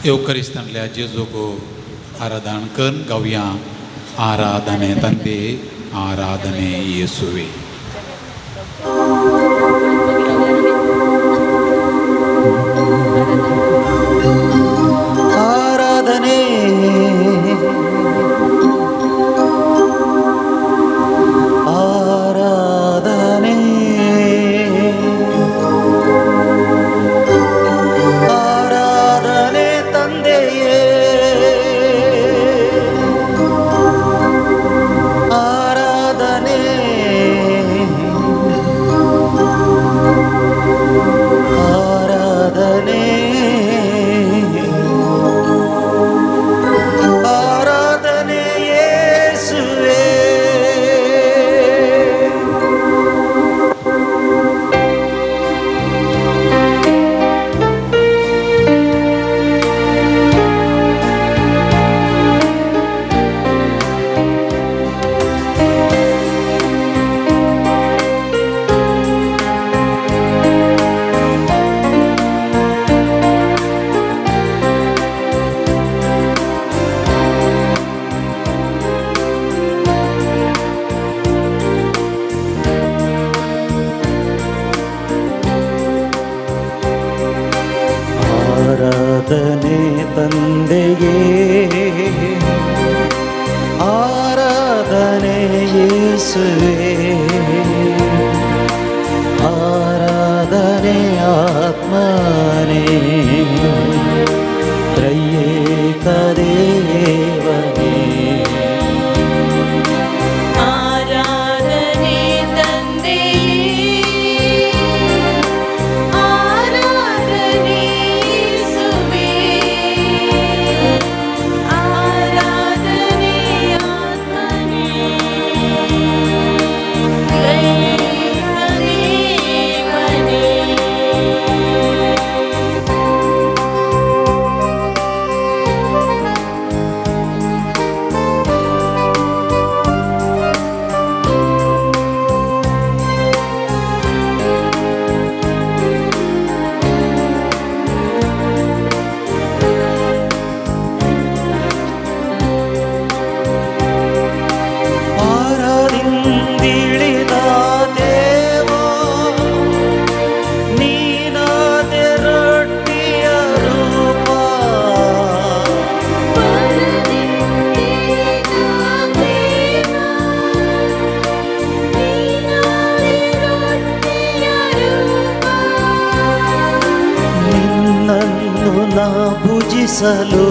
येवकरिस्तांतल्या जेजूक आराधन करून गावया. आराधने ತಂದೆ, ಆರಾಧನೆ ಯೇಸುವೆ. ಆರಾಧನೆ, ಆರಾಧನೆ, ಆರಾಧನೆ ತಂದೆಯೇ, ಆರಾಧನೆ, ಆರಾಧನೆ, ಆರಾಧನೆ ಯೇಸುವೇ. ಆರಾಧನೆ ತಂದೆಯೇ, ಆರಾಧನೆ ಯೇಸುವೇ, ಆರಾಧನೆ ಆತ್ಮನೇ, ತ್ರಯೇಕ ದೇವನೇ. ಆರಾಧನೆ ತಂದೆಯೇ, ಆರಾಧನೆ ಯೇಸುವೇ, ಆರಾಧನೆ ಆತ್ಮನೇ, ತ್ರಯೇಕ ದೇವನೇ. ಪರದಿಂದಿಳಿದ ದೇವ, ನೀನಾದೆ ರೊಟ್ಟಿಯ ರೂಪ. ಪರದಿಂದಿಳಿದ ದೇವ, ನೀನಾದೆ ರೊಟ್ಟಿಯ ರೂಪ. ನಿನ್ನನ್ನು ನಾ ಪೂಜಿಸಲು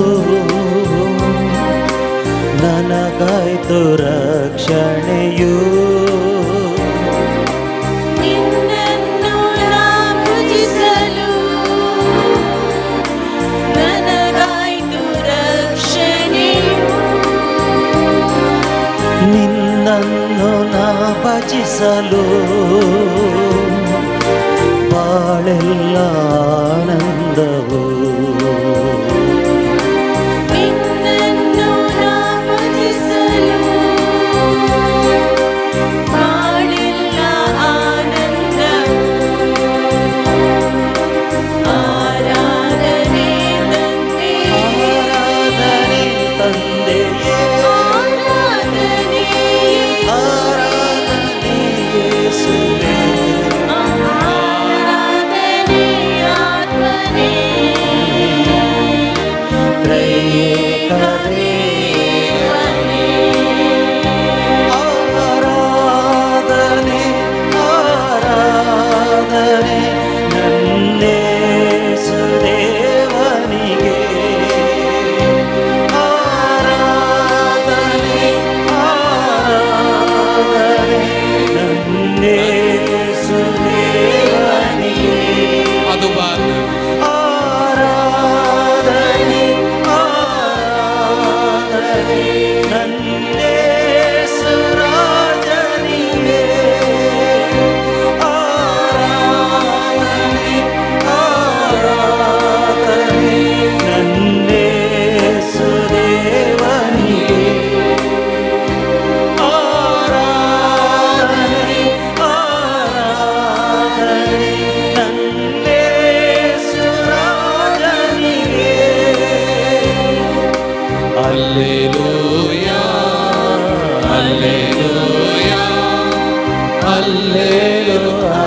ನನಗಾಯ್ತು ರಕ್ಷಣೆಯು. ನಿನ್ನನ್ನು ನಾ ಪೂಜಿಸಲು ನನಗಾಯ್ತು ರಕ್ಷಣೆಯು. ನಿನ್ನನ್ನು ನಾ ಭಜಿಸಲು ಬಾಳೆಲ್ಲ ಆನಂದವು. ನಿನ್ನನ್ನು ನಾ ಪೂಜಿಸಲು ಬಾಳೆಲ್ಲ ಆನಂದವು. ಆರಾಧನೆ ತಂದೆ, ಆರಾಧನೆ ತಂದೆಯೇ, ಆರಾಧನೆ, ಆರಾಧನೆ ಯೇಸುವೇ, ಆರಾಧನೆ ಆತ್ಮನೇ, ತ್ರಯೇಕ ದೇವನೇ. ಆರಾಧನೆ, ಆರಾಧನೆ ನನ್ನೇಸು ದೇವನಿಗೆ, ಆರಾಧನೆ, ಆರಾಧನೆ ನನ್ನೇಸು ದೇವನಿಗೆ. ಅದುಬಾದ. ಆರಾಧನೆ, ಆರಾಧನೆ. Hallelujah, hallelujah, hallelujah,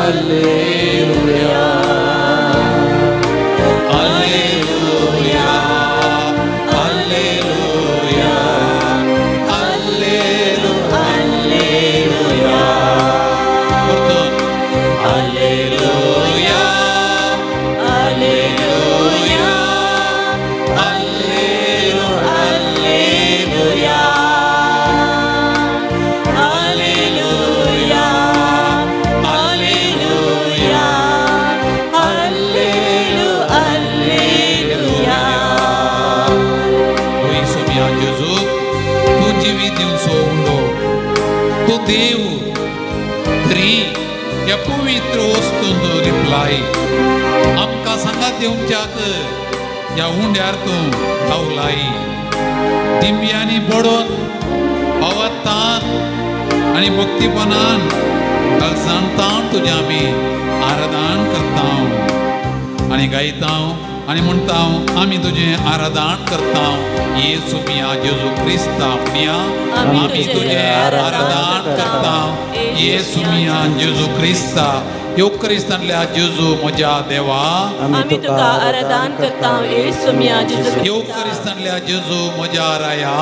hallelujah, hallelujah, hallelujah, hallelujah, hallelujah. परतून hallelujah, hallelujah, hallelujah, hallelujah, hallelujah, hallelujah, hallelujah, hallelujah. ओ येशू मिया जेजू, तूं जिवीत दिवचो उंडो, तूं देव तरी ह्या पवित्र वस्तूंत रिप्लाय आमकां सांगात दिवच्याक ह्या उंड्यार तूं धांवलाय. दिंब्यांनी पडून भावार्थान आनी भक्तीपणान जाणता तुजें आमी आराधन करता आनी गायता आनी म्हणटा, आमी तुजें आराधन करता. येसू मिया जेजू क्रिस्ता मिया, आमी तुजें आराधन करता. येसू मिया जेजू क्रिस्ता, येवक्रिस्तांतल्या जेजू म्हज्या देवा, आमी तुका आराधन करता. येसू मिया जेजू क्रिस्ता, येवक्रिस्तांतल्या जेजू म्हज्या राया,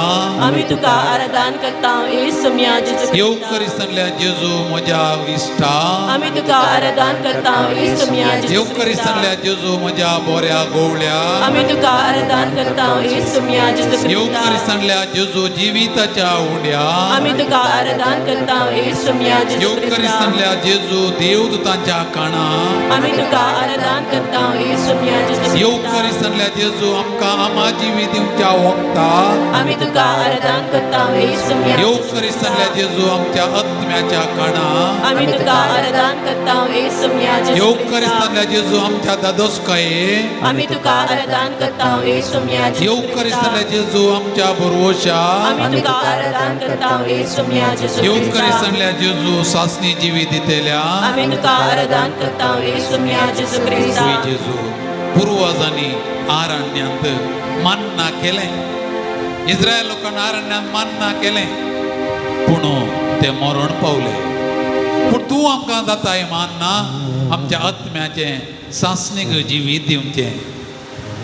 आमी तुका आराधन करता. येसू मिया जेजू क्रिस्ता, येवक्रिस्तांतल्या जेजू म्हज्या इश्टा, आमी तुका आराधन करता. येसू मिया जेजू क्रिस्ता, येवक्रिस्तांतल्या जेजू म्हज्या बोऱ्या गोवळ्या, आमी तुका आराधन करता. येसू मिया जेजू क्रिस्ता, येवक्रिस्तांतल्या जेजू जिविताच्या उंड्या, आमी तुका आराधन करता. येसू मिया जेजू क्रिस्ता, येवक्रिस्तांतल्या जेजू देवदूतांच्या काणा, आमी तुका आराधन करता. येसू मिया जेजू क्रिस्ता, येवक्रिस्तांतल्या जेजू आमकां आमा जिवीत दिवच्या वखता, आमी तुका आराधन करता. येसू मिया जेजू येवक्रिस्तांतल्या जेजू आमच्या आत्म्याच्या काणा, आमी तुका आराधन करता. येसू मिया जेजू क्रिस्ता, येवक्रिस्तांतल्या जेजू आमच्या दादोसकाये, आमी तुका आराधन करता. येसू मिया जेजू येवक्रिस्तांतल्या क्रिस्ता, जेजू आमच्या बरवशा, आमी तुका आराधन करता. येसू मिया जेजू क्रिस्ता, येवक्रिस्तांतल्या जेजू सासणी जिवीत दितेल्या. आमी तुका आराधन करता. येसू मिया जेजू क्रिस्ता. होय जेजू, पुर्वजांनी आरण्यांत मान्ना केलें, इस्रायल लोकांनी आरण्यांत मान्ना केलें, पूण ते मरण पावले. पूण तूं आमकां जाताय मान्ना, आमच्या आत्म्याचें सासणीक जिवीत दिवचें.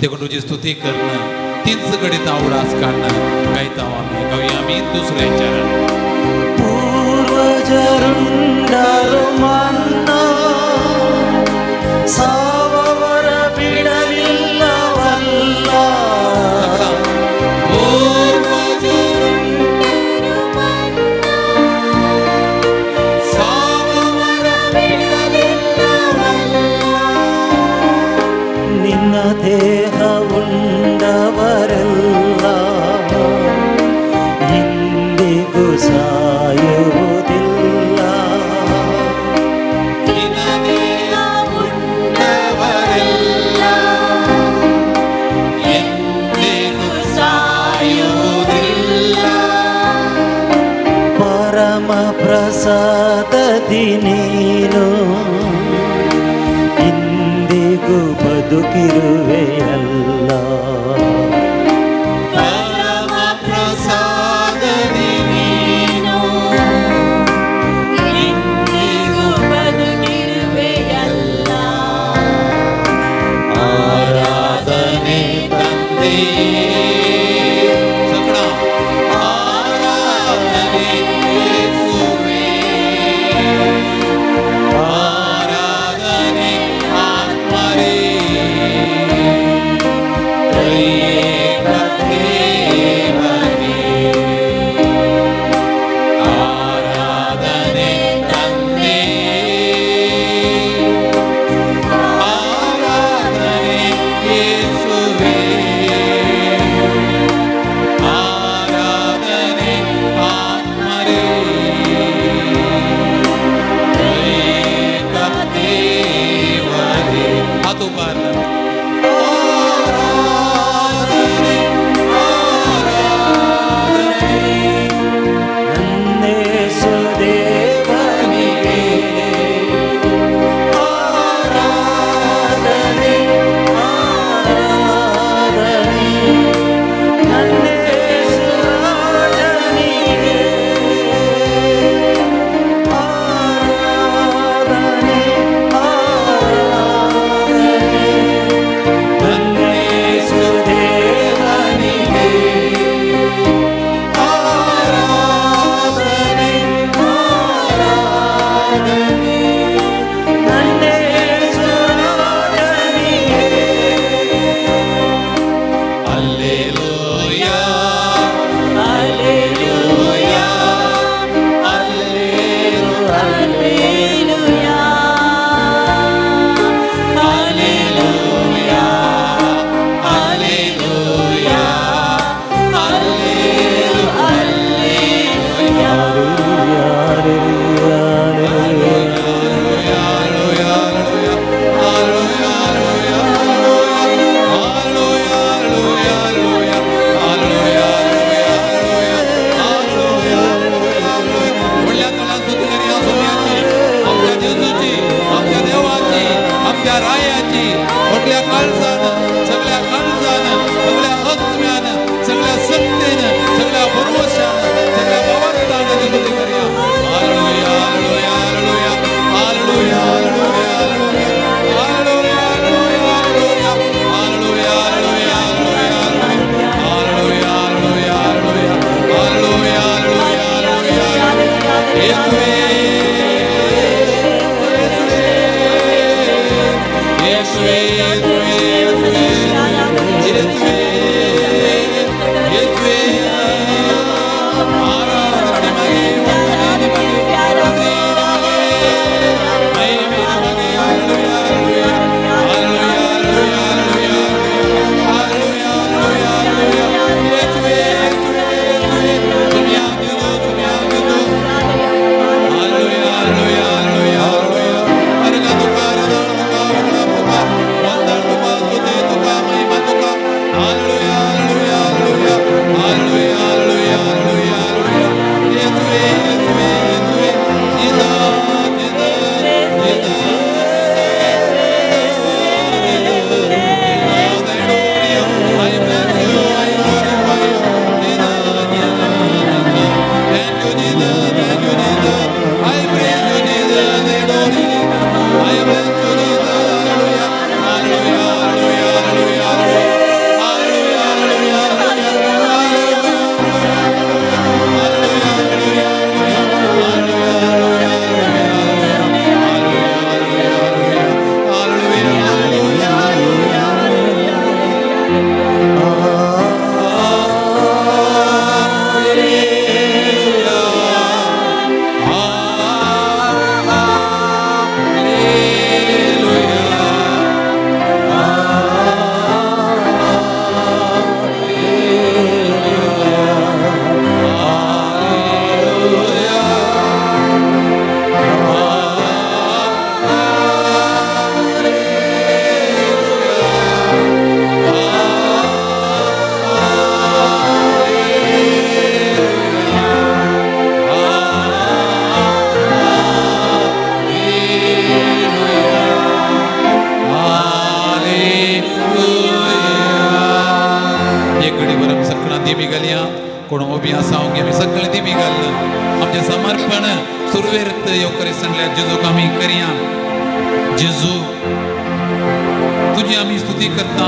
देखून तुजी स्तुती करणं तीच घडीत आवडास काडणं गायता आमी, गावया आमी दुसरें चरण. ಪೂರ್ವಜರುಂಡರು ಮನ್ನಾ, ಸಾವವರ ಬಿಡಲಿಲ್ಲವಲ್ಲ. ಪೂರ್ವಜರುಂಡರು ಸಾವವರ ಬಿಡಲಿಲ್ಲವಲ್ಲ. ನಿನ್ನ ದೇಹ ಉಂಡವರೆಲ್ಲ ಇಂದಿಗೂ ಸಾಯುವುದಿಲ್ಲ. ನಿನ್ನ ದೇಹ ಉಂಡವರೆಲ್ಲ ಎಂದಿಗೂ ಸಾಯುವುದಿಲ್ಲ. ಪರಮ ಪ್ರಸಾದದಿ ನೀನು ಇಂದಿಗೂ ಬದುಕಿರುವೆಯಲ್ಲ. ಪರಮ ಪ್ರಸಾದದಿ ನೀನು ಇಂದಿಗೂ ಬದುಕಿರುವೆಯಲ್ಲ. ಆರಾಧನೆ ತಂದೆಯೇ, ಸಕಣ ಆರಾಧನೆ ಯೇಸುವೇ, ಆರಾಧನೆ ಆತ್ಮರೇ, घालया. कोण उबी आसा आमी सगळें दिमी घालून आमचें समर्पण सुरवेर येवकरी सांगल्या जेजूक आमी करया. जेजू तुजी आमी स्तुती करता,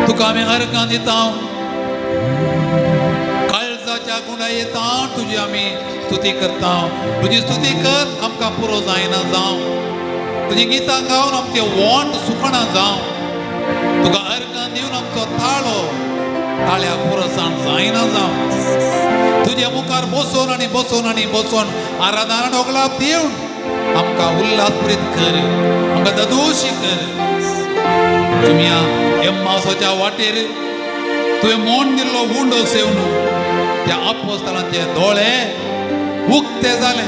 तुका आमी अर्गां दिता, काळजाच्या गुणा येता तुजी आमी स्तुती करता. तुजी स्तुती कर आमकां पुरो जायना जावं, तुजी गितां गावन आमचें वोंट सुकणा जावं, तुका अर्गां दिवन आमचो ताळो ताळ्या पुरसाण जायना जावं. तुज्या मुखार बसोन आनी बसोन आनी बसोन आराधना ओगलाप दिवन आमकां उल्हासप्रीत कर, आमकां ददोशी कर. तुमया एम्मावसाच्या वाटेर तुवें मोन दिल्लो उंडो सेवन त्या आपोस्तलांचे दोळे उक्ते जाले,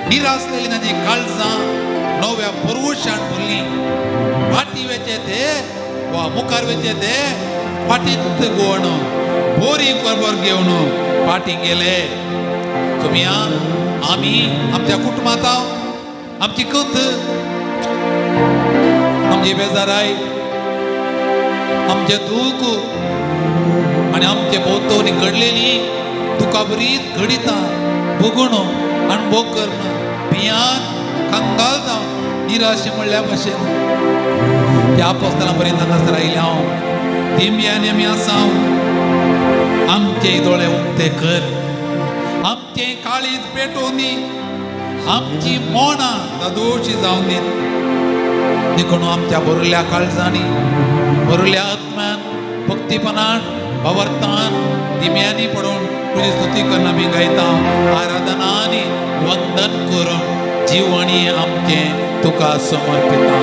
निरासलेली तांची काळजां नव्या पुरुशान भरली. फाटी वेचे ते वा मुखार वेचे ते फाटीत गोवन बोरी खबर घेवन फाटी गेले. तुमया आमी आमच्या कुटुंबांत आमची कथ, आमची बेजाराय, आमचें दूख आनी आमचे भोंवतणी घडलेली तुका बरीच घडिता भोगून अणभव करून भियान कंगाल जावन निराशे म्हणल्या भशेन त्या आपोस्तलां पर्यंत हांगासर आयलें हांव. दिमयान आमी आसा, आमचे दोळे उक्ते कर, आमचें काळीज पेटोवन दी, आमची मोणां दादोशी जावन दी. देखून आमच्या बरुल्ल्या काळजांनी, बरुल्ल्या आत्म्यान, भक्तीपणान, भावार्थान दिम्यांनी पडून तुजी स्तुती करून आमी गायता. आराधना आनी वंदन करून जिवणी आमचें तुका समर्पिता.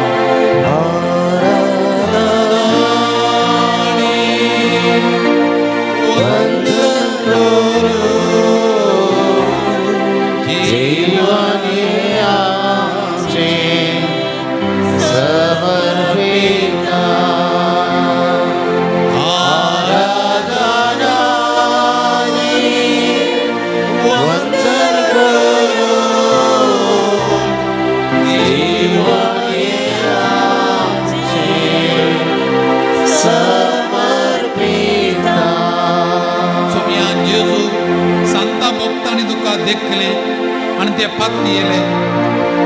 देखले आनी ते पाती येले,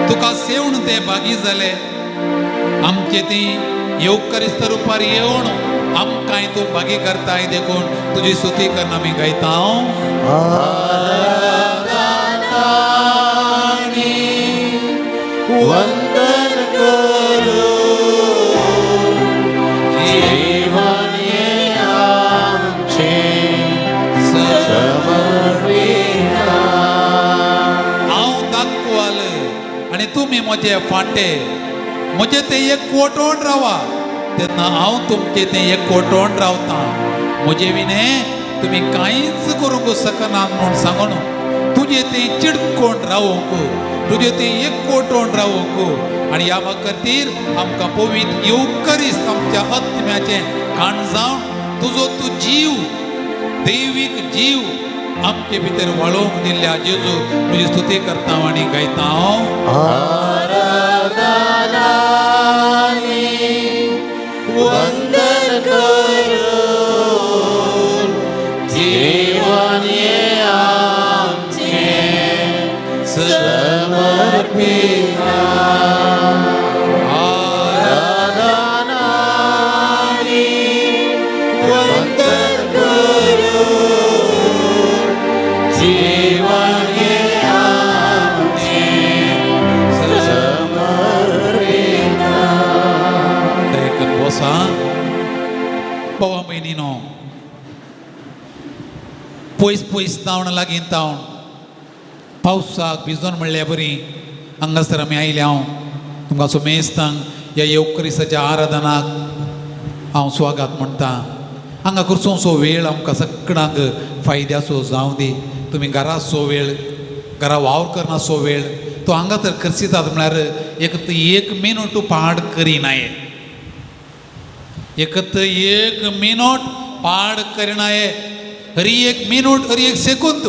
तुका सेवन ते बागी जाले. आमचे ती येवकरिस्त रुपार येवन आमकांय तूं बागी करताय देखून तुजी स्तुती करून आमी गायता. वंदन करूं जीवने आमचे समर्पिता. हांव दाखवाल आनी तुमी म्हजे फांटे म्हजे ते एक कोटोन रावा, तेन्ना हांव तुमचे ते एक कोटोन रावता. म्हजे विणे तुमी कांयच करूंक शकना म्हूण सांगून तुजे ते चिडकोण रावूंक, तुजे ते एक कोटोन रावूंक आनी ह्या खातीर आमकां पवित्र येवकरीस आमच्या आत्म्याचें काण जावन तुजो तूं जीव, दैवीक जीव आमचे भितर वाळोवंक दिल्ल्या जेजू तुजी स्तुती करता आनी गायता. आराधना वंदन करूं जीवने आमचे समर्पिता. आराधना वंदन करूं जीवने आमचे समर्पिता. बसा भावा भयणीनो, पयस पयस तावन लागीं तावन पावसाक भिजोन म्हणल्या बरी हांगासर आमी आयले. हांव तुमकां सुमेस्तांक ह्या येवक्रिसाच्या आराधनाक हांव स्वागत म्हणटा. हांगा करचो वेळ आमकां सगळ्यांक फायद्याचो जावं दी. तुमी घराचो वेळ, घरा वावर करनाचो वेळ तो हांगा तर खर्चितात म्हळ्यार एक एक मिनट पाड करिनाये, एकत एक मिनट पाड करिनाये, हरी एक मिनट हरी एक सेकंद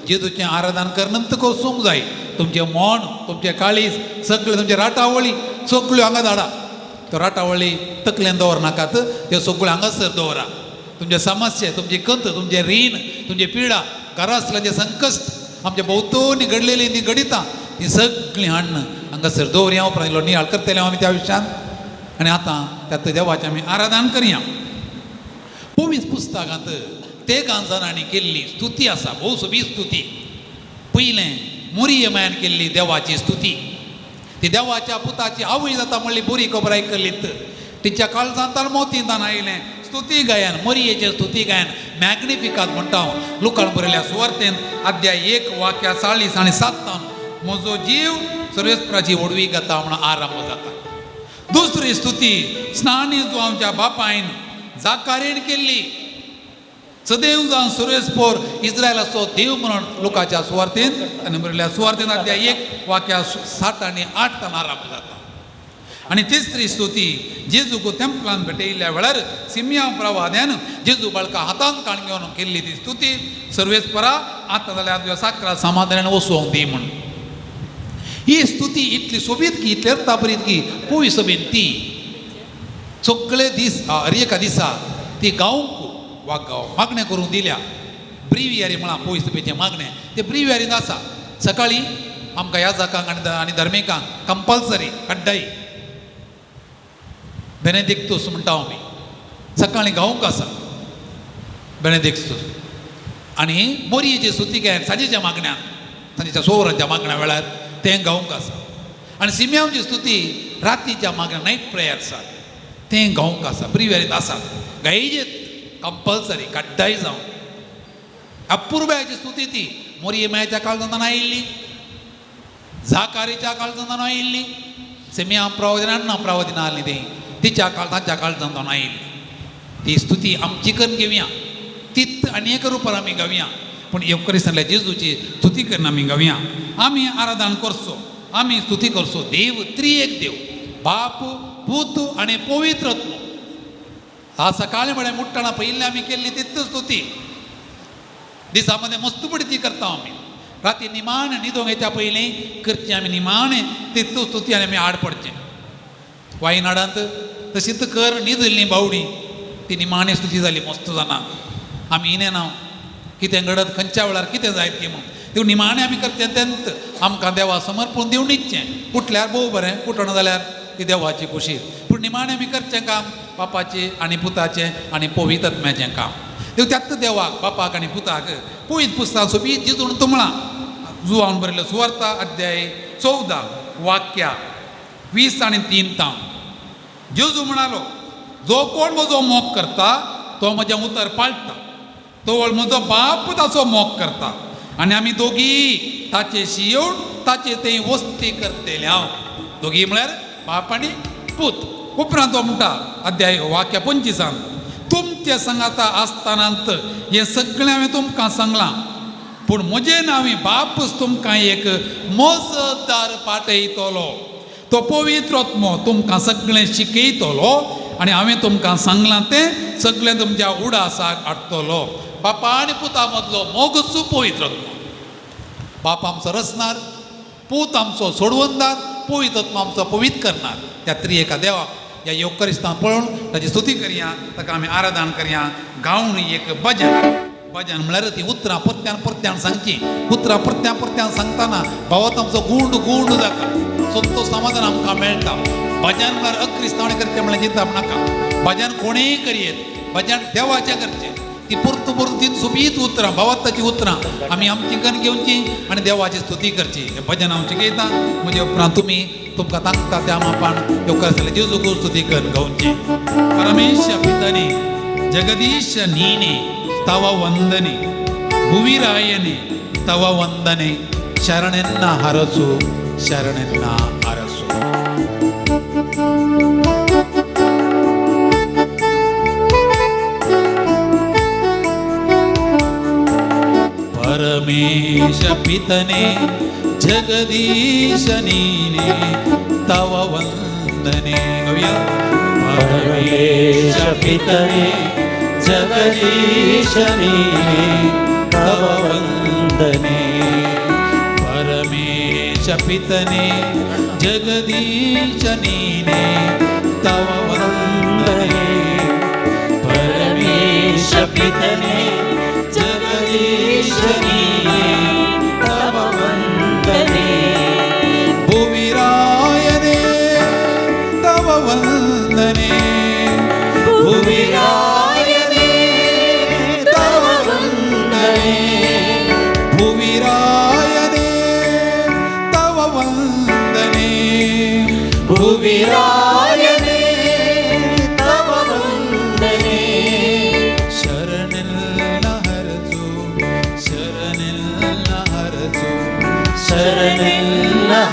जेजूचें आराधन करनंत वचूंक जाय. तुमचें मन, तुमचें काळीज सगळें, तुमचे राटावळी सगळ्यो हांगा धाडा. त्यो राटावळी तकलेन दवरनाकात, त्यो सगळ्यो हांगासर दवरा. तुमचे समस्या, तुमची कंत, तुमचें रीण, तुमची पिडा, घरा आसल्याचे संकश्ट, आमच्या भोंवतणी घडलेली ती घडितां ती सगळीं हाडून हांगासर दवरया. उपरांत इल्लो नियाळ करतले आमी त्या विशयांत आनी आतां त्या देवाचें आमी आराधन करया. पवित्र पुस्तकांत तेगां जाणांनी केल्ली स्तुती आसा, भोव सोबीत स्तुती. पयलें मोरिये मायान केल्ली देवाची स्तुती. ती देवाच्या पुताची आवय जाता म्हणली बरी खबर आयकल्लीत तिच्या काळजांत मोतींतान आयलें स्तुती गायन, मोरयेचें स्तुती गायन मॅग्निफिकात म्हणटा हांव. लुकान बरयल्या सुवार्तेन अध्याय 1 वाक्या 40 आनी 7 म्हजो जीव सर्वेस्पराची व्हडवी गाता म्हणून आरंभ जाता. दुसरी स्तुती स्नानी जो आमच्या बापायन जाकारेन केल्ली, सदैव जावन सर्वेस्पोर इस्रायलाचो देव म्हणून लोकांच्या सुवार्तेन आनी बरयल्या सुवार्तेन अध्याय 1 वाक्या 7 आनी 8 आरंभ जाता. आनी तिसरी स्तुती जेजूक तेंपलान भेटयल्ल्या वेळार सिमया प्रवाद्यान जेजू बाळका हातान काण घेवन केल्ली ती स्तुती, सर्वेस्परा आतां जाल्यार तुज्या साकरा समाधानान वसोवंक दी म्हूण. ही स्तुती इतली सोबीत की, इतली अर्थाभरीत की पळय सोबीन ती सगळे दीस हर एका दिसा ती गावंक वा गांव मागणें करूंक दिल्या. ब्रिवियारी म्हळां पळय सभेचें मागणें तें ब्रिवियारींत आसा. सकाळीं आमकां याजकांक आनी धर्मिकांक कंपल्सरी कड्डाई बेनेदिक्तूस म्हणटा आमी, सकाळीं गावंक आसा बेनेदिक्तूस. आनी मोरयेची स्तुती गायन सांजेच्या मागण्यान, सांजेच्या सोवरांच्या मागण्या वेळार तें गावंक आसा. आनी सिम्यांची स्तुती रातीच्या मागण्या नायट प्रेयर्साक तें गावंक आसा, ब्रिवियारींत आसा, गायजेत कंपल्सरी कड्डाय जावं. अपुर्बायेची स्तुती ती मोरये मायच्या काळजांत आयिल्ली, जाकारीच्या काळजांत आयिल्ली, सेमिया प्रवादिन अण्णा प्रवादिन आसली ती तिच्या काळ तांच्या काळजांत आयिल्ली. ती स्तुती आमची करून घेवया, तीत आनी एक रुपार आमी गावया, पूण येवकरिस्तांतल्या जेजूची स्तुती करून आमी गावया. आमी आराधन करचो, आमी स्तुती करचो. देव त्रिएक देव, बाप पूत आनी पवित्र आत्मो. आज सकाळीं म्हळ्यार मुट्टणा पयलीं आमी केल्ली तितली स्तुती, दिसा मदें मस्तपणी ती करता आमी. राती निमाणें न्हिदोंक येच्या पयलीं करचें आमी निमाणें तितली स्तुती आनी आमी आड पडचें. वायनाडांत तशीच कर न्हिदल्ली बावडी ती निमाणें स्तुती जाली मस्त जाणा. आमी इनेना कितें घडत खंयच्या वेळार कितें जायत की म्हूण देव निमाणें आमी करचें तेंच आमकां देवा समर्पून दिवन न्हिदचें. उठल्यार भोव बरें, उठना जाल्यार ती देवाची खुशी. पूण निमाणें आमी करचें काम बापाचें आनी पुताचें आनी पवित्र आत्म्याचें काम. देव त्याच देवाक बापाक आनी पुताक पवित्र पुस्तकां सोबीत जिजून तुमळां जुवान बरयल्लो सुवार्ता अध्याय 14 वाक्या 20 आनी 3 तावन. जेजू म्हणालो, जो कोण म्हजो मोग करता तो म्हजें उतर पाळटा, तो म्हजो बाप ताचो मोग करता आनी आमी दोगी ताचे शियोवन ताचे ते वस्ती करतले. हांव दोगी म्हळ्यार बाप आनी पूत. उपरांत तो म्हणटा अध्याय वाक्य 25 तुमचे सांगाता आसतानांत हें सगळें हांवें तुमकां सांगलां, पूण म्हजें नांव बापूच तुमकां एक मजदार पाठयतलो, तो पवित्र आत्मो तुमकां सगळें शिकयतलो आनी हांवें तुमकां सांगलां तें सगळें तुमच्या उडासाक हाडटलो. बापा आनी पुता मदलो मोगूच पवित्र आत्मो. बाप आमचो रचणार, पूत आमचो सोडवणदार, पवित्र आत्मो आमचो पवित्र करणार. त्या त्रिएका देवाक ह्या येवकरिस्तान पळोवन ताची स्तुती करया, ताका आमी आराधन करया. गावन एक भजन, भजन म्हळ्यार ती उतरां परत्यान परत्यान सांगची. उतरां परत्यान परत्यान सांगतना भावात आमचो गूंड गूंड जाता, सोदतो समाधान आमकां मेळटा. भजन म्हळ्यार अक्रिस्तांवणी करचें म्हळ्यार चिंतप नाका. भजन कोणेय करयेत, भजन देवाचें करचें. ती परतू परतू ती सोबीत उतरां, भावार्थाची उतरां आमी आमची कन घेवची आनी देवाची स्तुती करची. हें भजन हांव शिकयतां, म्हजे उपरांत तुमी तुमकां तांकता त्या मापान येवकार जाल्यार जेजूक स्तुती करून गावची. परमेश पितने जगदीश नीने तव वंदने, भुविरायने तव वंदने, शरणेन्ना हरसु शरणेन्ना हरसु. परमेश पितने जगदीश नीने तव वंदने. गवया. परमेश पितने जगदीश नीने तव वंदने. परमेश पितने जगदीश नीने तव वंदने. परमेश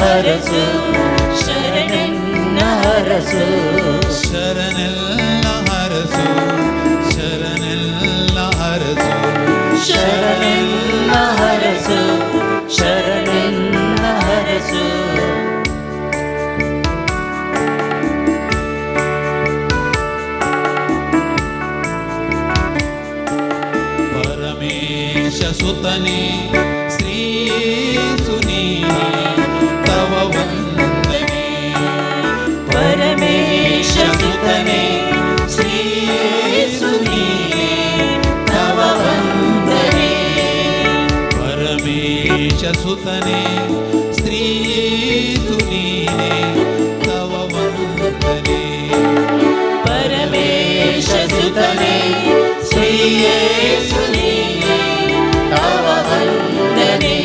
ಹರಸು, ಶರಣೆನ್ನ ಹರಸು, ಶರಣೆಲ್ಲ ಹರಸು, ಶರಣೆಲ್ಲ ಹರಸು, ಶರಣೆನ್ನ ಹರಸು, ಶರಣೆನ್ನ ಹರಸು. ಪರಮೇಶ ಸುತನೆ ಶ್ರೀಸುನಿ ತವ ವಂದನೆ. ಪರಮೇಶ ಸುತನೆ ಶ್ರೀಸುನಿ ತವ ವಂದನೆ. ಪರಮೇಶ ಸುತನೆ ಶ್ರೀಸುನಿ ತವ ವಂದನೆ. ಪರಮೇಶ ಸುತನೆ ಶ್ರೀಯೇಸುನಿ ತವ ವಂದನೆ.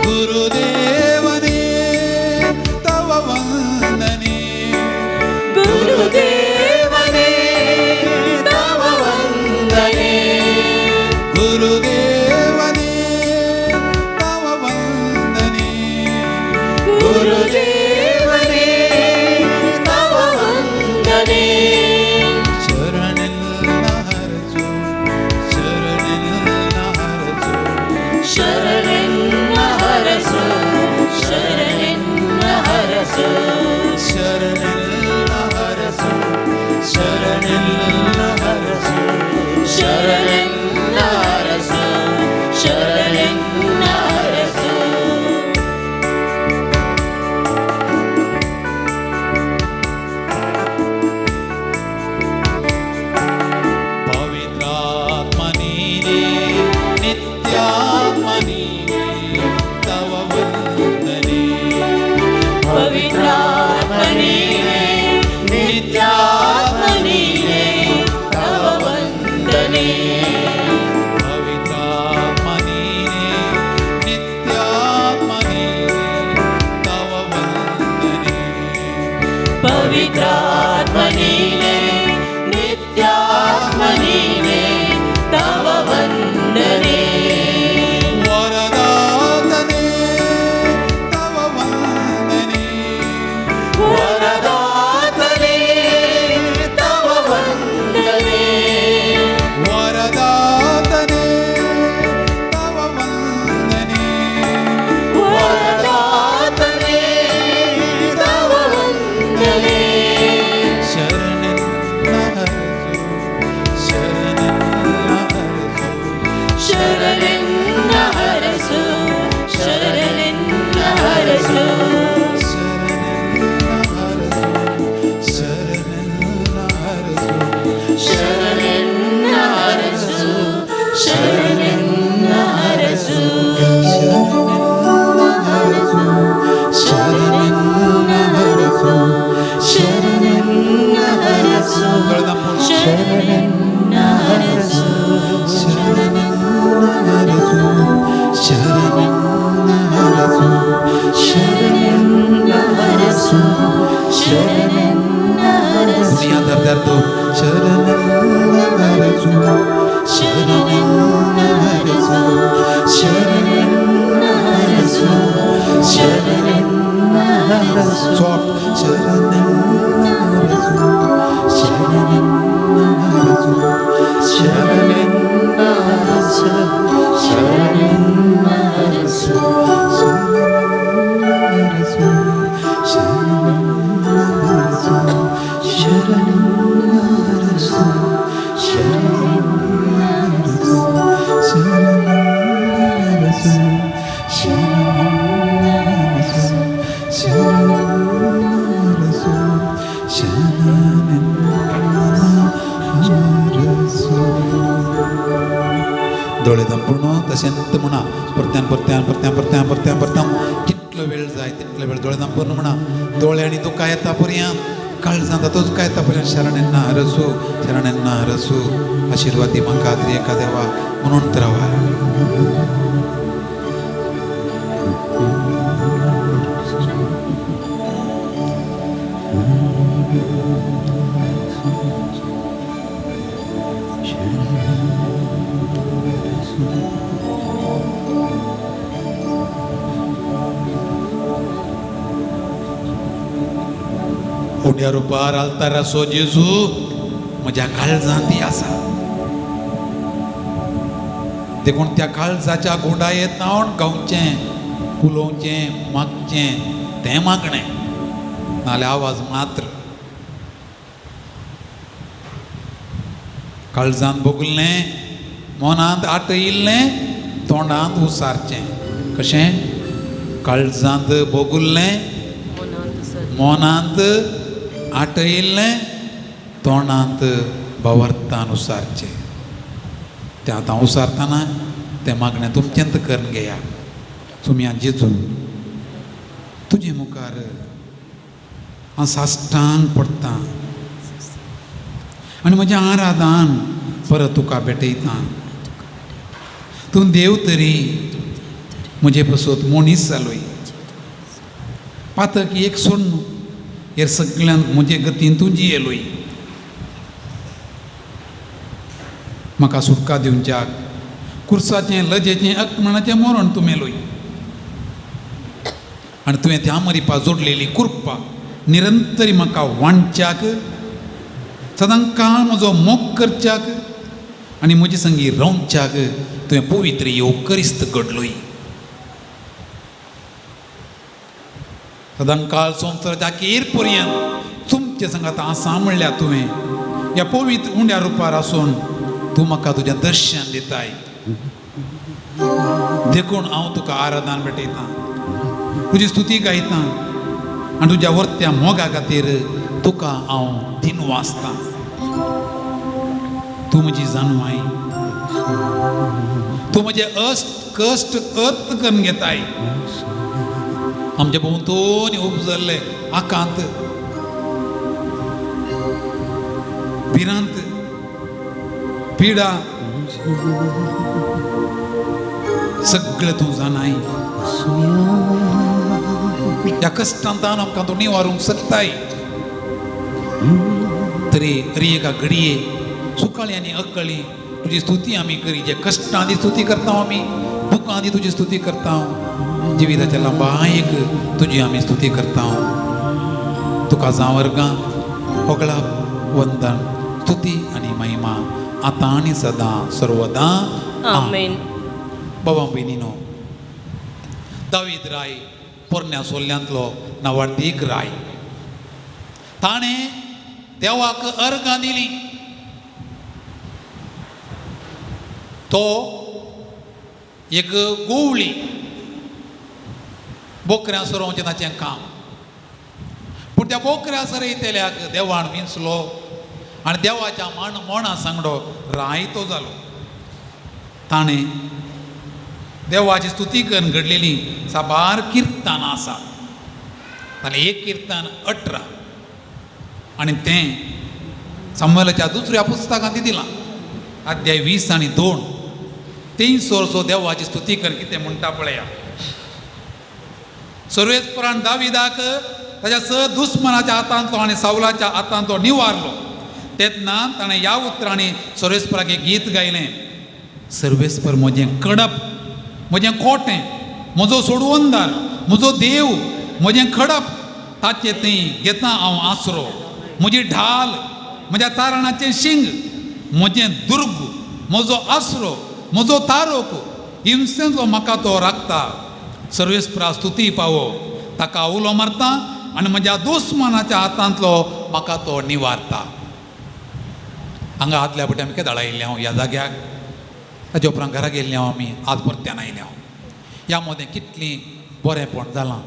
ಗುರುದೇವನೇ ತವ ವಂದನೆ. ಗುರುದೇವನೇ ತವ ವಂದನೆ. ಗುರುದೇವನೇ ತವ ವಂದನೆ. ಗುರುದೇವನೇ ತವ ವಂದನೆ. ಶರಣೆಲ್ಲ ಹರಸು, ಶರಣೆಲ್ಲ ಹರಸು, ಶರಣೆನ್ನ ಹರಸು, ಶರಣೆನ್ನ ಹರಸು, ಶರಣೆಲ್ಲ ಹರಸು, ಶರಣೆಲ್ಲ ಹರಸು, ಶರಣೆನ್ನ ಹರಸು, ಶರಣೆನ್ನ ಹರಸು. ಪವಿತ್ರಾತ್ಮ ನೀನೇ, ನಿತ್ಯಾತ್ಮ ನೀನೇ ತವ ವಂದನೆ. ಪವಿತ್ರಾತ್ಮ ನೀನೇ, ನಿತ್ಯಾತ್ಮ ನೀನೇ ತವ ವಂದನೆ. ಪವಿತ್ರಾತ್ಮ ನೀನೇ, ನಿತ್ಯಾತ್ಮ ನೀನೇ ತವ ವಂದನೆ. ಪವಿತ್ರಾತ್ಮ ನೀನೇ, ನಿತ್ಯಾತ್ಮ ನೀನೇ ತವ ವಂದನೆ. ವರದಾತನೇ ತವ ವಂದನೆ. ವರದಾತನೇ ತವ ವಂದನೆ. ವರದಾತನೇ ತವ ವಂದನೆ. ವರದಾತನೇ ತವ ವಂದನೆ. ಶರಣೆನ್ನ ಹರಸು, ಶರಣೆನ್ನ ಹರಸು, ಶರಣೆನ್ನ ಹರಸು, ಶರಣೆನ್ನ ಹರಸು, ಶರಣೆನ್ನ ಹರಸು, ಶರಣೆನ್ನ ಹರಸು, ಶರಣೆನ್ನ ಹರಸು, ಶರಣೆನ್ನ ಹರಸು, ಶರಣೆನ್ನ ಹರಸು, ಶರಣೆನ್ನ ಹರಸು, ಶರಣೆನ್ನ ಹರಸು, ಶರಣೆನ್ನ ಹರಸು, ಶರಣೆನ್ನ ಹರಸು, ಶರಣೆನ್ನ ಹರಸು, ಶರಣೆನ್ನ ಹರಸು, दुनिया दर दर तो शरणेन्न हरसु, ಶರಣೆನ್ನ ಹರಸು, ಶರಣೆನ್ನ ಹರಸು, ಶರಣೆನ್ನ ಹರಸು, सॉफ्ट शरणेन्न हरसु, शरणेन्न हरसु, ಶರಣೆನ್ನ ಹರಸು, ಶರಣೆನ್ನ ಹರಸು, ಹರಸು, ಶರಣೆನ್ನ ಹರಸು, ಶರಣೆನ್ನ ಹರಸು, ಶರಣೆನ್ನ ಹರಸು, ಶರಣೆನ್ನ ಹರಸು, ಶರಣೆನ್ನ ಹರಸು, ಶರಣೆನ್ನ ಹರಸು, ಶರಣೆನ್ನ ಹರಸು. दोळे पूर्ण तशेंच म्हणा, परत्यान परत्यान परत्यान परत्यान परत्यान परत्यान कितलो वेळ जाय तितलो वेळ दोळे पूर्ण म्हणा. दोळे आनी दुकां येता पर्यंत, काळजांत दुखा येता पर्यंत शरणेन्ना हरसू, शरणेन्ना हरसू. आशिर्वाद दी म्हाका एका देवा म्हणून रावा. उंड्या रुपार आल्ताराचो जेजू म्हज्या काळजांत आसा. देखून त्या काळजाच्या गुंडायेत नावन गावचें, उलोवचें, मागचें तें मागणें, नाल्यार आवाज मात्र. काळजांत भोगलें, मनांत आटयिल्लें, तोंडांत उसारचें. कशें? काळजांत भोगुल्लें, मनांत आटयिल्लें, तोंडांत भवर्तान उसारचें. तें आतां उसारतना तें मागणें तुमचेंत करून घेया. तुमी जेजू तुजे मुखार हांव साश्टांग पडटा आनी म्हजें आराधन परत तुका भेटयता. तूं देव तरी म्हजे पसत मनीस जालोय. पातक एक सोड हेर सगळ्यांक म्हजे गतीन तूं जियेलोय. म्हाका सुटका दिवच्याक कुर्साचें, लजेचें, अकमणाचें मरण तूं मेलोय. आनी तुवें त्या मरिपा जोडलेली कृपा निरंतरी म्हाका वांटच्याक, सदां काळ म्हजो मोग करच्याक आनी म्हजे संगी रावच्याक तुवें पवित्र येवकरिस्त घडलोय. सदां काळ संवसाराच्या अखेर पर्यंत तुमचे संगात आसा म्हणल्यार तुवें ह्या पवित्र उंड्या रुपार आसून तूं म्हाका तुजें दर्शन दिताय. देखून हांव तुका आराधन भेटयतां, तुजी स्तुती गायतां आनी तुज्या वर्त्या मोगा खातीर तुका हांव दिन वाचतां. तूं म्हजी जानवाय, तूं म्हजें अश्ट कश्ट अर्थ करून घेताय. आमच्या भोंवतणी उपजल्ले आकांत, भिरांत, पिडा सगळें तूं जाणाय. ह्या कश्टांतान आमकां तूं निवारूंक शकताय. तरी तरी एका घडये सुकाळी आनी अकळी तुजी स्तुती आमी करी. जे कश्टां स्तुती करता आमी, दुकां आदी तुजी स्तुती करता, जिविताच्या लांबायेक तुजी आमी स्तुती करता. तुका जावर्गां होगळा वंदन, स्तुती आनी महिमा आतां आनी सदां सर्वदां. आमेन. बाबा भयणीनो, दावीद राय पोरण्या सोल्ल्यांतलो नावाडदीक राय. ताणें देवाक अर्गां दिली. तो एक गोवळी, बोकऱ्यां सरोवचें ताचें काम. पूण त्या बोकऱ्या सरयतल्याक देवान विंचलो आनी देवाच्या मान मोणा सांगडो राय तो जालो. ताणें देवाची स्तुती करून घडलेली साबार किर्तनां आसात. ताणें एक किर्तन 18 आनी तें सामुएलाच्या दुसऱ्या पुस्तकांत दिलां, अध्याय 20 आनी 2. 300 देवाची स्तुती कर कितें म्हणटा पळया. सर्वेस्परान दाविदाक ताच्या स दुस्मनाच्या हातांतलो आनी सावलाच्या हातांतलो निवारलो. तेन्ना ताणें ह्या उतरांनी सर्वेस्पराक एक गीत गायलें. सर्वेस्पर म्हजें कडप, म्हजें कोटें, म्हजो सोडवंदार, म्हजो देव, म्हजें खडप, ताचे थंय घेता हांव आसरो. म्हजी ढाल, म्हज्या तारणाचें शिंग, म्हजें दुर्ग, म्हजो आसरो, म्हजो तारोक, हिंसेंतलो म्हाका तो राखता. सर्वेस्परा स्तुती पावो. ताका उलो मारता आनी म्हज्या दुस्मानाच्या हातांतलो म्हाका तो निवारता. हांगा आदल्या पटी आमी केदाळ आयिल्ले हांव ह्या जाग्याक, ताच्या उपरांत घरा गेल्ले हांव, आमी आज परत्यान आयले हांव. ह्या मदें कितलीं बरेंपण जालां,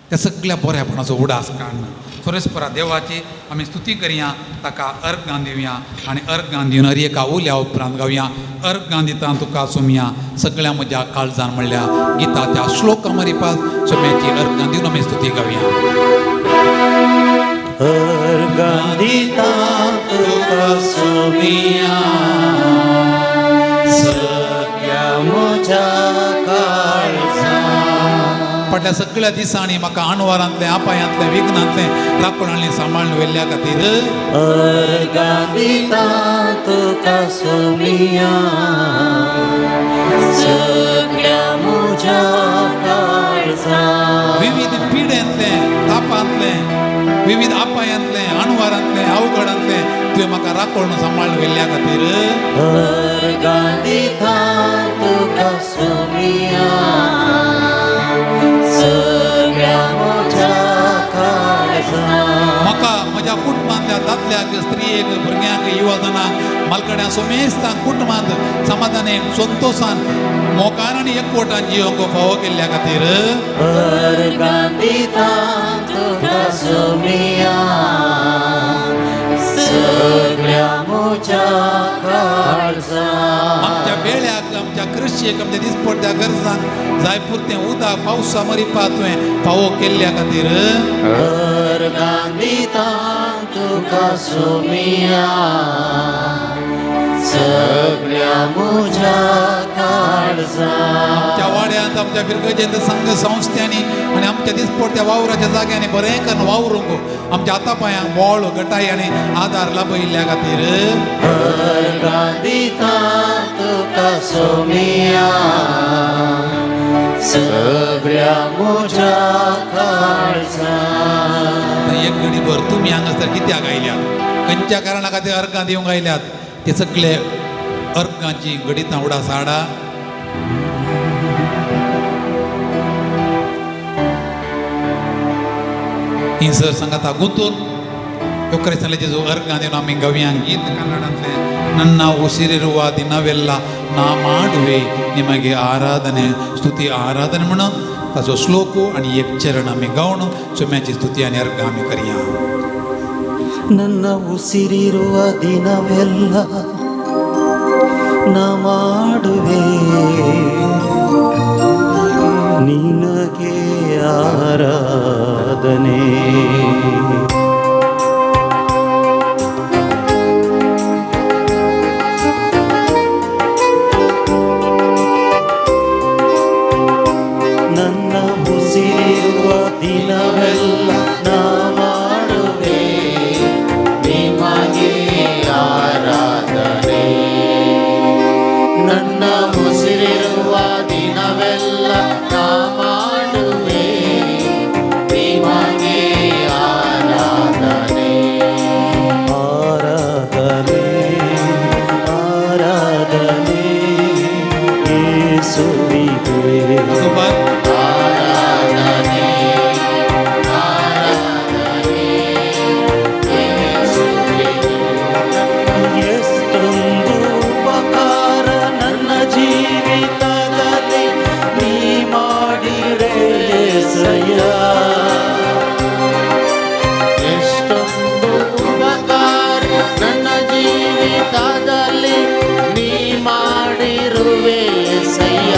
त्या सगळ्या बरेपणाचो उडास काडना सर्वेस्परा देवाची आमी स्तुती करया, ताका अर्गां दिवया आनी अर्गां दिवन हर एका उल्या उपरांत गावया. अर्गां दिता तुका सोमया सगळ्या म्हज्या काळजान म्हणल्या गिताच्या श्लोका मरिपात सोम्याची अर्गां दिवन आमी स्तुती गावया. अर्गां दिता तुका सोमया सगळ्या म्हज्या काळजान. फाटल्या सगळ्या दिसांनी म्हाका अणवारांतलें, अपायांतलें, विघ्नांतलें राखणांतलें सांबाळून व्हेल्ल्या खातीर अर्गां दिता तुका सोमया सगळ्या म्हज्या काळजान. विविध पिडेंतलें, तापांतलें, विविध अपाय अपायांतलें, अणवारांतलें, अवघडांतलें तुवें म्हाका राखोवन सांबाळून व्हेल्ल्या खातीर. अर्गां दिता तुका सोमिया सगळ्या म्हज्या काळजान. म्हाका म्हज्या कुटुंबांतल्या दादल्याक, स्त्रियेक, भुरग्यांक, युवा जणांक, मालकड्यां, सोमेस्तांक कुटुंबांत समाधानेन, संतोशान, मोगान आनी एकवटान जिवंक फावो केल्ल्या खातीर. अर्गां दिता तुका सोमिया सगळ्या म्हज्या काळजान. आमच्या वेळ्याक, आमच्या कृशेक, आमच्या दिसपडत्या गरजांक जाय पुरतें उदक पावसा मरिपा तुवें फावो केल्ल्या खातीर. अर्गां दिता तुका सोमिया सगळ्या म्हज्या काळजान. आमच्या वाड्यांत, आमच्या फिरगजेंत, संघ संस्थ्यांनी आनी आमच्या दिसपडत्या वावराच्या जाग्यांनी बरें करून वावरूंक आमच्या हाता पांयांक बळ, गटाय आनी आदार लाभयिल्ल्या खातीर. अर्गां दिता तुका सोमिया सगळ्या म्हज्या काळजान. एक घडीभर तुमी हांगासर कित्याक आयल्यात, खंयच्या कारणा खातीर अर्गां दिवंक आयल्यात, ते सगळे अर्गांची घडितां उडा साडा. ही सर सांगाता गुंतून ಯೋಕ್ರೈಸ್ತನಲ್ಲಿ ಜೇಸು अर्गां ದಿನ ಆಮಿ ಗವ್ಯಾಂಗ್ ಗೀತ ಕನ್ನಡಂತಲೇ ನನ್ನ ಉಸಿರಿರುವ ದಿನವೆಲ್ಲ ನಾ ಮಾಡುವೆ ನಿಮಗೆ ಆರಾಧನೆ, ಸ್ತುತಿ ಆರಾಧನೆ म्हणून ताचो श्लोक आनी एक चरण आमी गावन सोम्याची स्तुती आनी अर्गां आमी करया. ನನ್ನ ಉಸಿರಿರುವ ದಿನವೆಲ್ಲ ನಾ ಮಾಡುವೆ ನಿನಗೆ ಆರಾಧನೆ. ನನ್ನ ಉಸಿರಿರುವ ದಿನವೆಲ್ಲ ನಾ ಮಾಡುವೆ ನಿಮಗೆ ಆರಾಧನೆ. ನನ್ನ ಉಸಿರಿರುವ ದಿನವೆಲ್ಲ ನಾ ಮಾಡುವೆ ನಿಮಗೆ ಆರಾಧನೆ. ಆರಾಧನೆ, ಆರಾಧನೆ ಯೇಸುವಿಗೆ. ಸುಬಾರ್ ಆರಾಧನೆ, ಆರಾಧನೆ ಯೇಸುವಿಗೆ. ಎಷ್ಟೊಂದು ಉಪಕಾರ ನನ್ನ ಜೀವಿತದಲ್ಲಿ ನೀ ಮಾಡಿರೆ ಯೇಸಯ್ಯ. ಎಷ್ಟೊಂದು ಉಪಕಾರ ನನ್ನ ಜೀವಿತದಲ್ಲಿ ನೀ ಮಾಡಿರುವೆ ಯೇಸಯ್ಯ.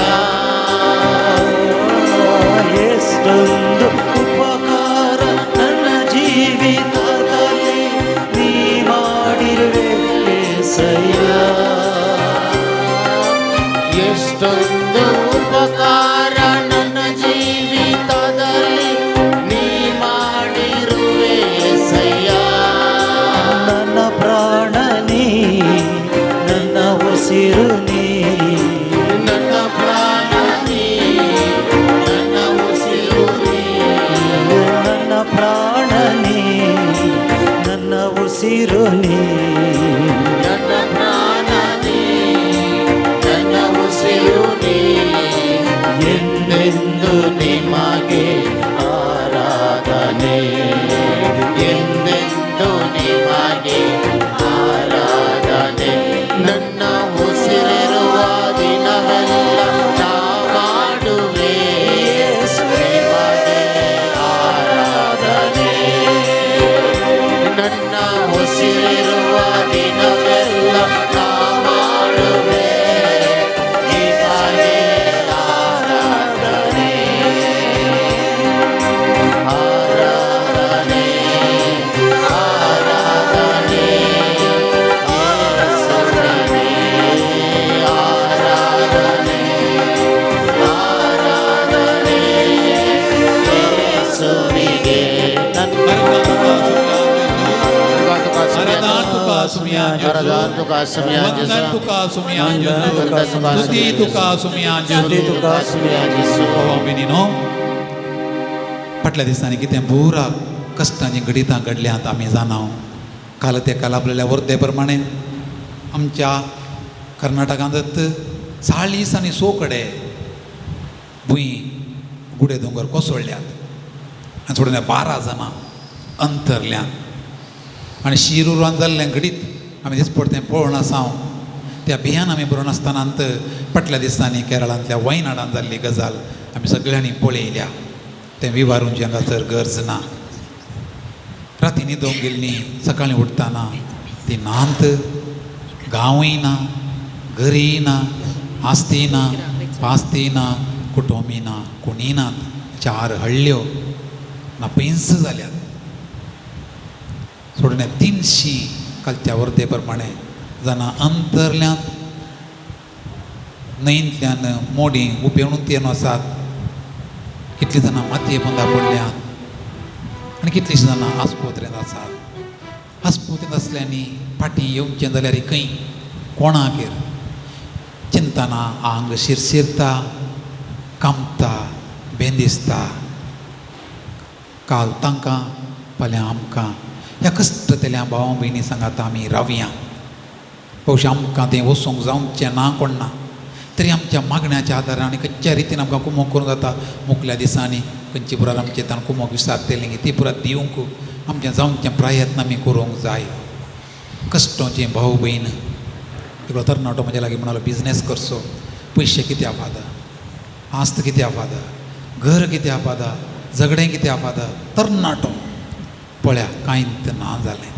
ಎಷ್ಟೊಂದು ಉಪಕಾರ ನನ್ನ ಜೀವಿತದಲ್ಲಿ ನೀ ಮಾಡಿರುವೆ ಯೇಸಯ್ಯ. ಎಷ್ಟೊಂದು ಉಪಕಾರ ನನ್ನ ಜೀವಿತದಲ್ಲಿ ನೀ ಮಾಡಿರುವೆ ಯೇಸಯ್ಯ. ನನ್ನ ಪ್ರಾಣ ನೀ, ನನ್ನ ಉಸಿರು ನೀ. ನನ್ನ ಪ್ರಾಣ ನೀ, ನನ್ನ ಉಸಿರು ನೀ. ನನ್ನ ಪ್ರಾಣ ನೀ, ನನ್ನ ಉಸಿರು ನೀ. ನನ್ನ ಪ್ರಾಣ ನೀ, ನನ್ನ ಉಸಿರು ನೀ. ಎಂದೆಂದು ನಿಮಗೆ ಆರಾಧನೆ, ಎಂದೆಂದು ನಿಮಗೆ ಆರಾಧನೆ. ನನ್ನ ಉಸಿರಿರುವ ದಿನವೆಲ್ಲ ನಾ ಮಾಡುವೆ ನಿಮಗೆ ಆರಾಧನೆ. ನನ್ನ ಉಸಿರಿರುವ ದಿನವೆಲ್ಲ ನಾ ಮಾಡುವೆ ನಿಮಗೆ ಆರಾಧನೆ. ಆರಾಧನೆ, ಆರಾಧನೆ ಯೇಸುವಿಗೆ. ಆರಾಧನೆ, ಆರಾಧನೆ ಯೇಸುವಿಗೆ. आराधन तुका सुमिया. आराधन तुका सुमिया. वंदन तुका सुमिया. स्तुती तुका सुमिया. स्तुती तुका सुमिया. भावा भयणीनो, फाटल्या दिसांनी कितें बुराक कश्टांचीं घडितां घडल्यांत आमी जाणाव. काल ते काल आपल्या वर्दे प्रमाणे आमच्या कर्नाटकांत 40 आनी 100 कडेन भूंय गुडे दोंगर कोसळ्ळ्यात आनी थोडे 12 जाणां अंतरल्यात. आनी शिरूरान जाल्लें घडीत आमी दिसपडतें पळोवन आसा. त्या भियान आमी बरोवन आसतना फाटल्या दिसांनी केरळांतल्या वायनाडान जाल्ली गजाल आमी सगळ्यांनी पळयल्या. तें विवारूंची हांगासर गरज ना. राती न्हिदोंक गेल्लीं, सकाळीं उठतना ती नांत, गांवूय ना, घरीय ना, आस्ती ना, पास्ती ना, कुटुंबी ना, कोणीय नात. 4 हळ्ळ्यो ना पेन्स जाल्यात. सोडून 300 कालच्या वर्दे प्रमाणे जाणां अंतरल्यांत, न्हंयंतल्यान मोडी उपेवून येवन आसात. कितलीं जाणां मातये पोंदा पडल्यात आनी कितलींशीं जाणां आस्पत्रेंत आसात. आस्पत्रेंत आसल्यांनी फाटीं येवचें जाल्यार खंय कोणागेर चिंतना आंग शिरशिरता, कामता, बेंदिसता. काल तांकां फाल्यां आमकां ह्या कश्टतल्या भाव भयणी सांगाता आमी रावया. पवशी आमकां तें वचूंक जावचें ना कोण ना, तरी आमच्या मागण्याच्या आदारान आनी खंयच्या रितीन आमकां कुमोक करूंक जाता. मुखल्या दिसांनी खंयची पुराय आमचे ताण कुमोक विसारतलें ती पुराय दिवंक आमचें जावचें प्रयत्न आमी करूंक जाय. कश्टोचें भाव भयण, एकलो तरणाटो म्हज्या लागीं म्हणालो, बिजनेस करचो, पयशे कित्याक फादा, आस्त कित्याक फादा, घर कित्याक फादा, झगडें कित्याक फादा. तरणाटो पळया कांयच ना जालें.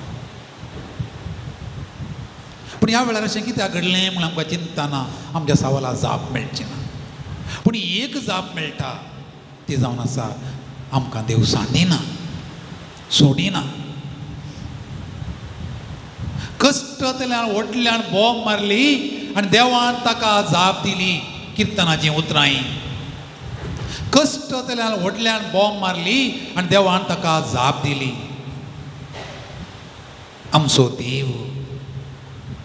पूण ह्या वेळार अशें कित्याक घडलें म्हूण आमकां चिंतना आमच्या सवाला जाप मेळची ना. पूण एक जाप मेळटा ती जावन आसा, आमकां देव सांदिना, सोडिना. कश्टतल्यान व्हडल्यान बॉम्ब मारली आनी देवान ताका जाप दिली. किर्तनाचीं उतरां. कश्टतल्यान व्हडल्यान बॉम्ब मारली आनी देवान ताका जाप दिली. आमचो देव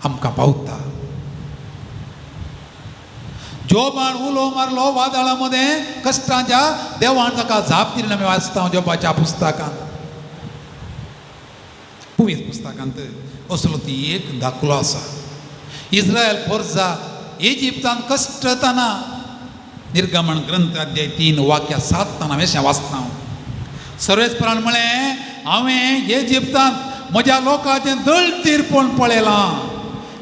आमकां पावता. जोबान उलो मारलो वादळा मदें कश्टांच्या, देवान ताका जाप दिली. आमी वाचता जोबाच्या पुस्तकांत, पुवीस पुस्तकांत असलो ती एक दाखलो आसा. इस्रायल पोरजा इजिप्तान कश्टतना निर्गमन ग्रंथ अध्याय 3 वाक्य 7 हांवें अशें वाचता. सर्वेस्परान म्हळें, हांवें इजिप्तांत म्हज्या लोकांचें दळतीरपण पळयलां.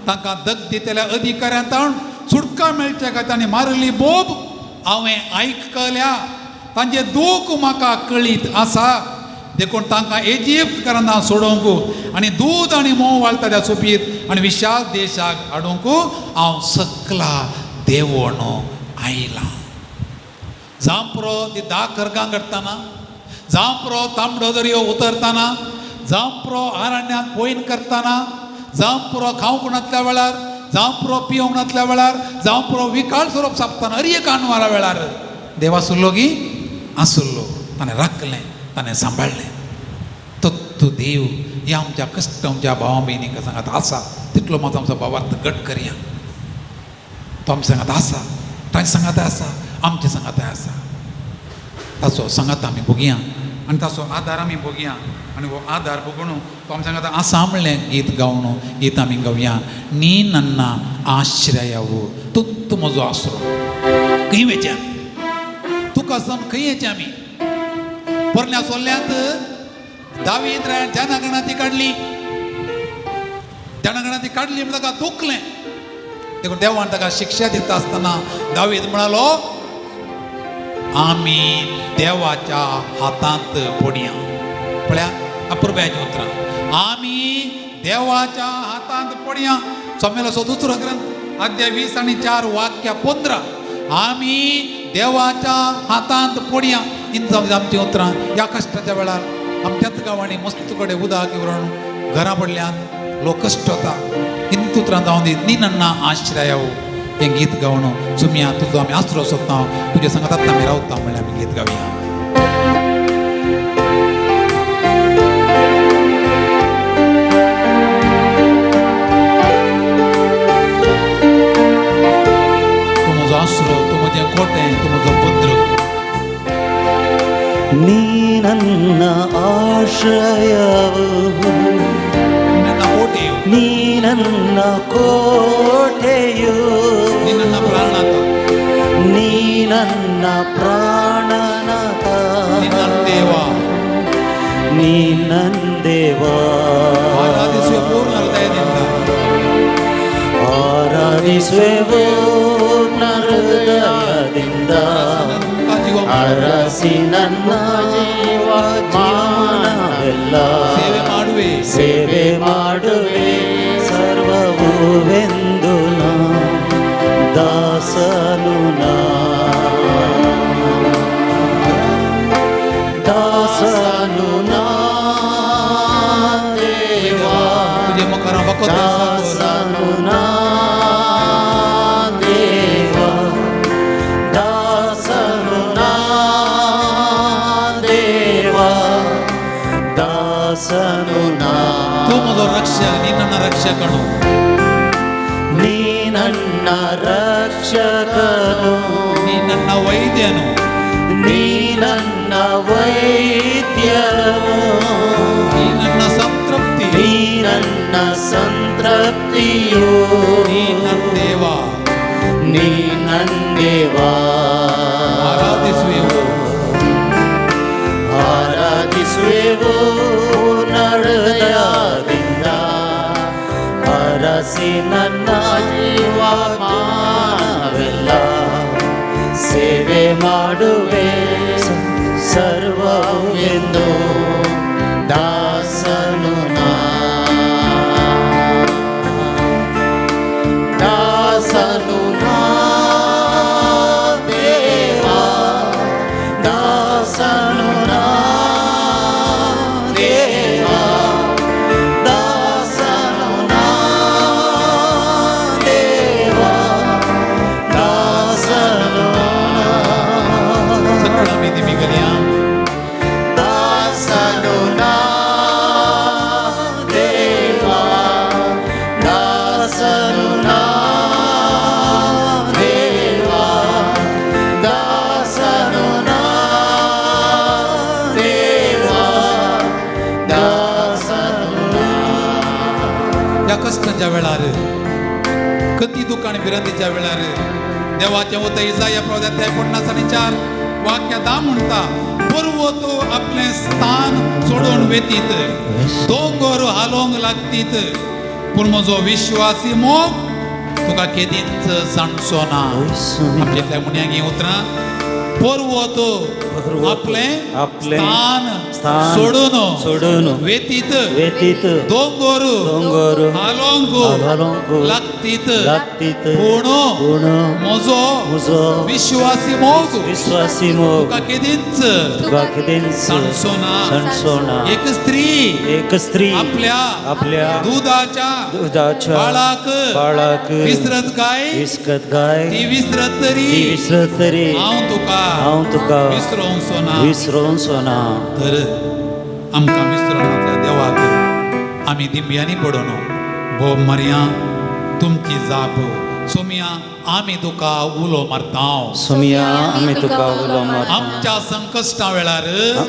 तांकां दग दितल्या अधिकाऱ्यां तावन सुटका मेळचे काय तांणी मारिल्ली बोब हांवें आयकल्या. तांचें दूख म्हाका कळीत आसा. देखून तांकां इजिप्त करना सोडोवंक आनी दूद आनी म्होंव वाळटा त्या सोपीत आनी विशाल देशाक हाडूंक हांव सकला देवण आयलां. जांपरो ती 10 खरगां घडटना, जांपरो तांबडो दर्यो उतरतना, जांपरो आरण्यांत पोयन करतना, जांपरो खावंक नासल्या वेळार, जांपरो पिवंक नासल्या वेळार, जांपरो विकाळ सोरोप सापतना, अरे एक आनवारा वेळार देव आसुल्लो की आसुल्लो. ताणें राखलें, ताणें सांबाळ्ळें. तत्व देव ह्या आमच्या कश्ट आमच्या भावा भयणींक सांगात आसा तितलो मातसो आमचो भावार्थ घट करया. तो आमच्या सांगात आसा, तांचे सांगात आसा, आमचे सांगात आसा. ताचो सांगात आमी भोगया आनी ताचो आदार आमी भोगया. आनी हो आदार भोगून तो आमच्या सांगात आसा म्हणलें गीत गावन गीत आमी गावया. नी नन्ना आश्रयावो तूं म्हजो आसरो. खंय वेचें आमी, तुका सण खंय येचें आमी. पोरण्या सोल्ल्यांत दावीद रायान जनगणना ती काडली. जनगणना ती काडली म्हण ताका दुखलें. देखून देवान ताका शिक्षा दिता आसतना दावीद म्हणालो, आमी देवाच्या हातांत पडया. पळया अपुरबायेचीं उतरां, आमी देवाच्या हातांत पडया. सोमेलाचो दुसरो ग्रंथ अध्याय 20 आनी 4 वाक्य 15. आमी देवाच्या हातांत पडया. इंत आमचीं उतरां ह्या कश्टाच्या वेळार आमच्याच गांवांनी मस्त कडेन उदक उरण घरां पडल्यान लोक कश्ट वता. इंत उतरां जावन दी नी नन्ना आश्रयावो हें गीत गावन सुमया तुजो आमी आसरो सोदता, तुज्या सांगात आमी रावता म्हणल्यार आमी गीत गावया. तूं म्हजो आसरो, तूं म्हजें कोटें, तूं म्हजो भद्र. नी ನನ್ನ ಆಶ್ರಯವು, ನೀ ನನ್ನ ಕೋಟೆಯು, ನೀ ನನ್ನ ಕೋಟೆಯು, ನೀ ನನ್ನ ಪ್ರಾಣನಾಥ, ನೀ ನನ್ನ ಪ್ರಾಣನಾಥ, ನೀ ನನ್ನ ದೇವ. ನೀ ನನ್ನ ದೇವ. ಆರಾಧಿಸುವ ಪೂರ್ಣ ಹೃದಯದಿಂದ. ಆರಾಧಿಸುವೆವು ಹೃದಯದಿಂದ. ಜೀವ ಅರಸಿ ನನ್ನ ಜೀವ ಜೀವನವೆಲ್ಲ. ಸೇವೆ ಮಾಡುವೆ. ಸೇವೆ ಮಾಡುವೆ ಸರ್ವವುವೆಂದು ನಾ ದಾಸನು ನಾ, ದಾಸನು ನಾ ದೇವಾ. तुझे मुखार वखद. ದಾಸನು ನಾ ದೇವಾ, ದಾಸನು ನಾ ದೇವಾ, ದಾಸನು ನಾ. तूं म्हजो रक्षक, नी ನನ್ನ ರಕ್ಷಕನು. ನೀ ನನ್ನ ರಕ್ಷಕನು, ನೀ ನನ್ನ ವೈದ್ಯನು, ನೀ ನನ್ನ ವೈದ್ಯನು, ನೀ ನನ್ನ ಸಂತೃಪ್ತಿ, ನೀ ನನ್ನ ಸಂತೃಪ್ತಿಯು, ನೀ ನನ್ನ ದೇವ. ನೀ ನನ್ನ ದೇವ. ಆರಾಧಿಸುವೆವು. ಆರಾಧಿಸುವೆವು ಹೃದಯದಿಂದ. ಅರಸಿ ನನ್ನ ಜೀವಮಾನವೆಲ್ಲ. ಸೇವೆ ಮಾಡುವೆ ಸರ್ವವೆಂದು ದಾಸನು ನಾ, ದಾಸನು ನಾ ದೇವಾ, ದಾಸನು ನಾ ದೇವಾ, ದಾಸನು ನಾ ದೇವಾ, ದಾಸನು ನಾ. सगळं आमी दिमी घालया. ದಾಸನು ನಾ ದೇವಾ, ದಾಸನು ನಾ ದೇವಾ, ದಾಸನು ನಾ ದೇವಾ, ದಾಸನು ನಾ. ह्या कश्टाच्या वेळार, कती दुकान भिरांतीच्या वेळार देवाचें उतर इजाया प्रवक्त्या 54 वाक्य 10 म्हणटा, पर्वत आपलें स्थान सोडून वेतीत, दोंगर हालोवंक लागतीत, पूण म्हजो विश्वासी मोग तुका केदींच सांडचो ना. आमच्या मुन्यांक हीं उतरां, पर्वत आपलें आपलें स्थान स्थान सोडून सोडून वेतीत, वेतीत, दोंगर दोंगर हालोवंक हालोवंक लागतीत, लागतीत, पूण पूण म्हजो म्हजो विश्वासी मोग विश्वासी मोग तुका केदींच तुका केदींच सांडचो ना. सांडचो ना. एक स्त्री एक स्त्री आपल्या आपल्या दुधाच्या दुधाच्या बाळाक बाळाक विसरत काय? विस्कत काय? ती विसरत तरी ती विसरत तरी हांव तुका हांव तुका विसरोवचो ना. विसरोवचो ना. तर आमकां विसरनातल्या देवाक आमी दिंब्यांनी पडोन भोव मरया. तुमची जाप, सोमिया आमी तुका उलो मारता. सोमिया आमी तुका उलो मारता. आमच्या संकश्टा वेळार,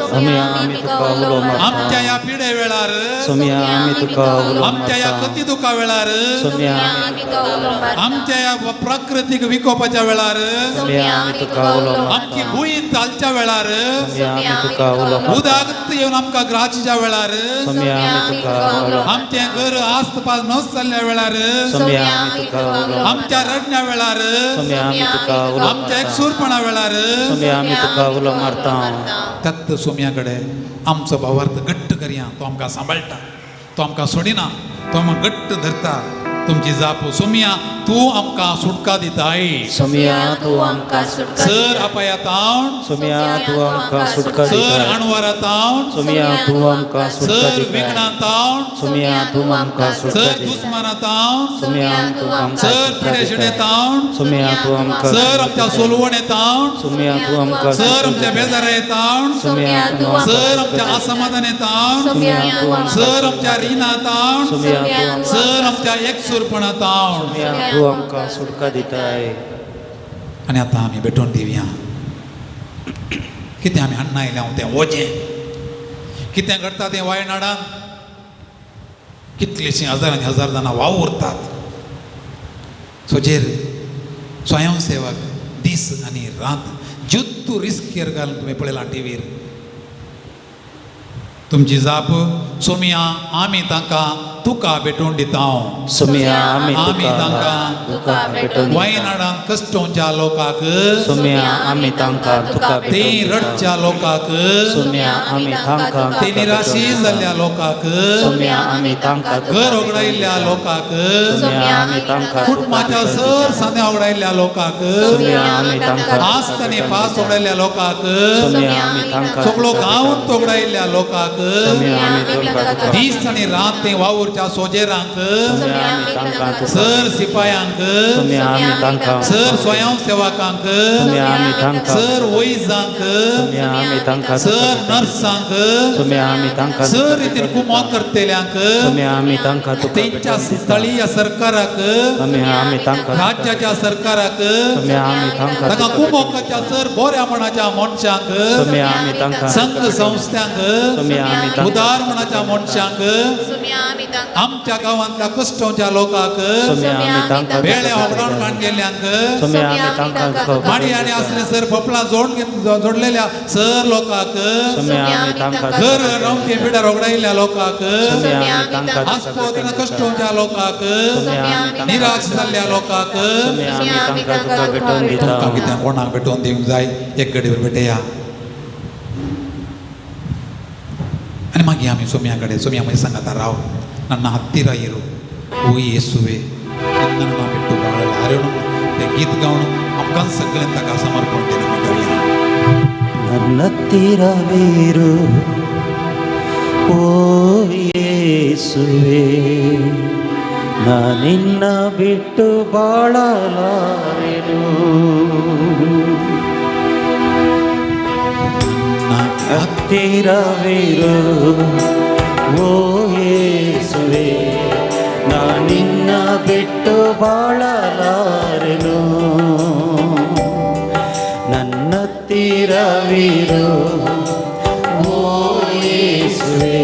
सोमिया आमी तुका उलो मारता. आमच्या ह्या पिडे वेळार, सोमिया आमी तुका उलो आमच्या ह्या मारता. कती दुखा वेळार, सोमिया आमी तुका उलो मारता. आमच्या ह्या प्राकृतीक विकोपाच्या वेळार, सोमिया आमी तुका उलो आमची मारता. भूंय चालच्या वेळार, सोमिया आमी तुका उलो मारता. उदक येवन आमकां ग्राचीच्या वेळार, सोमिया आमी तुका उलो मारता. आमचें घर आसपास नस जाल्ल्या वेळार, सोमिया आमी तुका उलो मारता. आमच्या रडण्या वेळार, सोमिया आमी तुका उलो आमच्या मारता. एकसूरपणा वेळार, सोमिया आमी तुका उलो मारता. तत्त सोम्या कडेन आमचो भावार्थ घट्ट करया. तो आमकां सांबाळटा, तो आमकां सोडिना, तो आमकां घट्ट धरता. तुमची जाप, सोमिया तूं आमकां सुटका दिताय. सोमिया तूं आमकां सुटका सर दिता. अपायातावन, सोमिया तूं आमकां सुटका सर दिताय. आणवारातावन, सोमिया तूं आमकां सुटका सर दिताय. विघ्नातावन, सोमिया तूं आमकां सुटका सर दिताय. दुस्मानातावन, सोमिया तूं आमकां सर सुटका दिताय. पिडेशिडेतावन, सोमिया तूं आमकां सर सुटका आमच्या दिताय. सोलवणेतावन, सोमिया तूं आमकां सर सुटका आमच्या दिताय. बेजारा येतावन, सोमिया तूं आमकां सर सुटका आमच्या दिताय. असमाधान येतावन, सोमिया तूं आमकां सर आमच्या रिणातावन, सोमिया तूं आमकां सर आमच्या एकसूरपणातावन, सोमिया तूं आमकां सुटका दिताय. आनी आतां आमी भेटोवन दिवया. कितें आमी हाडून आयल्या तें वजें. कितें घडटा तें वायनाडान? कितलीशीं हजारांनी हजार जाणां वावुरतात सोजेर स्वयंसेवक दीस आनी रात जुत्तू रिस्केर घालून तुमी पळयलां टिवीर. तुमची जाप सोमिया आमी तांकां तुका भेटोवन दिता. सोमिया आमी आमी तांकां तुका भेटोवन दिता. वायनाडान कश्टोवच्या लोकांक, सोमिया आमी तांकां तुका ते भेटोवन दिता. रडच्या लोकांक, सोमिया आमी तांकां ते निराशी जाल्ल्या लोकांक, सोमिया आमी तांकां घर होगडायिल्ल्या लोकांक, सोमिया आमी तांकां कुटुंबाच्या सर सांद्या होगडायिल्ल्या लोकांक, सोमिया आमी तांकां आस्त आनी पास होगडायिल्ल्या लोकांक, सोमिया आमी तांकां सगळो गांवांत होगडायिल्ल्या लोकांक, सोमिया आमी तांकां दीस आनी रात ते वावुरच्या सोजेरांक, सोमिया आमी तांकां सर सिपायांक, सोमिया आमी तांकां सर स्वयंसेवकांक, सोमिया आमी तांकां सर वैजांक, सोमिया आमी तांकां सर नर्सांक, सोमिया आमी तांकां सर रितीन कुमोक करतल्यांक, सोमिया आमी तांकां तुका तेंच्या स्थळीय सरकाराक, सोमिया आमी तांकां राज्याच्या सरकाराक, सोमिया आमी तांकां ताका कुमोकाच्या सर बऱ्या मनाच्या मनशांक, सोमिया आमी तांकां संघ संस्थांक, सोमिया आमी तांकां उदार मनाच्या मनशांक, आमच्या गांवांतल्या कश्टोंच्या लोकांक, सोमिया आमी तांकां वेळे होगडावन काण गेल्ल्यांक, सोमिया आमी तांकां माडी आनी असले सर पपळां जोडलेल्या सर लोकांक, सोमिया आमी तांकां घर रावते बिडार होगडायिल्ल्या लोकांक, सोमिया आमी तांकां आस्पत्रेन कश्टोंच्या लोकांक, सोमिया आमी तांकां निराश जाल्ल्या लोकांक, सोमिया आमी तांकां तुका भेटोवन दिता. तुमकां कितें कोणाक भेटोवन दिवंक जाय एक घडये भेटया आनी मागीर आमी सोम्या कडेन सोम्या मागीर सांगता राव ನನ್ನ ಹತ್ತಿರ ಇರು ಓ ಯೇಸುವೆ ನಿನ್ನನ್ನು ನಾ ಬಿಟ್ಟು ಬಾಳಲಾರೆನು. ते गीत गावन आमकां सगळ्यांक ताका समर्पण दिवन आमी गावया. ನನ್ನ ಹತ್ತಿರವಿರು ಓ ಯೇಸುವೆ, ನಾ ನಿನ್ನ ಬಿಟ್ಟು ಬಾಳಲಾರೆನು. ಹತ್ತಿರವಿರು ಓ ಯೇಸುವೆ, ನಾ ನಿನ್ನ ಬಿಟ್ಟು ಬಾಳಲಾರೆನು. ನನ್ನ ಹತ್ತಿರವಿರು ಓ ಯೇಸುವೆ,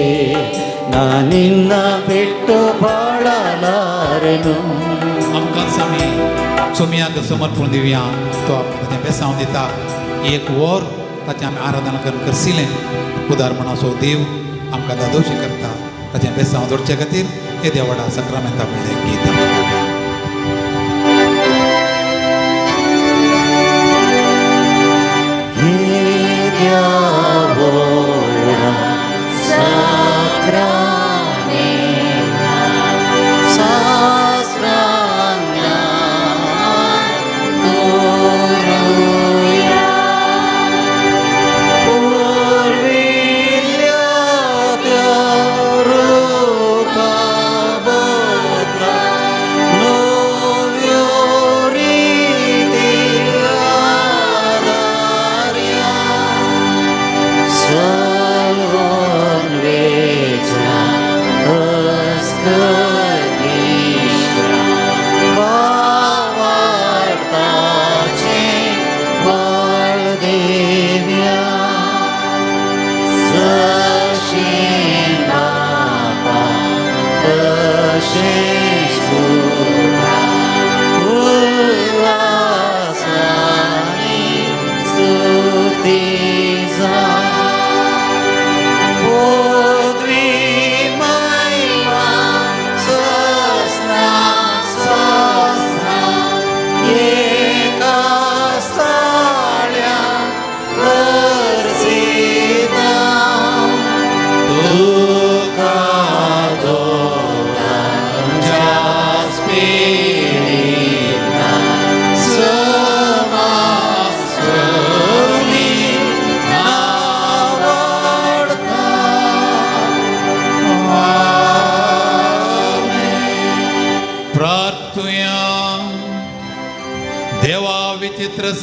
ನಾ ನಿನ್ನ ಬಿಟ್ಟು ಬಾಳಲಾರೆನು. आमकां आमी सोम्याक समर्पण दिवया. तो आमकां ताचें बेसांव दिता. एक वर ताचें आमी आराधना करून करसिलें. उदार मनाचो देव आमकां दादोशी करता. ताचें बेसांव जोडचे खातीर येद्या व्हडा सक्रामेंता म्हणलें गीत आमी गावया.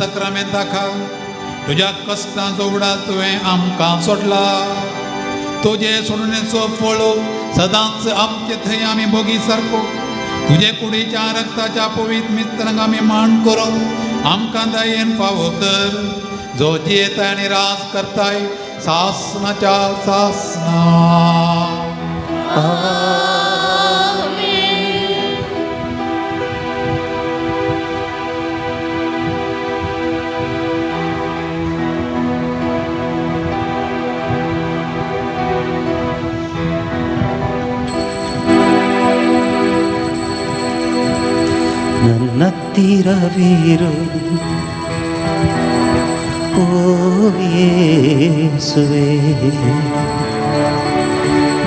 सक्रामेंताका तुज्या कश्टांचो उडास तुवें आमकां सोडला. तुजे सोडणेचो फळ सदांच आमचे थंय आमी भोगी सारको. तुजे कुडीच्या रक्ताच्या पवित्र मित्रांक आमी मान करूंक आमकां दयेन फावो कर. जो जियेताय आनी राज करताय सासनाच्या सासना. ನನ್ನತ್ತಿರವಿರು ಓ ಯೇಸುವೆ,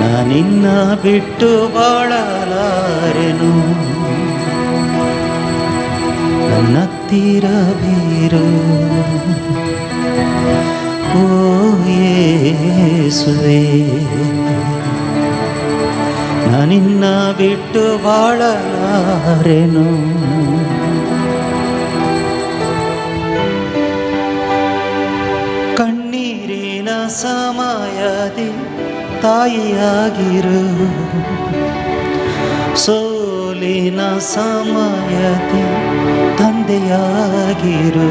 ನಾನಿನ್ನ ಬಿಟ್ಟು ಬಾಳಲಾರೆನು. ನನ್ನತ್ತಿರವಿರು ಓ ಯೇಸುವೆ, ನಾನಿನ್ನ ಬಿಟ್ಟು ಬಾಳಲಾರೆನು. ಕಣ್ಣೀರಿನ ಸಮಯದಿ ತಾಯಿಯಾಗಿರು, ಸೋಲಿನ ಸಮಯದಿ ತಂದೆಯಾಗಿರು.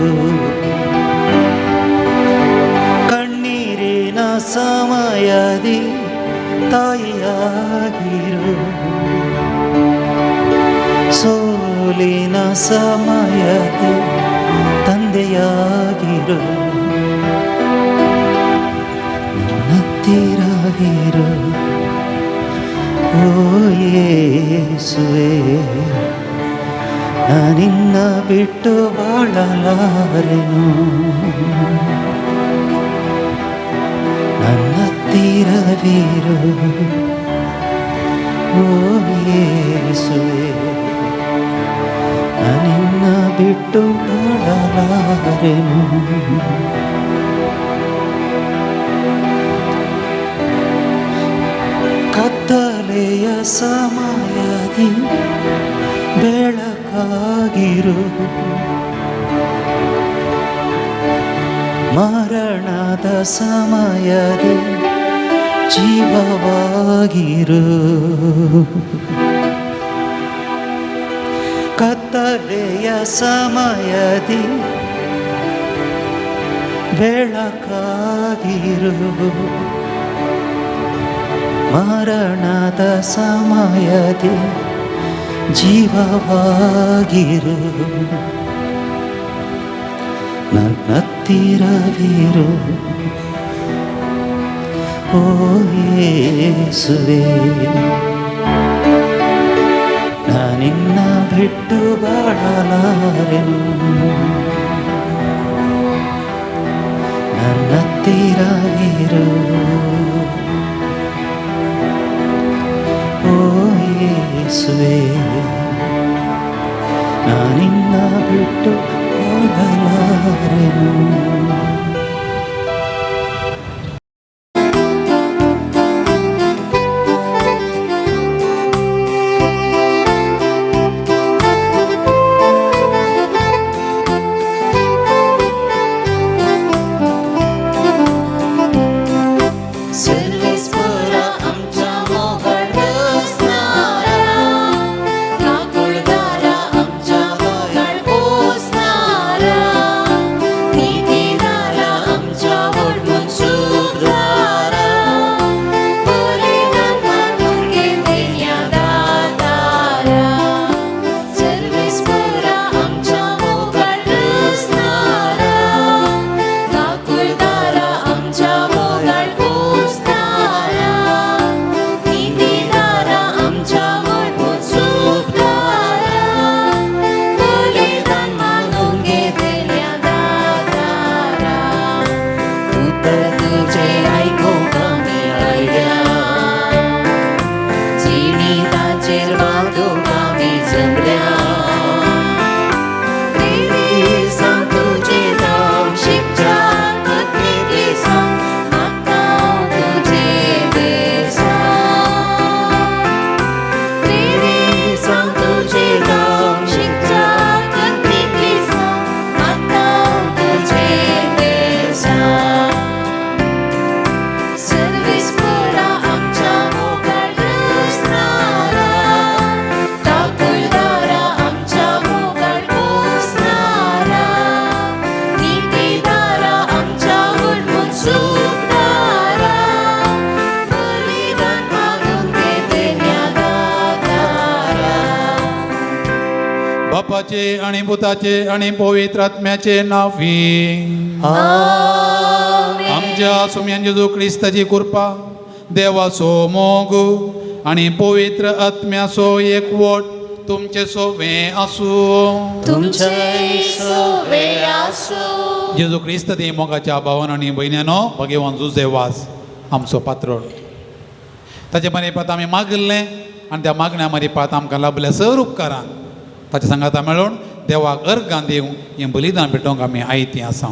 ಕಣ್ಣೀರಿನ ಸಮಯದಿ ತಾಯಿಯಾಗಿರು, ಸೋಲಿನ ಸಮಯದಿ ತಂದೆಯಾಗಿರು. ನನ್ನತ್ತಿರವಿರು ಓ ಯೇಸುವೆ, ನಾನಿನ್ನ ಬಿಟ್ಟು ಬಾಳಲಾರೆನು. ನನ್ನತ್ತಿರವಿರು ಓ ಯೇಸುವೆ, ನಾನಿನ್ನ ಬಿಟ್ಟು ಬಾಳಲಾರೆನು. ಕತ್ತಲೆಯ ಸಮಯದಿ ಬೆಳಕಾಗಿರು, ಮರಣದ ಸಮಯದಿ ಜೀವವಾಗಿರು. ಕತ್ತಲೆಯ ಸಮಯದಿ ಬೆಳಕಾಗಿರು, ಮರಣದ ಸಮಯದಿ ಜೀವವಾಗಿರು. ನನ್ನತ್ತಿರವಿರು ಓ ಯೇಸುವೆ, ನಾನಿನ್ನ ಬಿಟ್ಟು ಬಾಳಲಾರೆನು. ನನ್ನತ್ತಿರವಿರು ಓ ಯೇಸುವೆ, ನಾನಿನ್ನ ಬಿಟ್ಟು ಬಾಳಲಾರೆನು. बापाचे आणि पुताचे आणि पवित्र आत्म्याचे नावी. आमच्या सुम्यान जेजू क्रिस्ताची कृपा, देवाचो मोग आणि पवित्र आत्म्याचो एकवट तुमचे सोवे आसूं. तुमचे सोवे आसूं. जेजू क्रिस्त ते मोगाच्या भावान आनी भयण्यानो, भगवान जुजे वास आमचो पात्रोण, ताचे मरेपात आमी मागिल्लें आनी त्या मागण्या मरेपात आमकां लाभल्या सर उपकारान ताच्या सांगाता मेळून देवाक अर्गां दिवंक हें बलिदान भेटोवंक आमी आयतीं आसा.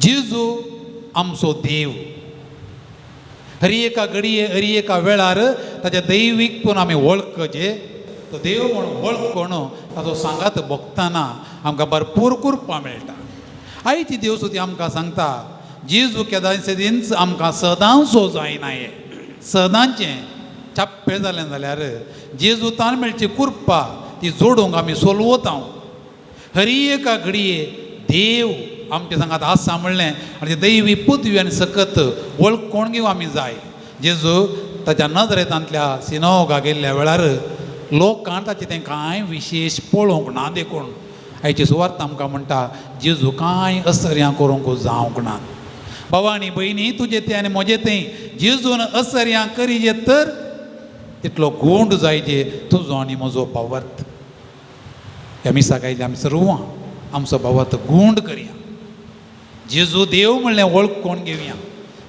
जेजू आमचो देव. हरी एका घडये, हरी एका वेळार ताच्या दैवीक पूण आमी वळखचे. तो देव म्हूण वळखून ताचो सांगात भोगतना आमकां भरपूर कृपा मेळटा. आयची देव सुद्दां आमकां सांगता, जेजू केदांचे दीस आमकां सदांचो जायना. हें सदांचें चाप्पें जालें जाल्यार जेजूतान मेळची कृपा ती जोडूंक आमी सोलवता. हरी एका घडये देव आमच्या सांगात आसा म्हणलें आनी दैवी पदवी आनी सकत वळखून घेवंक आमी जाय. जेजू ताच्या नजरेंतल्या सिनोगा गेल्ल्या वेळार लोकान ताचें तें कांय विशेश पळोवंक ना. देखून आयची सुवार्थ आमकां म्हणटा, जेजू कांय असर्यां करूंक जावंक ना. बाबा आनी भयणी, तुजे तें आनी म्हजें तें जेजून असर्यां करीजे तर तितलो गोंड जायजे तुजो आनी म्हजो भावार्थ. ह्या मिसाक आयिल्ले आमी सर्वां आमचो भावार्थ गोंड करया. जेजू देव म्हणलें वळखून घेवया.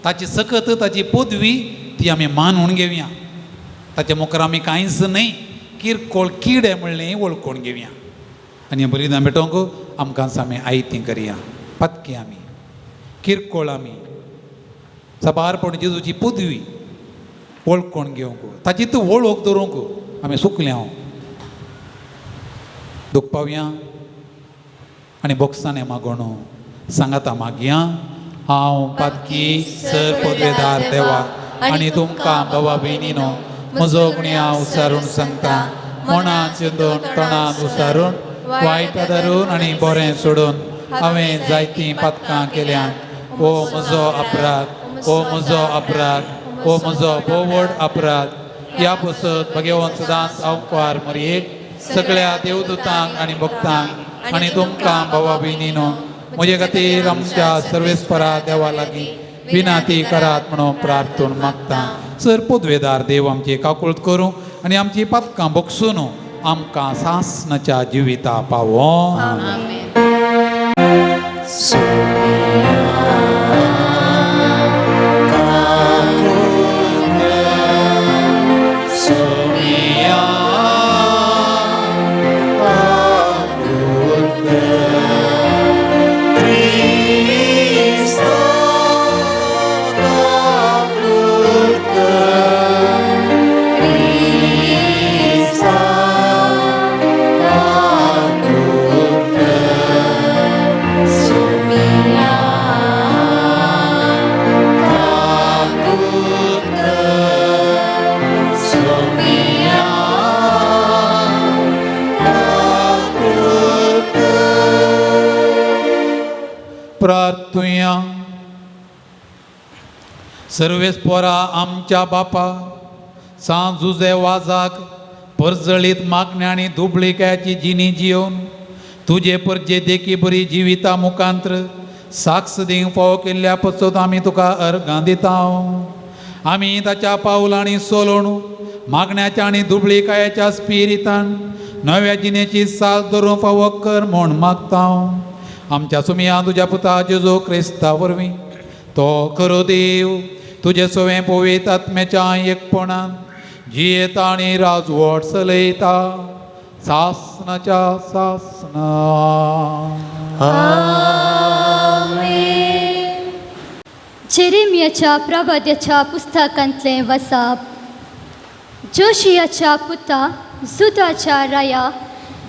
ताची सकत, ताची पदवी ती आमी मानून घेवया. ताच्या मुखार आमी कांयच न्हय, किरकोळ किडे म्हणलें वळखून घेवया. आनी बलिदान भेटोवंक आमकां आमी आयतीं करया. पातकी आमी, किरकोळ आमी, साबारपण जेजूची पदवी वळखून घेवंक, ताची तूं वळख दवरूंक आमी सुकल्या. दुखपावया आनी बोगसाणे मागोण सांगाता मागया. हांव पातकी सर पदवेदार देवा आनी तुमकां बाबा भयणीनो म्हजो गुण्यांव उसारून सांगता. मनान चिंतून, तोंडान उसारून, वायट धरून आनी बरें सोडून हांवें जायतीं पातकां केल्यात. ओ म्हजो अपराध, ओ म्हजो अपराध, ओ म्हजो भोव व्हड अपराध. ह्या पुसत भगवंत सदांच अवकार मरयेक, सगळ्या देवदूतांक आनी भक्तांक आनी तुमकां भावा भयणीनो म्हजे खातीर आमच्या सर्वेस्परा देवा लागीं विनाती करात म्हणून प्रार्थून मागता. सर पदवेदार देव आमची काकुळट करूं आनी आमची पातकां बगसून आमकां सासनाच्या जिविता पावो. प्रार्थुया. सर्वेस्पोरा आमच्या बापा, सांज जुजे वाजाक परजळीत मागण्या आनी दुबळिकायेची जिणी जियोवन तुजे परजे देखी बरी जिविता मुखांत्र साक्ष दिवंक फावो केल्ल्या पसत आमी तुका अर्गां दिता. आमी ताच्या पावलांनी सोलोवन मागण्याच्या आनी दुबळिकायेच्या स्पिरितान नव्या जिणेची साल धरूंक फावो कर म्हूण मागता. आमच्या सुमया तुज्या पुता जेजू क्रिस्ता वरवीं, तो खरो देव तुजे सवें पवित्र आत्म्याच्या एकपणान जियेता आनी राजवट चलयता सासनाच्या सासना. जेरेमियाच्या प्रवाद्याच्या पुस्तकांतलें वसाप. जोशियाच्या पुता जुदाच्या राया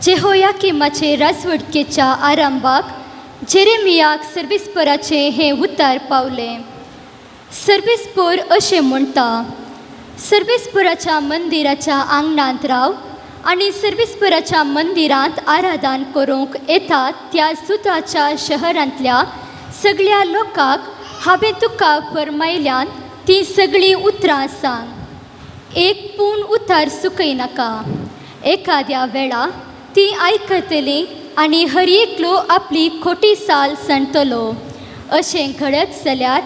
जेहोयाकिमाचे राजवटकेच्या आरंभाक जेरेमियाक सर्विस्पराचें हें उतार पावलें. सर्विस्पोर अशें म्हणटा, सर्विस्पराच्या मंदिराच्या आंगणांत राव आनी सर्विस्पराच्या मंदिरांत आराधन करूंक येतात त्या जुदाच्या शहरांतल्या सगळ्या लोकांक हांवें तुका फरमायल्यान तीं सगळीं उतरां सांग. एक पूण उतार चुकयनाका. एखाद्या वेळा ती आयकतली आनी हर एकलो आपली खोटी साल सांडटलो. अशें घडत जाल्यार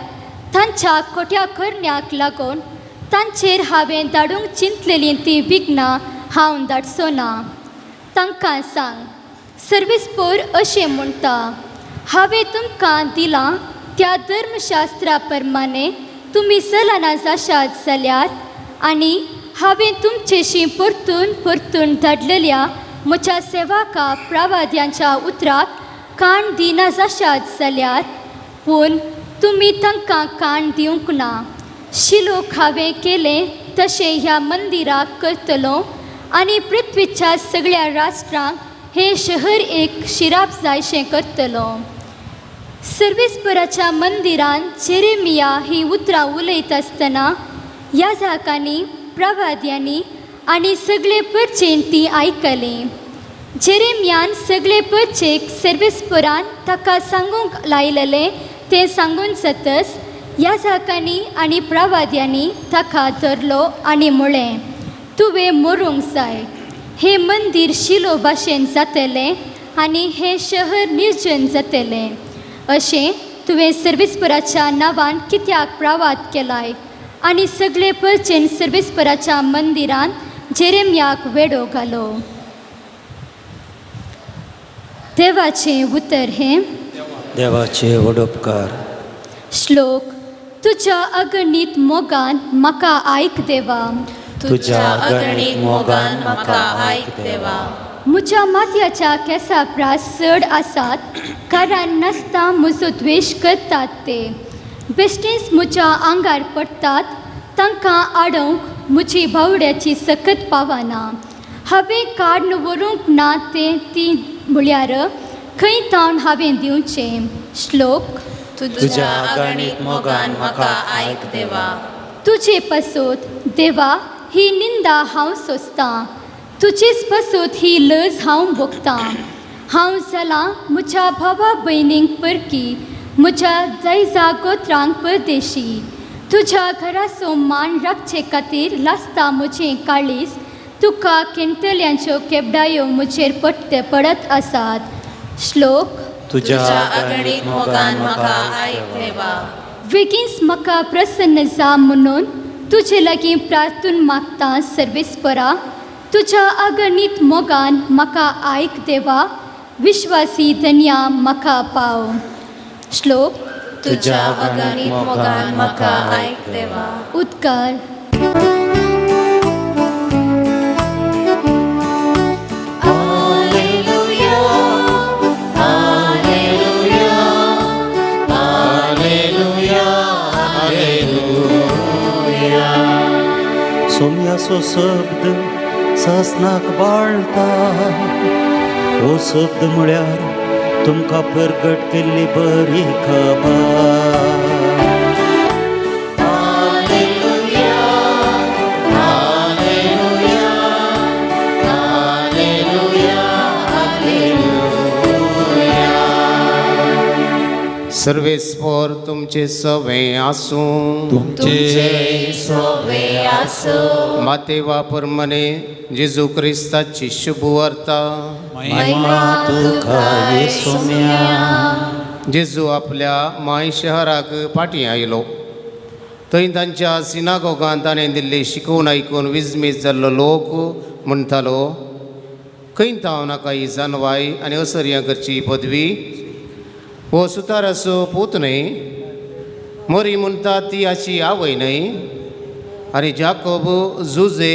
तांच्या खोट्या करण्याक लागून तांचेर हांवें धाडूंक चिंतलेलीं तीं विघ्नां हांव धाडचो ना. तांकां सांग, सर्वेस्पोर अशें म्हणटा, हांवें तुमकां दिलां त्या धर्मशास्त्रा प्रमाणे तुमी चलना जाशात जाल्यार आनी हांवें तुमचेशी परतून परतून धाडलेल्या म्हज्या सेवका प्रवाद्यांच्या उतराक कान दिना जाशात जाल्यार, पूण तुमी तांकां कान दिवंक ना. शिलोक हांवें केलें तशें ह्या मंदिराक करतलो आनी पृथ्वीच्या सगळ्या राष्ट्रांक हें शहर एक शिराप जायशें करतलो. सर्वेस्पराच्या मंदिरान जेरेमिया ही उतरां उलयत आसतना याजकांनी, प्रवाद्यांनी आनी सगळे परचेन ती आयकली. जेरेमियान सगळे परचेक सर्वेस्परान ताका सांगूंक लायलेलें तें सांगून जातच याजकांनी आनी प्रवाद्यांनी ताका धरलो आनी म्हळें, तुवें मरूंक जाय. हें मंदीर शिलो भाशेन जातलें आनी हें शहर निर्जन जातलें. अशें तुवें सर्वेस्पराच्या नांवान कित्याक प्रवाद केलाय? आनी सगळे परचेन सर्वेस्पराच्या मंदिरान जेरेमियाक वेडो घालो. देवाचें उतर हें. देवाचे वडोपकार. श्लोक. तुज्या अगणीत मोगान म्हाका आयक देवा. तुज्या अगणीत मोगान म्हाका आयक देवा. म्हज्या माथ्याच्या केंसा प्रास चड आसात, कारण नासता म्हजो द्वेश करतात ते. बेश्टेच म्हज्या आंगार पडटात, तांकां आडोवंक म्हजी बावड्याची सकत पावना. हांवें काडून व्हरूंक ना तें ती म्हळ्यार खंय तावन हांवें दिवचें? श्लोक. तुज्या अगणीत मोगान म्हाका आयक देवा. तुजे पासत देवा ही निंदा हांव सोंसतां, तुजेच पासत ही लज हांव भोगतां. हांव जालां म्हज्या भावा भयणींक परकी, म्हज्या जायजा गोत्रांक परदेशी. तुज्या घराचो मान राखचे खातीर लासता म्हजें काळीज, तुका केंतल्यांच्यो केबडायो म्हजेर पडटे पडत आसात. श्लोक. तुज्या अगणीत मोगान म्हाका आयक देवा. बेगीनच म्हाका प्रसन्न जा म्हणून तुजे लागीं प्रार्थून मागता सर्वेस्परा. तुज्या अगणीत मोगान म्हाका आयक देवा. विश्वासी धन्या म्हाका पाव. श्लोक. तुज्या अगणीत मोगान म्हाका आयक देवा. उद्गार. सोम्याचो शब्द सासनाक बाळता, हो शब्द म्हळ्यार तुमकां परगट केल्ली बरी खबर. सर्वेस्पोर तुमचे सवे आसूं. तुमचे सोवे आसूं. मातेवा परमने जेजू क्रिस्ताची शुभवार्ता. महिमा तुका येसुम्या. जेजू आपल्या माय शहराक फाटीं आयलो. थंय तांच्या सिनागोगान ताणें दिल्ली शिकवण आयकून विजमीत जाल्लो लोक म्हणटालो, खंय तावन नाका ही जानवाय आनी असर्यां करची पदवी? हो सुताराचो पूत न्हय? मोरी म्हणटा ती अशी आवय न्हय? आनी जाकोब, जुजे,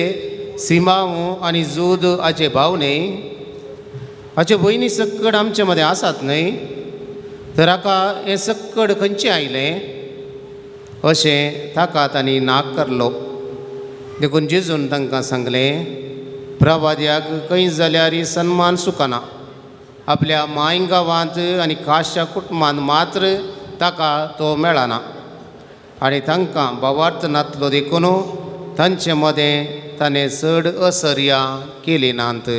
सिमांव आनी जूद हाचे भाव न्हय? हाच्यो भयणी सक्कड आमचे मदें आसात न्हय? तर हाका हें सक्कड खंयचें आयलें? अशें ताका तांणी नाक करलो. देखून जेजून तांकां सांगलें, प्रवाद्याक खंय जाल्यार सन्मान सुकना. आपल्या माय गांवांत आनी खाशा कुटुंबांत मात्र ताका तो मेळना. आनी तांकां भावार्थ नातलो देखून तांचे मदें ताणें चड असर्या केली नात.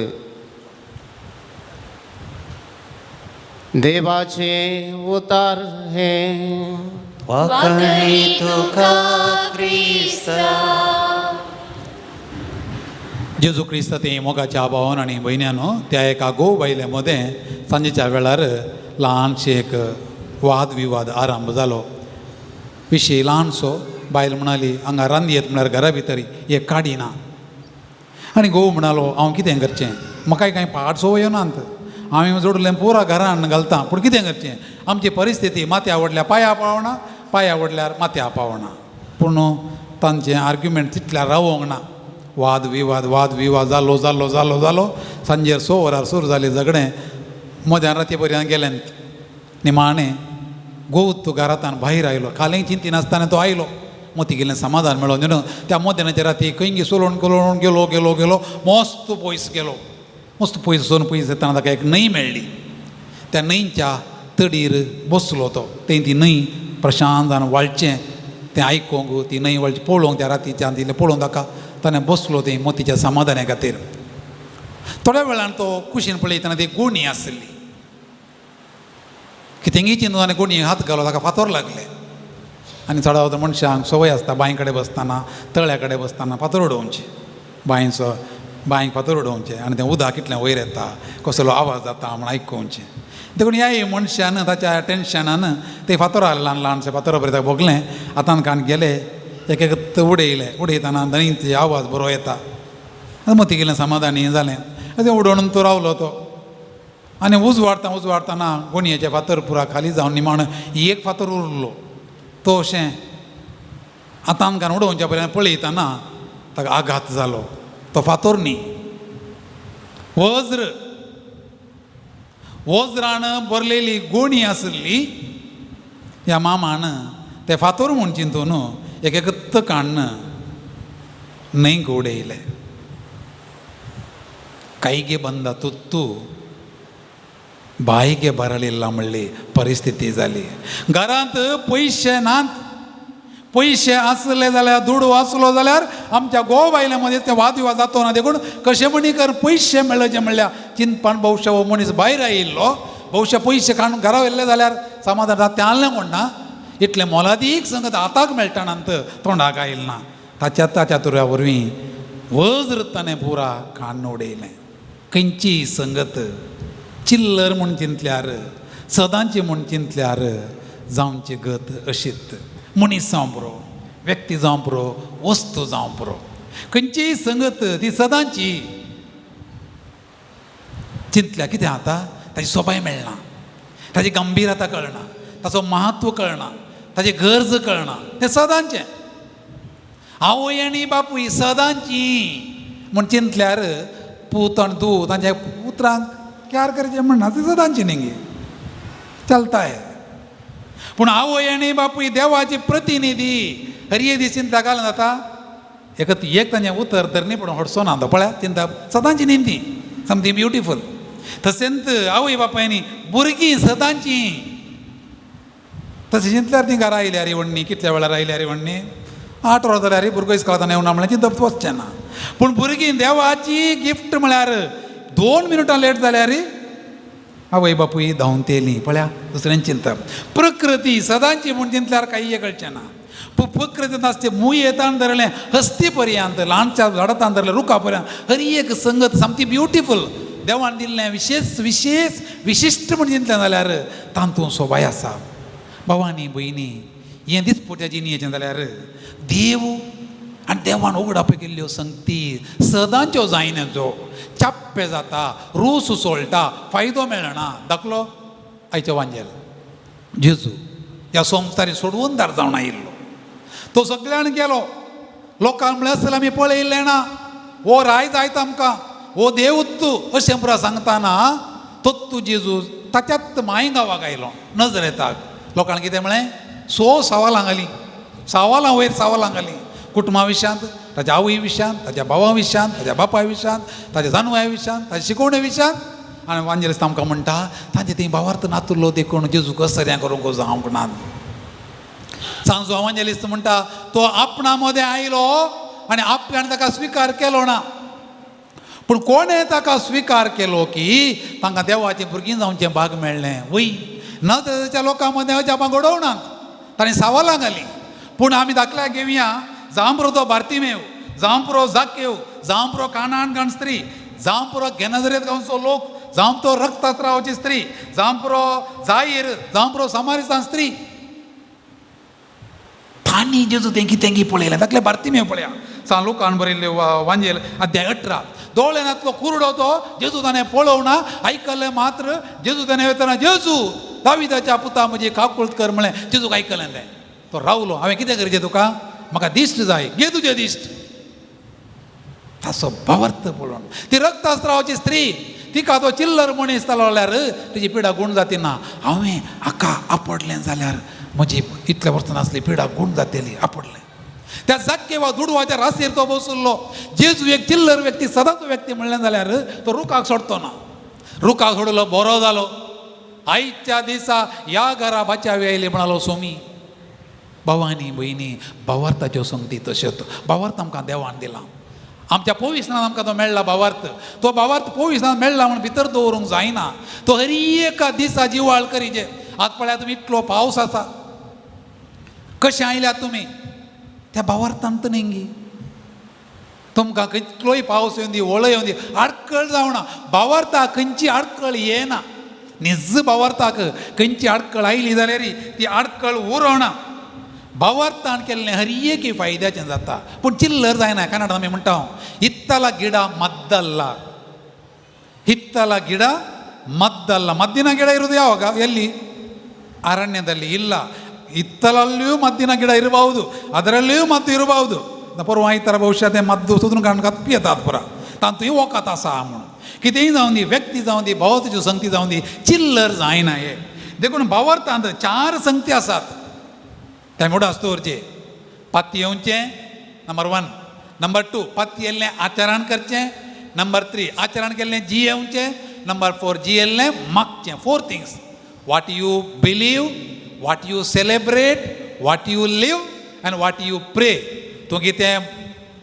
देवाचें उतार हें. वाकणी तुका क्रिस्ता. जेजू क्रिस्त ते मोगाच्या भावान आनी भयण्यानो, त्या एका घोव बायले मदें सांजेच्या वेळार ल्हानशें एक वाद विवाद आरंभ जालो. विशय ल्हानसो. बायल म्हणाली हांगा रांदयेत म्हळ्यार घरा भितर एक काडी ना. आनी घोव म्हणालो हांव कितें करचें, म्हाकाय कांय पाड संवय नात, हांवें जोडलें पुरा घरान घालता, पूण कितें करचें, आमची परिस्थिती माथ्या व्हडल्या पांया पावना, पांया व्हडल्यार माथ्या पावना. पूण तांचें आर्ग्युमेंट तितल्यार रावोंक ना. वाद विवाद वाद विवाद जालो जालो जालो जालो. सांजेर 6 वरार सुरू जालें झगडें, मध्यान राती पर्यंत गेलें. निमाणें घोव तो घरांतल्यान भायर आयलो. कालय चिंतिनासतना तो आयलो, मोती गेलें समाधान मेळोन न्हू. त्या मध्यानाच्या राती खंय सोलोवन कोलोवन गेलो गेलो गेलो, मस्त पयस गेलो. मस्त पयस वचून पयस येतना ताका एक न्हंय मेळ्ळी. त्या न्हंयच्या तडीर बसलो तो. थंय ती न्हंय प्रशांत जावन व्हाळचें तें आयकूंक, ती न्हंय व्हाळचें पळोवंक, त्या रातीच्या तितलें पळोवंक ताका ताणें बसलो थंय मोतीच्या समाधाना खातीर. थोड्या वेळान तो कुशीन पळयतना ती गोणी आसली. कितेंगी चिंतून ताणें गोणयेक हात घालो, ताका फातर लागले. आनी चडावत मनशांक संवय आसता बांय कडेन बसतना, तळ्या कडेन बसतना फातर उडोवचे, बांयचो बांयक फातर उडोवचे आनी तें उदक कितलें वयर येता, कसलो आवाज जाता म्हूण आयकुवचें. देखून ह्या मनशान ताच्या टेंशनान ते फातर आसले ल्हान ल्हानशे फातर बरें ताका भोगलें. हातान कान गेले, एक एक उडयले. उडयतना न्हंयचो आवाज बरो येता, मोती गेलें समाधानी जालें. तें उडोवन तो रावलो तो. आनी उजवाडता उजवाडतना गोणयेचे फातर पुरा खाली जावन निमाणो एक फातर उरलो. तो अशें हातान कान उडोवच्या पर्यंत पळयतना ताका आघात जालो. तो फातर न्ही, वज्र, वज्रान भरलेली गोणी आसली. ह्या मामान ते फातर म्हूण चिंतून एक एकत काडून न्हंयक उडयलें. ಕೈಗೆ ಬಂದ ತುತ್ತು ಬಾಯಿಗೆ ಬರಲಿಲ್ಲ म्हणली परिस्थिती जाली. घरांत पयशे नात, पयशे आसले जाल्यार, दुडू आसलो जाल्यार आमच्या घोव बायले मदीं ते वाद विवाद जातो ना. देखून कशें म्हणी कर पयशे मेळचे म्हणल्यार चिंतपान भोवशा हो मनीस भायर आयिल्लो, भोवशा पयशे काडून घरा व्हेल्ले जाल्यार समाधान जाता तें आहलें म्हूण ना. इतलें मोलादीक संगत हाताक मेळटा नंतर तोंडाक आयल ना. ताच्या ताच्या तुऱ्या वरवीं वज्र ताणें पुरा काडून उडयलें. खंयची संगत चिल्लर म्हूण चिंतल्यार, सदांची म्हूण चिंतल्यार जावची गत अशीत. मनीस जावं पुरो, व्यक्ती जावं पुरो, वस्तू जावं पुरो, खंयचीय संगत ती सदांची चिंतल्यार कितें जाता, ताची सोबाय मेळना, ताची गंभीरता कळना, ताचो महत्व कळना, ताची गरज कळना. तें सदांचें. आवय आनी बापूय सदांची म्हूण चिंतल्यार पूत आनी धूव तांच्या उतरांक क्यार करचें म्हणना, ती सदांची न्ही, चलताय. पूण आवय आनी बापूय देवाची प्रतिनिधी. हरये दीस चिंता घालून जाता एक एक तांचें उतर धरणी पूण हडसो ना तो पळया चिंता सदांची न्ही ती समथींग ब्युटिफूल. तशेंच आवय बापायनी भुरगीं सदांची. तशें चिंतल्यार ती घरा आयल्यार वण्णी कितल्या वेळार आयल्यार वण्णी 8 वरां जाल्यार भुरगो इस्कोलांत येवना म्हळ्यार चिंतप वचचें ना. पूण भुरगीं देवाची गिफ्ट म्हळ्यार 2 मिनटां लेट जाल्यार आवय बापूय धांवन येयली पळया दुसऱ्यान चिंतप. प्रकृती सदांची म्हूण चिंतल्यार कांय कळचें ना. पूण प्रकृतींत आसचे मुयेतान धरलें हस्ती पर्यंत, ल्हानच्या झाडांत धरलें रुखा पर्यंत, हर एक संगत सामकी ब्युटिफूल देवान दिल्लें विशेष विशेष विशिश्ट म्हूण चिंतलें जाल्यार तातूंत सोबाय आसा. भावानी भयणी हें दिसपोट्या जिणेचें जाल्यार देव आनी देवान उगडाप केल्ल्यो संगती सदांच्यो जायना, जो चाप्पे जाता, रूस सोळटा, फायदो मेळना. दाखलो आयचें वांजेल जेजू ह्या संवसारी सोडवून दार जावन आयिल्लो. तो सगळ्यान गेलो. लोकांक म्हळ्यार आसतलें आमी पळयल्लें ना, हो राय जायत आमकां, हो देव तूं अशें पुरा सांगतना तत्तू जेजू ताच्यात माय गांवाक आयलो नजरेताक. लोकांक कितें म्हळें, 100 सवालां घालीं, सवालां वयर सवालां घालीं, कुटुंबा विशयांत, ताच्या आवय विशयांत, ताच्या भावा विशयांत, ताच्या बापाय विशयांत, ताच्या जानवया विशयांत, ताच्या शिकोवणे विशयांत. आनी वांजेलिस्त आमकां म्हणटा तांचे थंय भावार्थ नातुल्लो देखून जेजू कसऱ्यां करूंक जावंक ना. सांजो वांजेलिस्त म्हणटा तो आपणा मदें आयलो आनी आपल्यान ताका स्विकार केलो ना. पूण कोणें ताका स्विकार केलो की तांकां देवाचें भुरगीं जावचें भाग मेळ्ळें. वय नजरेच्या लोकां मदें अजापां घडोवनात, तांणी सवालां घालीं. पूण आमी दाखल्या घेवया जांब्रो तो बार्तिमेव. जावं पुरो जाकेव, जावं पुरो कानान गाण स्त्री, जावं पुरो गेनजरेत गांवचो लोक, जावं तो रक्तस्रावाची स्त्री, जावं पुरो जाहीर, जावं पुरो समारिसान स्त्री. तांणी जेजू तेंकी तेंकी पळयलें. धाकले बार्तिमेव पळया, सान लुकान बरयल्ले वांजेल अध्याय 18. दोळे नातलो कुरडो तो जेजू ताणें पळोवना, आयकलें मात्र. जेजू ताणें वतना जेजू दाविदाच्या पुता म्हजी काकुळट कर म्हणलें. जेजूक आयकलें तें, तो रावलो. हांवें कितें करचें तुका, म्हाका दिश्ट जाय, घे तुजें दिश्ट. ताचो भावार्थ पळोवन ती रक्तस्रावाची स्त्री, तिका तो चिल्लर मनीस जालो जाल्यार तिजी पिडा गूण जाती ना. हांवें हाका आपडलें जाल्यार म्हजी इतल्या वर्सां नासली पिडा गूण जातली. आपडलें त्या जाक्केवा दुडवाच्या राशीर तो बसुल्लो. जेजू एक चिल्लर व्यक्ती, सदांच व्यक्ती म्हणलें जाल्यार तो रुखाक सोडतो ना. रुखाक सोडलो, बरो जालो. आयच्या दिसा ह्या घरा बाचावी आयली म्हणालो सोमी. भावानी भयणी, भावार्थाच्यो संगती तश्योच. भावार्थ आमकां देवान दिला, आमच्या पविसनान आमकां तो मेळ्ळा भावार्थ. तो भावार्थ पविसनान मेळ्ळा म्हूण भितर दवरूंक जायना, तो हर एका दिसा जिवाळ करीजे. आज पळया तुमी इतलो पावस आसा, कशें आयल्यात तुमी त्या भावार्थान न्ही. तुमकां कितलोय पावस येवन दी, वळय येवन दी, आडखळ जावना. भावार्थाक खंयची आडखळ येना. निज भावार्थाक खंयची आडखळ आयली जाल्यार ती आडखळ उरना. भावार्थान केल्लें हर एक फायद्याचें जाता, पूण चिल्लर जायना. कन्नड आमी म्हणटा हित्तला ಗಿಡ ಮದ್ದಲ್ಲ, ಹಿತ್ತಲ ಗಿಡ ಮದ್ದಲ್ಲ. ಮದ್ದಿನ ಗಿಡ ಇರುವುದು ಯಾವಾಗ? ಎಲ್ಲಿ? ಅರಣ್ಯದಲ್ಲಿ ಇಲ್ಲ. ಹಿತ್ತಲಲ್ಲಿಯೂ ಮದ್ದಿನ ಗಿಡ ಇರಬಹುದು, ಅದರಲ್ಲಿಯೂ ಮದ್ದು ಇರಬಹುದು. ಪೂರ್ವ ಬಹುಶಃ ते मद्दू सोदून काडून पियेतात पुरा तातूंय वखद आसा म्हूण. कितेंय जावं दी, व्यक्ती जावं दी, भावार्थाच्यो संगती जावं दी, चिल्लर जायना हे. देखून भावार्थांत 4 संगती आसात ते मुडास दवरचे. पातयेवचें नंबर 1, नंबर 2 पातयेल्लें आचरण करचें, नंबर 3 आचरण केल्लें जियेवचें, number 4 जियेल्लें मागचें. 4 things: what you believe, what you celebrate, what you live and what you pray. तूं कितें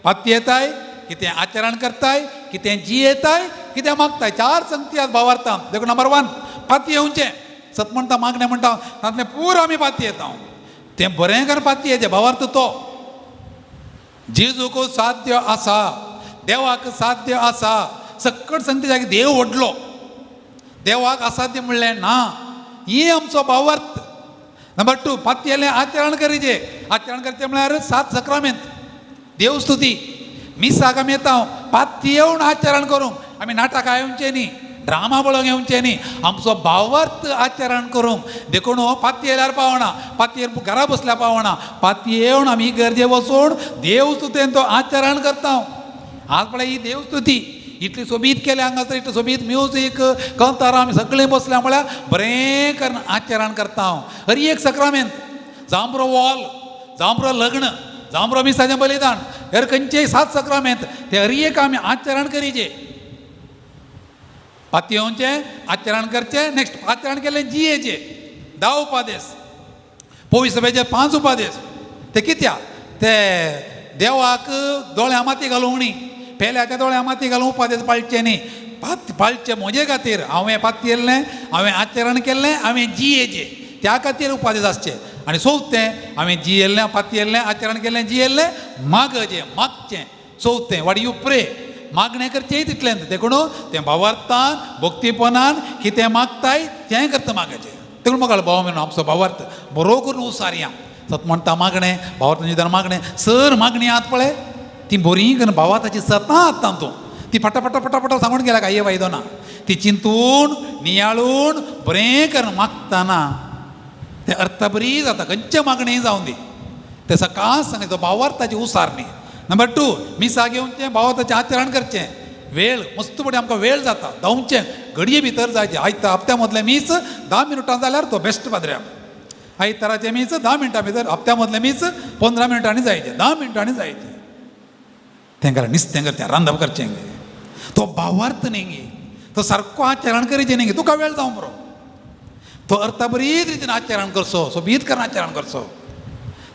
पातयेताय, कितें आचरण करताय, कितें जियेताय, कितें मागताय. 4 संगती आसात भावार्थान. देखून नंबर 1 पातयेवचें. सत म्हणटा, मागणें म्हणटा, तातूंतलें पुरो आमी पातयेता. तें बरें कर पातयेचें भावार्थ तो जेजूक साध्य आसा, देवाक साध्य आसा. सकट संगती जागी देव व्हडलो, देवाक असाध्य म्हणलें ना. ही आमचो भावार्थ. नंबर 2 पातयेलें आचरण करीचे. आचरण करचें म्हळ्यार 7 सक्रामेंत, देवस्तुती, मिसाक आमी येता पातयेवन आचरण करूंक. आमी नाटकां येवचें न्ही, ड्रामा पळोवंक येवचें न्ही, आमचो भावार्थ आचरण करूंक. देखून पातयेल्यार पावना, पातयेर घरा बसल्यार पावना, पातयेवन आमी गरजे वचून देवस्तुतेन तो आचरण करता. आज पळय ही देवस्तुती इतली सोबीत केल्या हांगासर, इतली सोबीत म्युजीक कंतारां आमी सगळीं बसल्या म्हळ्यार बरें करून आचरण करता. हर एक सक्रामेंत, जावं पुरो वॉल, जावं पुरो लग्न, जावं पुरो मिसाचें बलिदान, हर खंयचेय 7 सक्रामेंत ते हर एक आमी आचरण करीचे. पातयेवचें, आचरण करचें. नेक्स्ट आचरण केलें जियेचें. 10 उपादेस, पवित्र सभेचे 5 उपादेस. ते कित्याक? ते देवाक दोळ्या माती घालूंक न्ही, पेल्याच्या दोळ्या माती घालूंक उपादेस पाळचे न्ही. पाळचे म्हजे खातीर, हांवें पातयेल्लें, हांवें आचरण केल्लें, हांवें जियेचें, त्या खातीर उपादेस आसचे. आनी चवथें, हांवें जियेल्लें, पातयेल्लें, आचरण केल्लें, जियेल्लें, मागचें, मागचें. चवथें what you pray, मागणें करचें तितलें. देखून तें भावार्थान भक्तीपणान कितें मागताय तें करता मागचें. देखून म्हाका भाव म्हणून आमचो भावार्थ बरो करून उसारया. सत म्हणटा मागणें, भावार्थ निदान मागणें, सर मागणी आहात पळय ती बरी करून भावार्थाची सतां आहात तातूंत. ती पटापटा पटापटा सांगून गेल्या काय फायदो ना. ती चिंतून नियाळून बरें करून मागतना तें अर्थ बरी जाता. खंयचें मागणें जावं दी, तें सकाळ सांगता तो भावार्थाची उसार न्ही. नंबर 2 मिसा घेवचें, भावार्थाचें आचरण करचें. वेळ मस्त पडे आमकां वेळ जाता, धांवचें, घडये भितर जायचें. आयता हप्त्या मदलें मीस 10 मिनटां जाल्यार तो बेस्ट पाद्र्या. आयताराचें मीस 10 मिनटां भितर, हप्त्या मदलें मीस 15 मिनटांनी जायचें, 10 मिनटांनी जायचें. तेंकां निस्तें करचें, रांदप करचें. तो भावार्थ न्ही गे, तो सारको आचरण करीचें न्ही गे. तुका वेळ जावं बरो, तो अर्थ बरीच रितीन आचरण करचो, सोबीत करून आचरण करचो.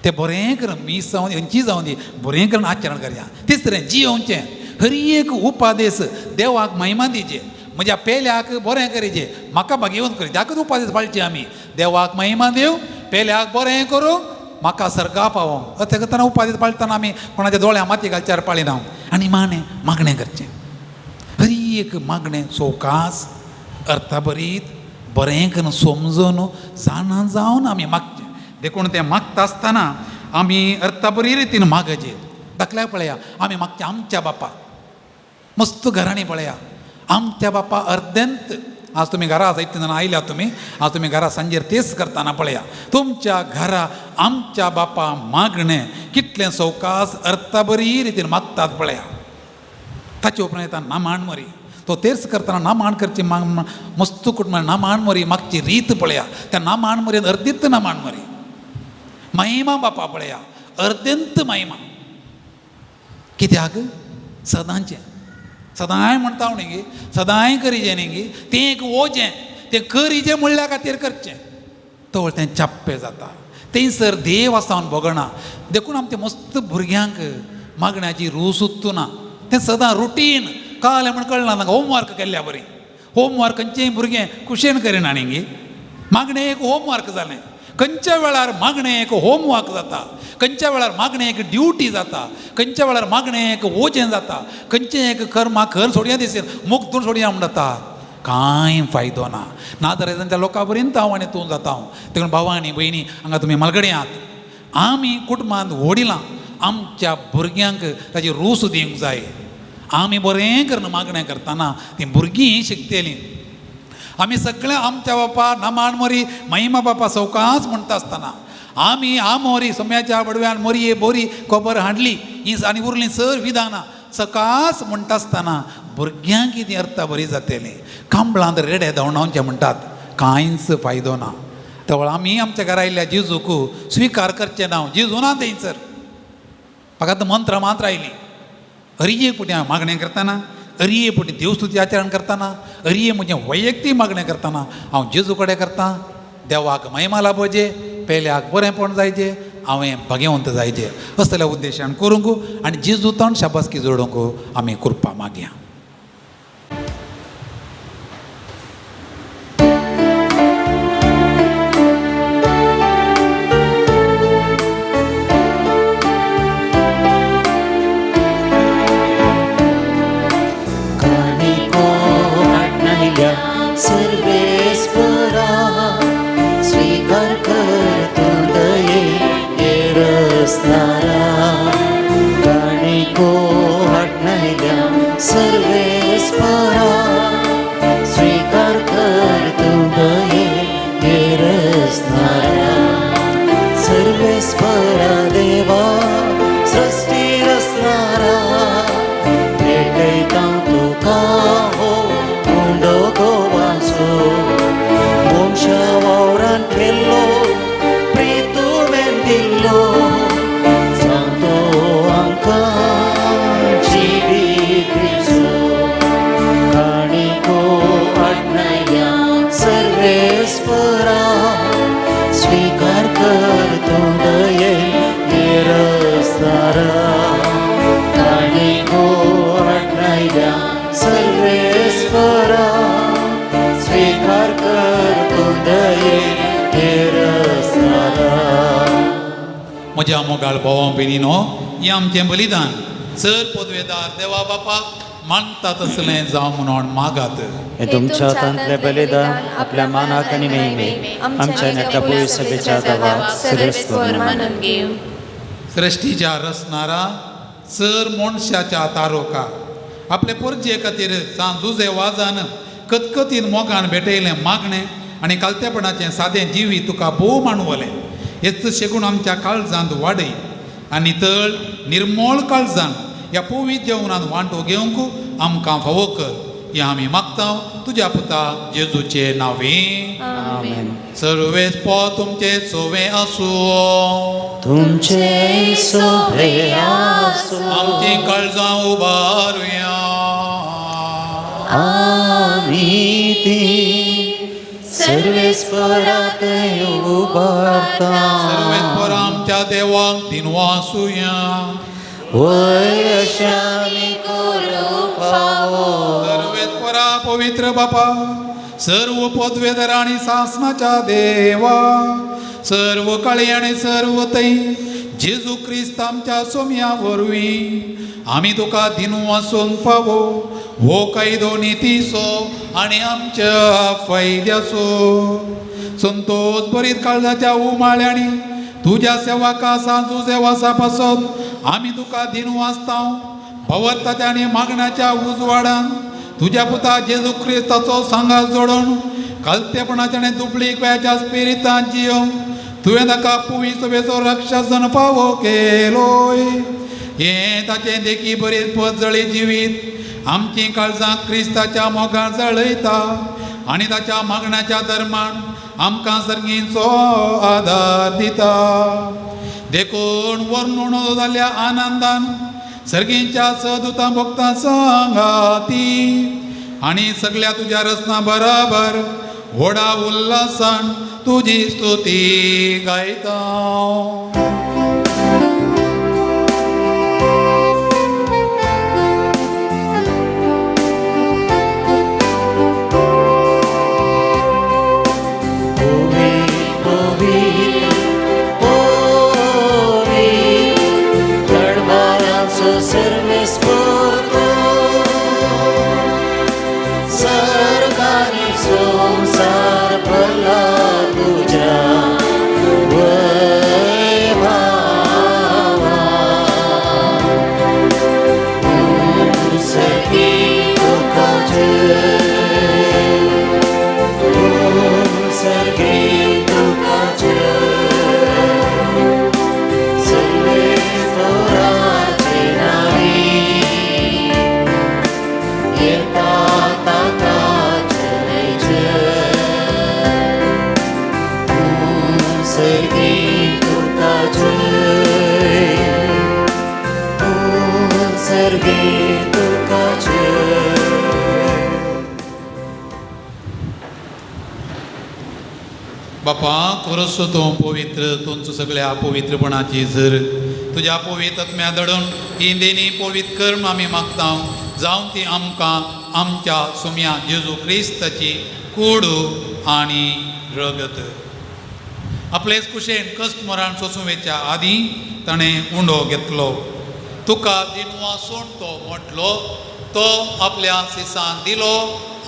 तें बरें करून मीस जावं दी, खंयची जावं दी, बरें करून आचरण करया. तिसरें जियोवचें. हर एक उपादेस देवाक महिमा दिचे, म्हज्या पेल्याक बरें करीचे, म्हाका भागेवन करी, ताकाच उपादेस पाळचे आमी. देवाक महिमा दिव, पेल्याक बरें करूं, म्हाका सर्गा पावोंक. अशें करतना उपाधी पाळटना आमी कोणाच्या दोळ्या माती घालच्यार पाळिना. आनी माणें मागणें करचें, हर एक मागणें सोकास अर्थाभरीत बरें करून समजून जाणा जावन आमी मागचें. देखून तें मागता आसतना आमी अर्थाबरी रितीन मागचें. धाकल्या पळया आमी मागचें आमच्या बापा, मस्त घरांनी पळया आमच्या बापा अर्देंत. आज तुमी घरा आसा इतलीं जाणां आयल्या तुमी, आज तुमी घरा सांजेर तेच करतना पळया तुमच्या घरा आमच्या बापा मागणें कितलें सवकास अर्थाबरी रितीन मागतात पळया. ताचे उपरांत येता नामाण मरी, तो तेच करतना नामाण करची मस्त कुटुंबान नामाण मरी मागची रीत पळया. त्या नामाण मरीन अर्दीत नामाण मरी महिमा बापा पळया अर्देंत महिमा. कित्याक सदांचें सदांय म्हणटा हांव न्ही, सदांय करीजें न्ही, तें एक ओजें, तें करीजें म्हणल्या खातीर करचें. तवळ तें चाप्पें जाता, थंयसर देव आसा म्हूण भोगना. देखून आमच्या मस्त भुरग्यांक मागण्याची रूच उत्तू ना, तें सदां रुटीन कळ्ळें म्हण कळना तांकां. होमवर्क केल्ल्या बरी, होमवर्क खंयचेंय भुरगें खुशयेन करिना न्ही. मागणें एक होमवर्क जालें, खंयच्या वेळार मागणें एक होमवर्क जाता, खंयच्या वेळार मागणें एक ड्युटी जाता, खंयच्या वेळार मागणें एक ओजें जाता, खंयचें एक कर्मा खर सोडया दिसेन मुख धुवन सोडया म्हण जाता. कांय फायदो ना. नाजाल्यार तांच्या लोकां पर्यंत हांव आनी तूं जाता हांव. देखून भावा आनी भयणी हांगा तुमी मालगडे आहात, आमी कुटुंबांत व्हडिलां आमच्या भुरग्यांक ताची रूच दिवंक जाय. आमी बरें करून मागणें करतना तीं भुरगीं शिकतलीं. आमी सगळें आमच्या बापा नामान मोरी महिमा बापा सवकास म्हणटा आसतना आमी आमोरी सोम्याच्या बडव्यान मोरये बोरी खबर हाडली ही आनी उरली सर विधानां सकास म्हणटा आसतना भुरग्यांक ती अर्थ बरी जातली. कांबळांत रेडे धांवडावचें म्हणटात, कांयच फायदो ना. तवळ आमी आमच्या घरा आयिल्ल्या जेजूक स्विकार करचें ना. जेजू ना थंयसर, म्हाका आतां मंत्रां मात्र आयलीं. अरिये पुटी हांव मागणें करतना, अरिये पुटी देवस्तुती आचरण करतना, अरिये म्हजें वैयक्तीक मागणें करतना हांव जेजू कडेन करता. देवाक महिमा लाभोजे, पेल्याक बरेंपण जायचें, हांवें भाग्यवंत जायचें, असल्या उद्देशान करूंक आनी जेजू तण शाबासकी जोडूंक आमी कृपा मागया. सर्वेस्परा स्वीकार कर तूं दये रसनारा, काणिको हाडनायल्या सर्वेस्परा स्वीकार कर तूं दये रसनारा. सर्वेस्परा देवा सृष्टी रसनारा, भेटयता तुका हो उंडो गोवाचो, मनशा वावरान केल्लो प्रीतू दिल्लो, सांगतो आमकां जिवीत दिसो. काणिको हाडनायल्या सर्वेस्परा स्वीकार कर तूं दये रसनारा, काणिको हाडनायल्या सर्वेस्परा स्वीकार कर तूं दये रसनारा. म्हज्या मोगाळ भावां भयणीनो, हें आमचें बलिदान सर पदवेदार देवा बापा मानता तसलें जावं म्हणून मागात. हे तुमच्या हातांतलें बलिदान आपल्या मानाक आनी महिमेक आमच्या नेता पवित्र सभेच्या देवाक सर्वेस्पर मानून घेवं. सृश्टीच्या रसनारा सर मनशाच्या तारोका आपले पोरजे खातीर सांजुजे वाजान कतकतीन मोगान भेटयलें मागणें आनी कालतेपणाचें सादें जिवीत तुका भोव मांडवलें. हेच शेगूण आमच्या काळजांत वाडय आनी तळ निर्मळ काळजान ह्या पवित्र जेवणान वांटो घेवंक आमकां फावो कर, हें आमी मागता तुज्या पुता जेजूचे नांवे. आमेन. सर्वेस पो तुमचे सोवे आसूं, तुमचे सोवे आसूं, आमचीं काळजां उबारुया. आमी ती सर्वेस्परात उबारता. सर्वेस्पर आमच्या देवाक दिनवासुया. वय अशा आमी करूंक फावो. सर्वेस्परा पवित्र बापा सर्व पदवेधर आनी सासणाच्या देवा, सर्व काळी आनी सर्व थंय जेजू क्रिस्त आमच्या सोम्या वरवीं आमी तुका दिनू आसूंक फावो हो कायदो नितीचो आनी आमच्या फायद्याचो. संतोष बरीत काळजाच्या उमाळ्यांनी तुज्या सेवका सांजू सेवासा पासत आमी तुका दिनू आसता. भवरताच्या आनी मागण्याच्या उजवाडान तुज्या पुता जेजू क्रिस्ताचो सांगात जोडून कलतेपणाच्या आनी दुबळीक वेळाच्या स्पिरितान जियोवंक तुवें ताका पुवी सभेचो रक्षासन फावो केलोय. हें ताचें देखी बरीच पजळी जिवीत आमचीं काळजां क्रिस्ताच्या मोगान जळयता आनी ताच्या मागण्याच्या धर्मान आमकां सर्गींचो आदार दिता. देखून वर्णून जाल्ल्या आनंदान सर्गींच्या सदुतां भोगतां सांगाती आनी सगल्या तुज्या रचना बराबर व्हडा उल्हासान तुजी स्तुती गायता. बापा कोरसो तो पवित्र तुमचो सगळ्या पवित्रपणाची जर तुज्या पवित्र आत्म्या दडून ही देणी पवित्र कर म्हूण आमी मागता. जावन ती आमकां आमच्या सुम्या जेजू क्रिस्ताची कूड आनी रगत. आपलेच कुशेन कश्ट मरण सोसूं वेच्या आदीं ताणें उंडो घेतलो, तुका दिनवा सोड तो म्हटलो, तो आपल्या सिसान दिलो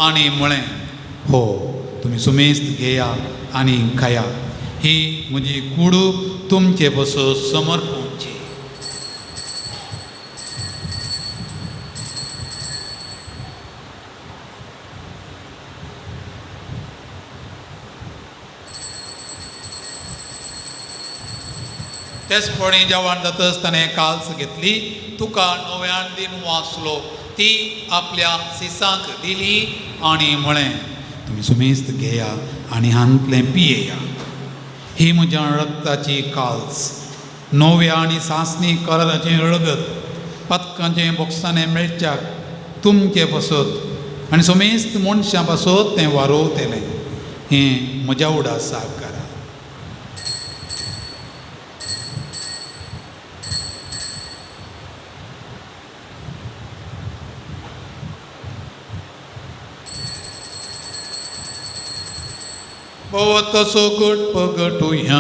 आनी म्हळें, हो तुमी सुमेस्त घेया आनी खाया, ही म्हजी कूड तुमचे पसत समर्पूची. तेचपणी जेवण जातच ताणें काल्स घेतली, तुका नव्यान दिन वाचलो, ती आपल्या सिसांक दिली आनी म्हळें, तुमी सुमेस्त घेया आनी हांतलें पियेया, ही म्हज्या रक्ताची काल्स, नव्या आनी सासणी कराराचें रगत, पातकांचें बोक्सांनी मेळच्याक तुमचे पासत आनी सुमेस्त मनशां पासत तें वारोवतलें. हें म्हज्या उडासाक करा. भोवतसो गट पगटुया.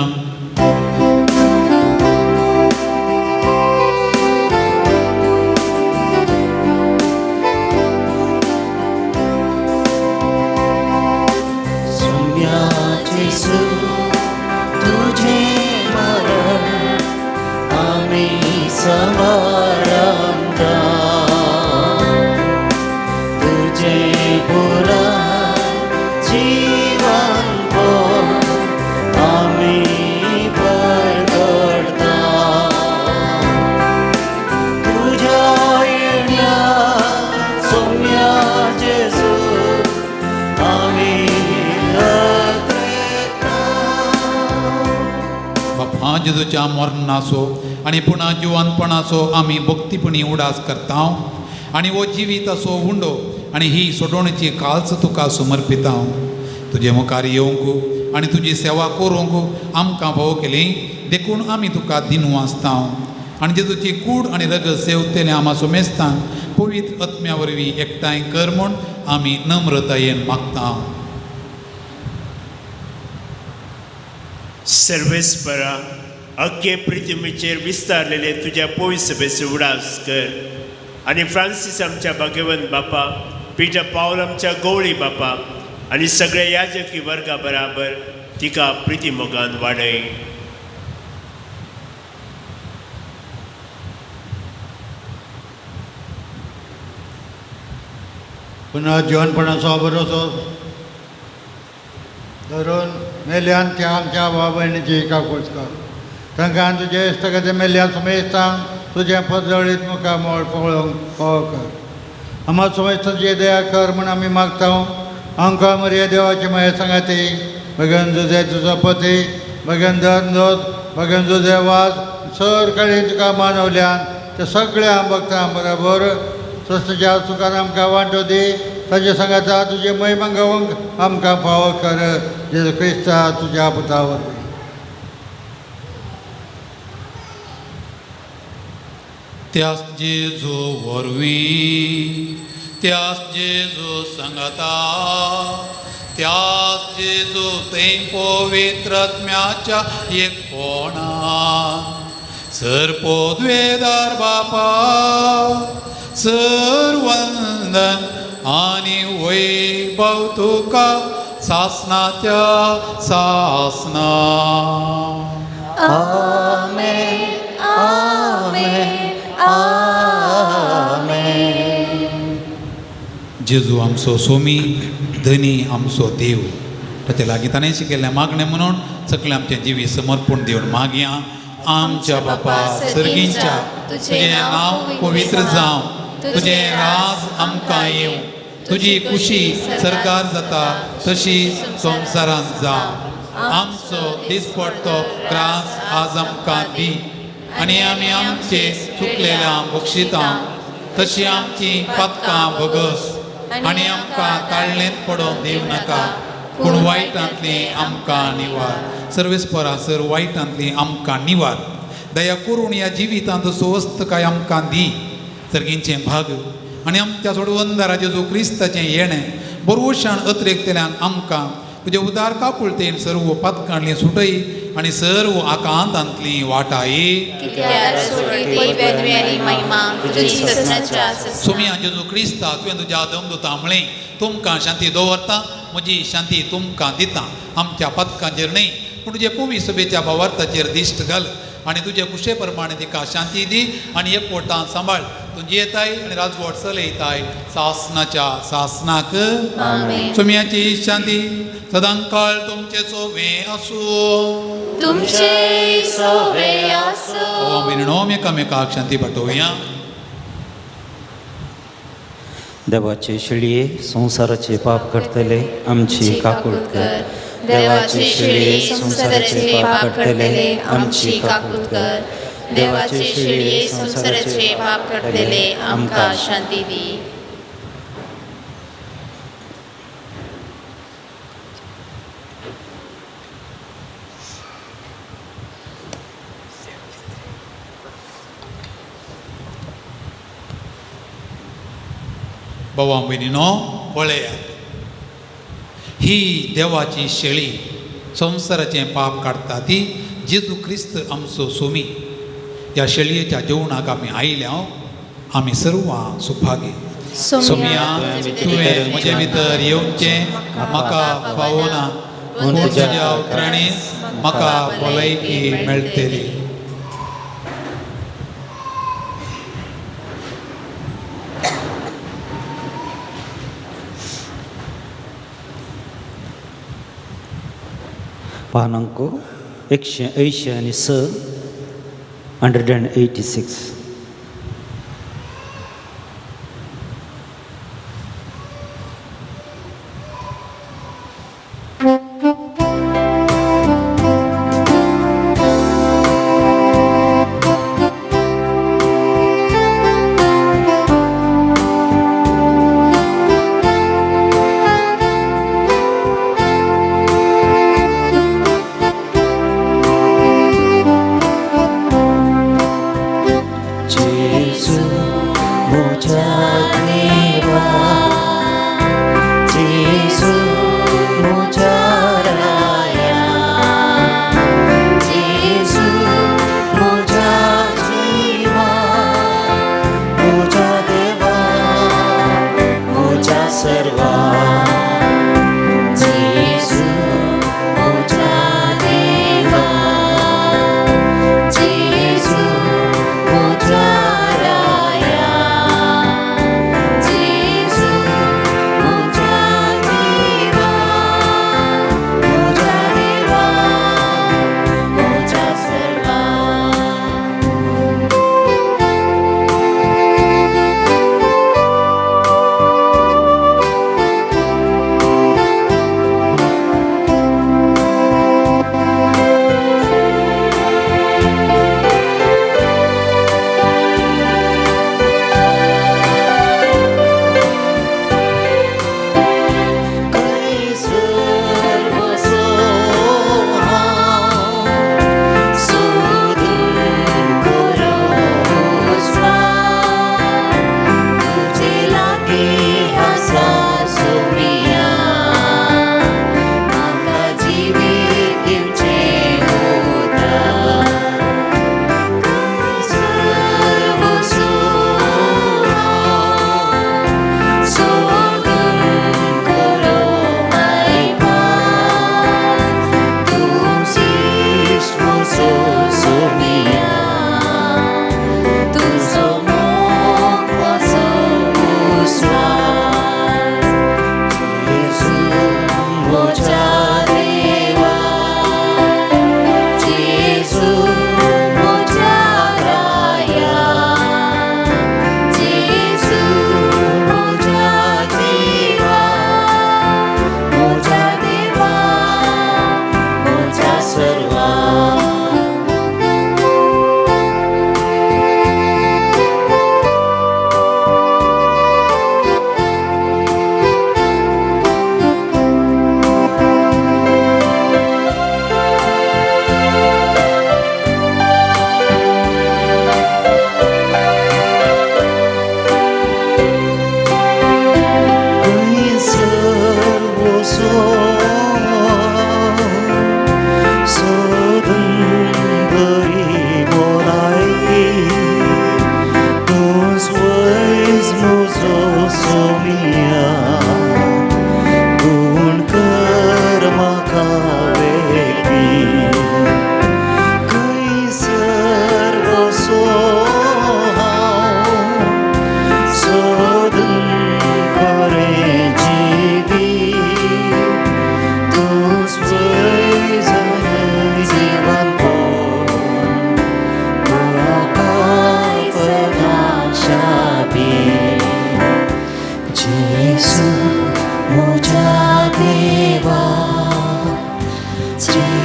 सुम्या जेजू तुझे मरण आमी समारंभा, तुझे पुरा जीवन आमी परगडता, तुझ्या येण्या सोम्या जेजू आमी अत्रेता. बापा जेजूच्या मरणाचो आनी पुणा जिवनपणाचो आमी भक्तीपणी उडास करता आनी हो जिवीताचो उंडो आनी ही सोडोवणेची काल्स तुका समर्पिता. तुजे मुखार येवंक आनी तुजी सेवा करूंक आमकां फावो केली देखून आमी तुका दिनू आसता. आनी जेजूची कूड आनी रगत सेवतेले आमा सुमेस्तान पवित्र आत्म्या वरवीं एकठांय कर म्हूण आमी नम्रतायेन मागता. सर्वेस्परा अख्खे पृथ्वीचेर विस्तारलेले तुज्या पवित्र उडास कर आनी फ्रांसीस आमच्या भाग्यवंत बापा, पिटर पावल आमच्या गवळी बापा आनी सगळ्या याजकी वर्गा बराबर तिका प्रिती मोगान वाडय. पुन्हा जिवनपणाचो भरोसो धरून मेल्यान त्या आमच्या भाव भयणीची काकूट कर. तांकां तुजे इश्टगते मेल्ल्या समेस्तांक तुजें पदजळीत मुखामळ पळोवंक फावो कर. आम्हा समेस्तांची दया कर म्हूण आमी मागता. आमकां मरिया देवाची माया सांगाती भगन जुजे तुजो पती भगन धन भगन जुजे वाज सर कडेन तुका मानवल्यान त्या सगळ्या भक्तां बरोबर स्वस्तच्या सुखान आमकां वांटो दी. ताजे सांगाता तुजे महिमा गावंक आमकां फावो कर जेजू क्रिस्ता तुज्या पुता वरवीं. त्यास जेजू वरवीं, त्यास जेजू सांगाता, त्यास जेजू थंय पवित्र आत्म्याच्या एकपणान सर पोदवेदार बापा सर वंदन आनी वैभव तुका सासनाच्या सासना. आमेन आमेन आमेन. जेजू आमचो सोमी धनी आमचो देव, ताचे लागीं ताणें शिकयल्लें मागणें म्हणून सगळें आमचें जिवीत समर्पण दिवन मागया. आमच्या बापा सर्गींच्या, तुजें नांव पवित्र जावं, तुजें राज आमकां येवं, तुजी खुशी सरकार जाता तशी संवसारांत जावं. आमचो दिसपडतो त्रास आज आमकां दी आनी आमी आमचे चुकलेल्या बक्षितां तशी आमची पातकां भोगस आनी आमकां ताळ्ळेंत पडोवंक दिवं नाका, पूण वायटांतली आमकां निवार. सर्वेस्परा सर वायटांतली आमकां निवार. दया करून ह्या जिवितांत सुवस्थकाय आमकां दी. सर्गींचें भाग आनी आमच्या सोडवंदारा जेजू क्रिस्ताचें येणें बरवशान अत्रेकतल्यान आमकां तुजे उदार काकुळतेन सर्व पातकांतली सुटय आनी सर्व आकांतांतली वाटाय. सोमिया जेजू क्रिस्ता तुवें तुज्या दमदुता म्हळें तुमकां शांती दवरता, म्हजी शांती तुमकां दिता. आमच्या पातकांचेर न्हय पूण तुजे पुवी सभेच्या भावार्थाचेर दिश्ट घाल आनी तुजे कुशे प्रमाणे तिका शांती दी आनी एकवटान सांबाळ. तूं जियेताय आनी राजवट चलयताय सासनाच्या सासनाक. सोमियाची शांती सदांकाळ तुमचे सोवे आसूं. तुमचे सोवे आसूं. विणोम एकामेकाक शांती पाठोवया. देवाचे शिळये संवसाराचे पाप काडटले आमची काकूट कर. देवाचे शिळये संवसाराचे पाप काडटले आमची काकूट कर. देवाचे शिळये संवसाराचे पाप काडटले आमकां शांती दी. बाबा भयणीनो पळयात, ही देवाची शेळी संवसाराचें पाप काडटा ती जेजू क्रिस्त आमचो सोमी. ह्या शेळयेच्या जेवणाक आमी आयल्या, आमी सर्वां सुभागी. सोमिया तुवें म्हजे भितर येवचें म्हाका फावना, पूण तुज्या उतरांनीच म्हाका भलायकी मेळटली. पानांको 186, 186.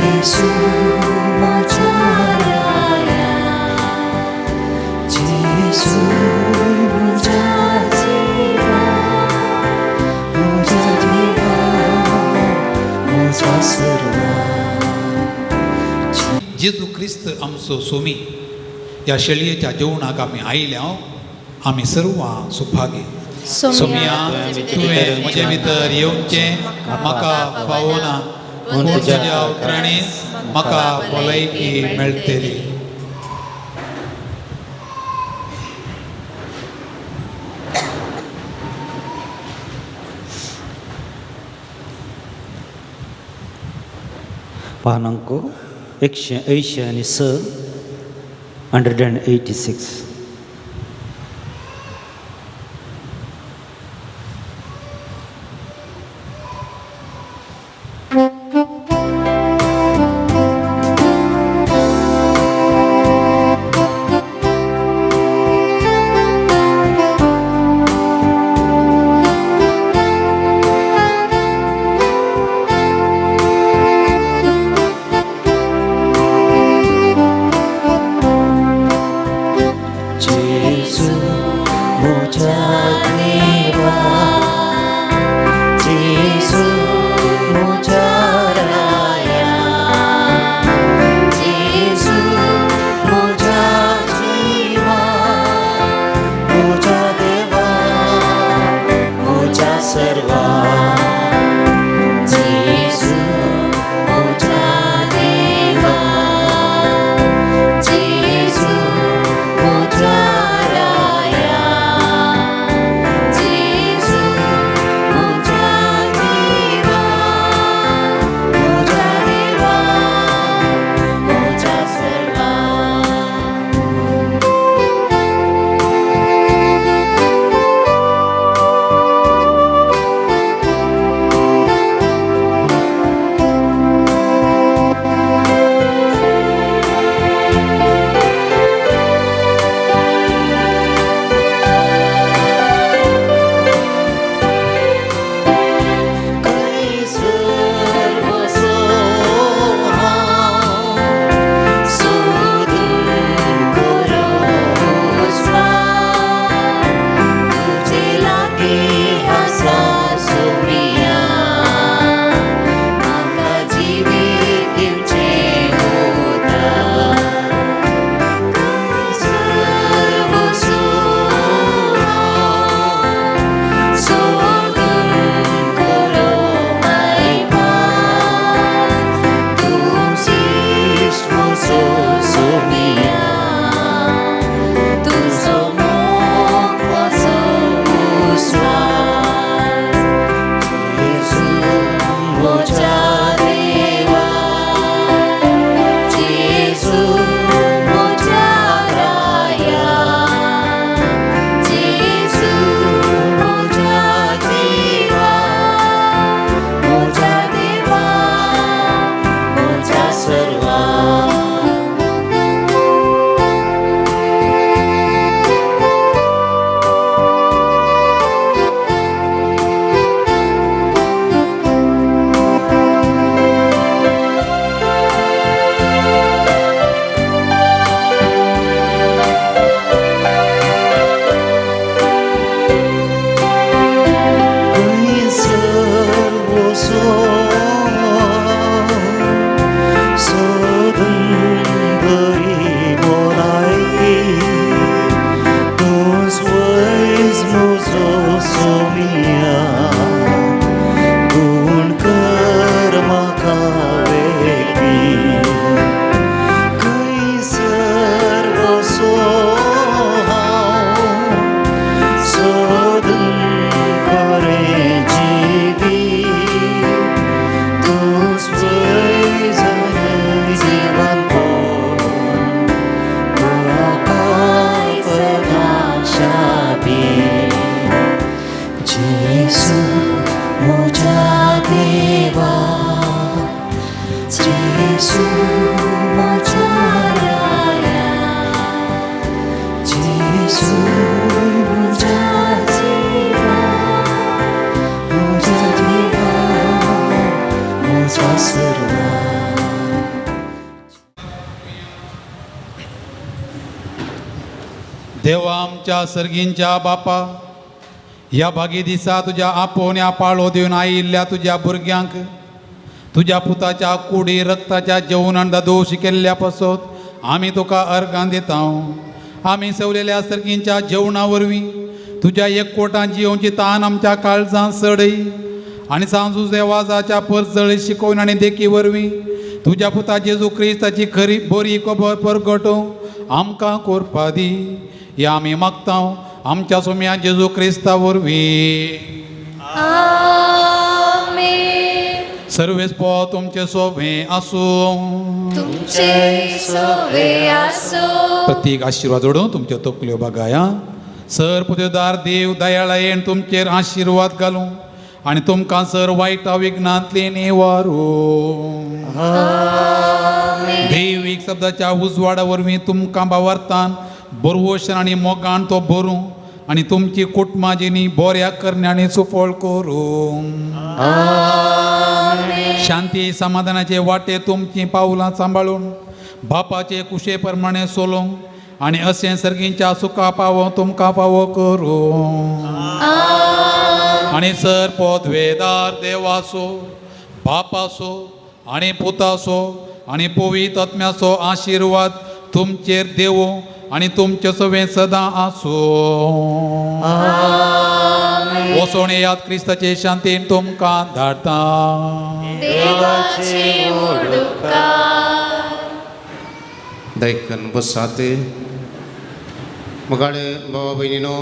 जेजू म्हज्या राया, जेजू म्हज्या जिवा, म्हज्या देवा, म्हज्या सर्वा. जेजू क्रिस्त आमचो सोमी ह्या शेळयेच्या जेवणाक आमी आयल्या, आमी सर्वां सुभागी. सोमिया, तुवें म्हजे भितर येवचें म्हाका फावना, पूण तुज्या उतरांनीच म्हाका भलायकी मेळटली. पानांक 186, 186. जेजू म्हज्या देवा, जेजू म्हज्या राया, जेजू म्हज्या जिवा, म्हज्या देवा, म्हज्या सर्वा. जेजू म्हज्या देवा, जेजू म्हज्या राया, जेजू म्हज्या जिवा, म्हज्या देवा, म्हज्या सर्वा. कैसर वसो हांव सोदून करो स्वास, तुजे लागीं आसा सोमिया, म्हाका जिवीत दिवचें उदार. कैसर वसो हांव सोदून करो मायपास, तूं शीश म्हजो सोमिया, तुजो मोग म्हजो उस्वास. जेजू म्हज्या देवा, जेजू म्हज्या राया, जेजू म्हज्या जिवा, म्हज्या देवा, म्हज्या सर्वा. कैसर वसो सोदून बरी भलायकी, तूंच वैज म्हजो सोमिया, गुण कर म्हाका वेगळी. कैसर वसो हांव सोदून खरें जिवी, तूंच वैज जिवन कोण, म्हाका सदां शाबी. जेजू म्हज्या देवा, जेजू म्हज्या राया, जेजू म्हज्या जिवा, म्हज्या देवा, म्हज्या सर्वा. देवा आमच्या सर्गींच्या बापा, ह्या भागी दिसा तुज्या आपोवण्या पाळो दिवन आयिल्ल्या तुज्या भुरग्यांक तुज्या पुताच्या कुडी रक्ताच्या जेवणान दोश केल्ल्या पासत आमी तुका अर्गां दिता. आमी सवलेल्या सर्गींच्या जेवणा वरवीं तुज्या एकवटान जियोवची तान आमच्या काळजान सडय आनी सांजू देवाजाच्या परजळी शिकोवन आनी देखी वरवीं तुज्या पुता जेजू क्रिस्ताची खरी बरी खबर परगटोवंक आमकां कोरपा दी. ह्या आमी मागता आमच्या सोम्या जेजू क्रिस्ता वरवीं. आमेन. सर्वेस पो तुमचे सोबे आसूं. तुमचे सोवे आसूं. प्रत्येक आशिर्वाद जोडून तुमच्यो तकल्यो बागाया. सर पुतेदार देव दयाळायेन तुमचेर आशिर्वाद घालूं आनी तुमकां सर वायट विघ्नांतली निवारूं. दैवीक शब्दाच्या उजवाडा वरवीं तुमकां बावरतान बरवोशन आनी मोगान तो भरूं आनी तुमची कुटुंबां जिणी बऱ्या करण्यांनी सुफळ करूं. शांती समाधानाचे वाटे तुमची पावलां सांबाळून बापाचे कुशे प्रमाणे सोलोवंक आनी अशें सर्गींच्या सुखा पावो तुमकां फावो करूं. आनी सर पदवेदार देवाचो बापाचो आनी पुताचो आनी पवित्र आत्म्याचो आशिर्वाद तुमचेर देवो आनी तुमचे सवें सदां आसूं. वसोण याद क्रिस्ताचे शांतीन तुमकां धाडटा. देवाचे उडकार. दैकन बसात. मगाळे बाबा भयणीनो,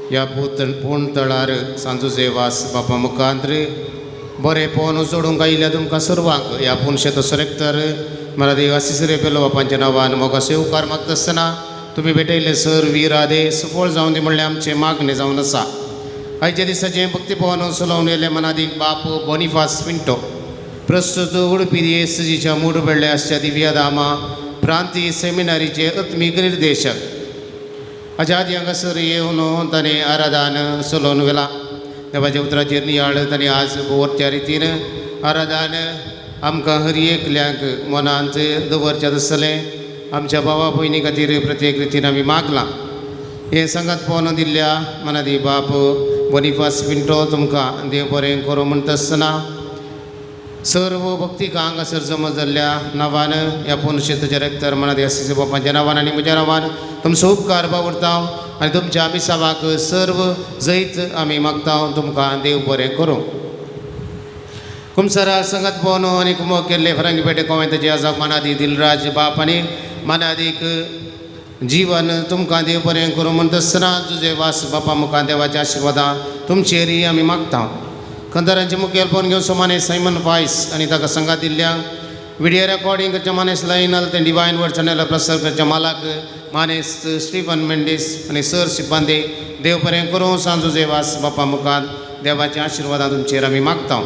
ह्या पूण तळार सांजूचे वास बापा मुखांत बरें पोवन जोडूंक आयिल्ल्या तुमकां सर्वांक ह्या पूण शेत सरेक्टर मला देव आसिसरे पेलो बापांच्या नांवान मोगा सेवकार मागता आसतना तुमी भेटयल्ले सर वीर आदे सुफळ जावन दी म्हणल्यार आमचें मागणें जावन आसा. आयच्या दिसाचें भक्ती पवन चलोवन येयल्ले मनादीक बाप बोनिफास पिंटो प्रस्तुत उडपी येसजीच्या मूडबेडले आसच्या दिव्याधामा प्रांतीय सेमिनारीचे आत्मीक निर्देशक हाच्या आदी हांगासर येवन ताणें आराधन चलोवन व्हेलां. देवाच्या उतराचेर नियाळ ताणें आज दवरच्या रितीन आराधन आमकां हर एकल्यांक मनांत दवरचें आसलें. आमच्या भावा भयणी खातीर प्रत्येक रितीन आमी मागलां. हें सांगात पळोवन दिल्ल्या मनादी बाप बोनिफास पिंटो तुमकां देव बरें करूं म्हणटा आसतना सर्व भक्तीक हांगासर जमा जाल्ल्या नांवान ह्या पुनशेताच्या रेक्टर मनादी आसिसी बापांच्या नांवान आनी म्हज्या नांवान तुमचो उपकार बावडता आनी तुमच्या मिसावाक सर्व जैत आमी मागता. तुमकां देव बरें करूं. कुमसरा संगत पळोवन आनी कुमक केल्ले फरंगी पेटे कोवेंताचे आजाक मानादी दिलराज बाप आनी मानादीक जीवन तुमकां देव बरें करूं म्हणटा आसतना जुजे वास बापा मुखार देवाच्या आशिर्वादां तुमचेरय आमी मागता. खंदरांचे मुखेल पळोवन घेवन सोमाने सायमन फायस आनी ताका संगात दिल्ल्या विडियो रेकॉर्डिंग करच्या मानेस लायनल ते डिवायन वर्ड चॅनल प्रसार करच्या मालक मानेस स्टीफन मेंडीस आनी सर सिब्बांदे देव बरें करूं. सांजू वास बापा मुखार देवाच्या आशिर्वादां तुमचेर आमी मागता.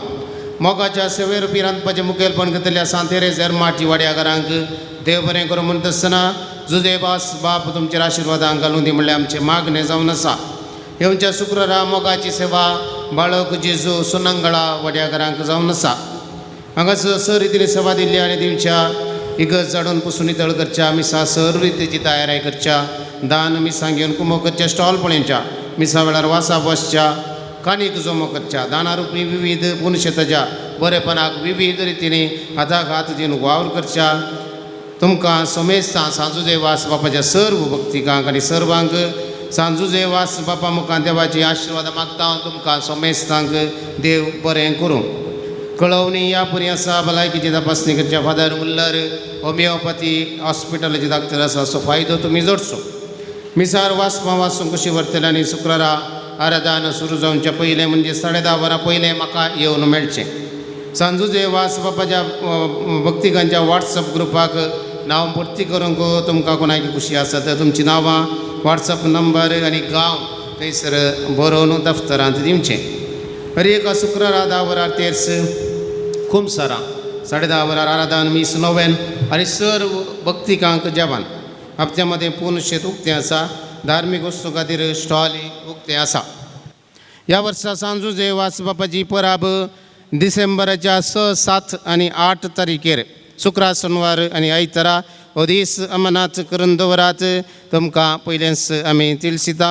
मोगाच्या सेवे रुपी रांदपाचें मुखेलपण घेतल्या सांतेरेज एरमाटी वाड्याघरांक देव बरें करूं म्हणटा आसतना जुजेबास बाप तुमचेर आशिर्वादां घालूं दी म्हणल्यार आमचें मागणें जावन आसा. येवच्या शुक्रारा मोगाची सेवा बाळक जेजू सुनंगळा वड्याघरांक जावन आसा. हांगासर सर रितीन सेवा दिल्ली आनी दिवच्या इगर्ज जाडून पुसून नितळ करच्या मिसा सर रितीची तयारी करच्या दान मिसां घेवन कुमो करच्या स्टॉल पळोवच्या मिसा वेळार वासा बसच्या काणीक जमो करच्या दानारुपी विविध पुनशेताच्या बरेपणाक विविध रितीने हाताक हात दिवन वावर करच्या तुमकां समेस्तां सांजुजे वास बापाच्या सर्व भक्तिकांक आनी सर्वांक सांजुजे वास बापा मुखार देवाची आशिर्वाद मागता. तुमकां समेस्तांक देव बरें करूं. कळवणी ह्या पुरी आसा भलायकीची तपासणी करच्या फादर मुल्लर होमिओपॅथी हॉस्पिटलाचे डॉक्टर आसा असो फायदो तुमी जोडचो. मिसार वाचपा वाचूंक कशी व्हरतले आनी शुक्रारा आराधन सुरू जावच्या पयलें म्हणजे 10:30 वरां पयलें म्हाका येवन मेळचें. सांजुजे वास बापाच्या भक्तिकांच्या वॉट्सअप ग्रुपाक नांव भरती करूंक तुमकां कोणाक खुशी आसा तर तुमचीं नांवां वॉट्सअप नंबर आनी गांव थंयसर बरोवन दफ्तरांत दिवचें. हर एका शुक्रारा 10 वरार तेर्स खुमसरां 10:30 वरार आराधन मीस नोवेन आनी सर्व भक्तिकांक जेवण. हप्त्या मदें पूर्ण शेत उक्तें आसा. धार्मीक वस्तू खातीर स्टॉल उक्तें आसा. ह्या वर्सा सांजुजे वास बापाची परब डिसेंबराच्या 6, 7 आनी 8 तारखेर शुक्रार शनवार आनी आयतारा हो दीस अमनाथ करून दवरात. तुमकां पयलेंच आमी तिळसिता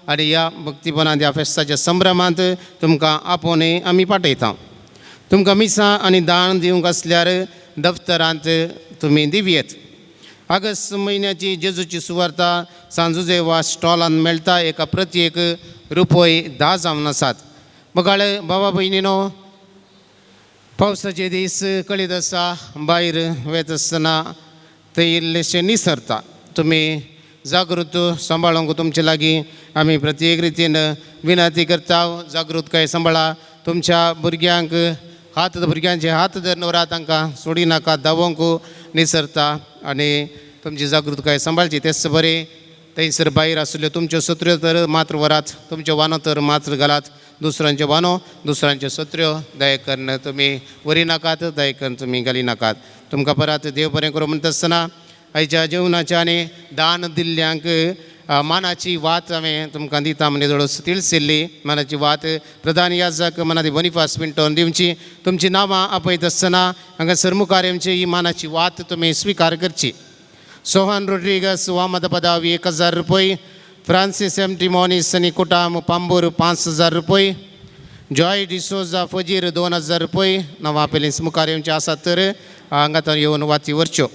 आनी ह्या भक्तीपणांत ह्या फेस्ताच्या संभ्रमांत तुमकां आपोवणें आमी पाठयता. तुमकां मिसां आनी दान दिवंक आसल्यार दफ्तरांत तुमी दिवयेत. ऑगस्ट म्हयन्याची जेजूची सुवार्ता सांजुजे वा स्टॉलान मेळटा. एका प्रति एक रुपय 10 जावन आसात. बगाळे बाबा भयणीनो, पावसाचे दीस कळीत आसा, भायर वयता आसतना थंय इल्लेशें निसरता. तुमी जागृत सांबाळूंक तुमचे लागीं आमी प्रत्येक रितीन विनंती करता. जागृतकाय सांबाळा. तुमच्या भुरग्यांक हात, भुरग्यांचे हात धरून व्हरा, तांकां सोडी नाका, धांवोंक निसरता आनी तुमची जागृतकाय सांबाळची. तेच बरें थंयसर भायर आशिल्ल्यो तुमच्यो सत्र्यो तर मात्र व्हरात, तुमच्यो वानो तर मात्र घालात. दुसऱ्यांच्यो वानो, दुसऱ्यांच्यो सत्र्यो दया करून तुमी व्हरी नाकात, दया करून तुमी घाली नाकात. तुमकां परत देव बरें करूं म्हणटा आसतना आयच्या जेवणाच्या आनी दान दिल्ल्यांक मानाची वात हांवें तुमकां दिता म्हणजे जवळ तिळसिल्ली मानाची वात प्रधान याजक मनादी बोनिफास पिंटोन दिवची. तुमची नांवां आपयत आसतना हांगासर मुखार येवची ही मानाची वात तुमी स्विकार करची. सोहन रोड्रिगस वामद पदावी 1000 रुपये, फ्रांसीस एम टिमोनीस आनी कुटाम पांबूर 5000 रुपये, जॉय डिसोजा फजीर 2000 रुपये. नांवां पेलीस मुखार येवचे आसात तर हांगा येवन वाती व्हरच्यो.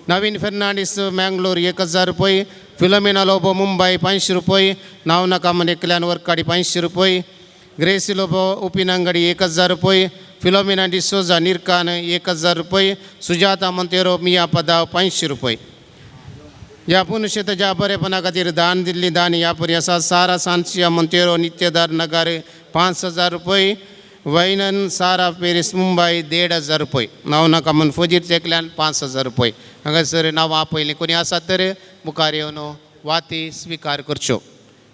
नवीन फेर्नांडीस मँगलोर 1000 रुपये, फिलोमिना लोबो मुंबय 500 रुपये, नांव नाका म्हण एकल्यान वर्काडी 500 रुपये, ग्रेसी लोबो उपिनांगडी 1000 रुपये, फिलोमिना डिसोजा निरकान 1000 रुपये, सुजाता मोंतेरो मिया पदाव 500 रुपये. ह्या पुनशेताच्या बरेपणा खातीर दान दिल्ली दान ह्या परी आसा. सारा सांसिया मोंतेरो नित्यदार नगर 5000 रुपये, वैनन सारा पेरीस मुंबय 1500 रुपये. नांव नाका म्हण फजीर तेकल्यान 5000 रुपये. हांगासर नांवां पयलीं कोणी आसा तर मुखार येवन वाती स्विकार करच्यो.